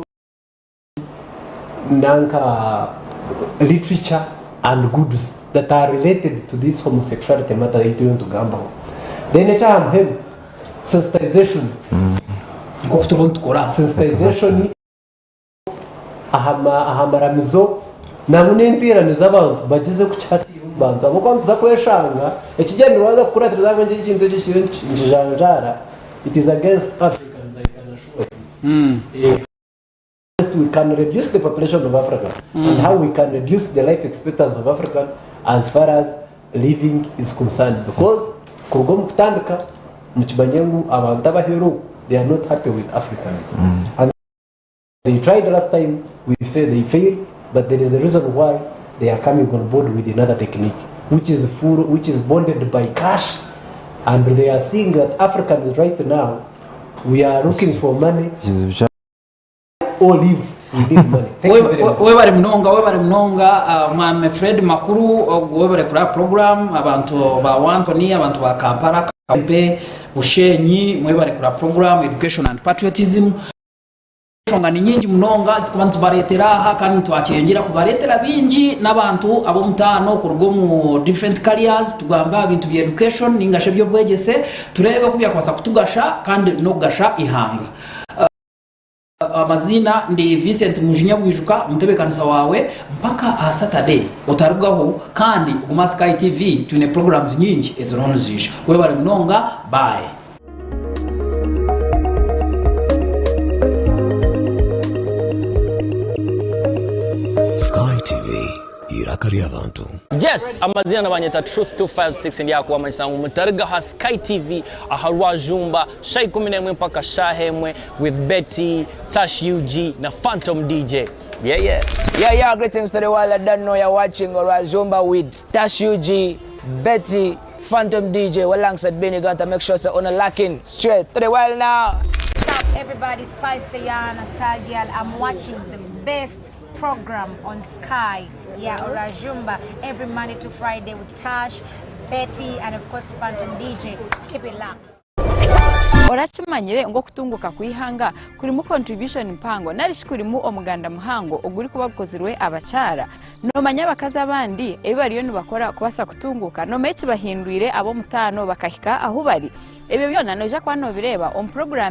Speaker 4: nanka literature and goods that are related to this homosexuality matter ei turiyo nitugambaho. Then eky'aha muheru, sensitization.
Speaker 1: Nk'oku turiho nitukora.
Speaker 4: Sensitization aha maramizo nangwa n'enteerane z'abantu bagyeze kukihatiira omu bantu ahabw'okuba nituza kweshanga ekigyendererwa waaza kukuratiriza ahabw'enki ekintu eki kiriyo nikijanjaara it is against Africans I can assure you. Best we can reduce the population of Africa and how we can reduce the life expectancy of Africa as far as living is concerned because kuruga omu kutandika mukimanye ngu abantu abaheeru oku they are not happy with Africans and they tried last time we fail, they failed but there is a reason why they are coming on board with another technique which is full, which is bonded by cash and they are seeing that Africans right now we are looking for money
Speaker 1: Webare munonga webare munonga ah, mwami Fred Makuru ogwo webare kureba program abantu ba Wantoni abantu ba Kampala Kawempe Bushenyi mwebare kureba program education and patriotism enshonga ni nyingi munonga zikuba nitubaretera aha kandi nitwakyeyongyera kubaretera bingi n'abantu ab'omutaano kuruga omu different careers tugambe aha bintu bya education ningashi eby'obwegyese tureebe oku byakubaasa kutugasha kandi n'okugasha eihanga. Amaziina ndi Vincent Mujinya Bwijuka omutebeekanisa waawe mpaka aha Saturday otarugaho kandi ogume aha Sky TV twine programs nyingi eziriho niziija. Webare munonga bye.
Speaker 5: Sky TV, eiraka ry'abantu.
Speaker 8: Yes, amazina nabanyeta Truth 256 ndi akuwamanyisa ngu mutariga aha Sky TV aha Rwajumba shaha 11 mpaka shaha emwe with Betty, Tash UG na Phantom DJ.
Speaker 9: Yeah, yeah. Yeah, yeah, greetings to the world that don't know you're watching Rwajumba with Tash UG, Betty, Phantom DJ alongside Benny Ganta. Make sure to on a locking straight to the world now.
Speaker 10: What's up, everybody? Spice Diana, Star Girl. I'm watching the best program on Sky. Yeah, Orajumba every Monday to Friday with Tash, Betty, and of course Phantom DJ. Keep it locked.
Speaker 6: Orakimanyire ngu okutunguka kw'eihanga kurimu contribution mpango narishi kurimu omuganda muhango ogurikuba gukozirwe abakyara? Nomanya abakazi abandi ebi bariyo nibakora kubaasa kutunguka? Nomanya ekibahindwire ab'omutaano bakahika ahu bari? Ebyo byona noija kuba nobireeba omu puroguraamu.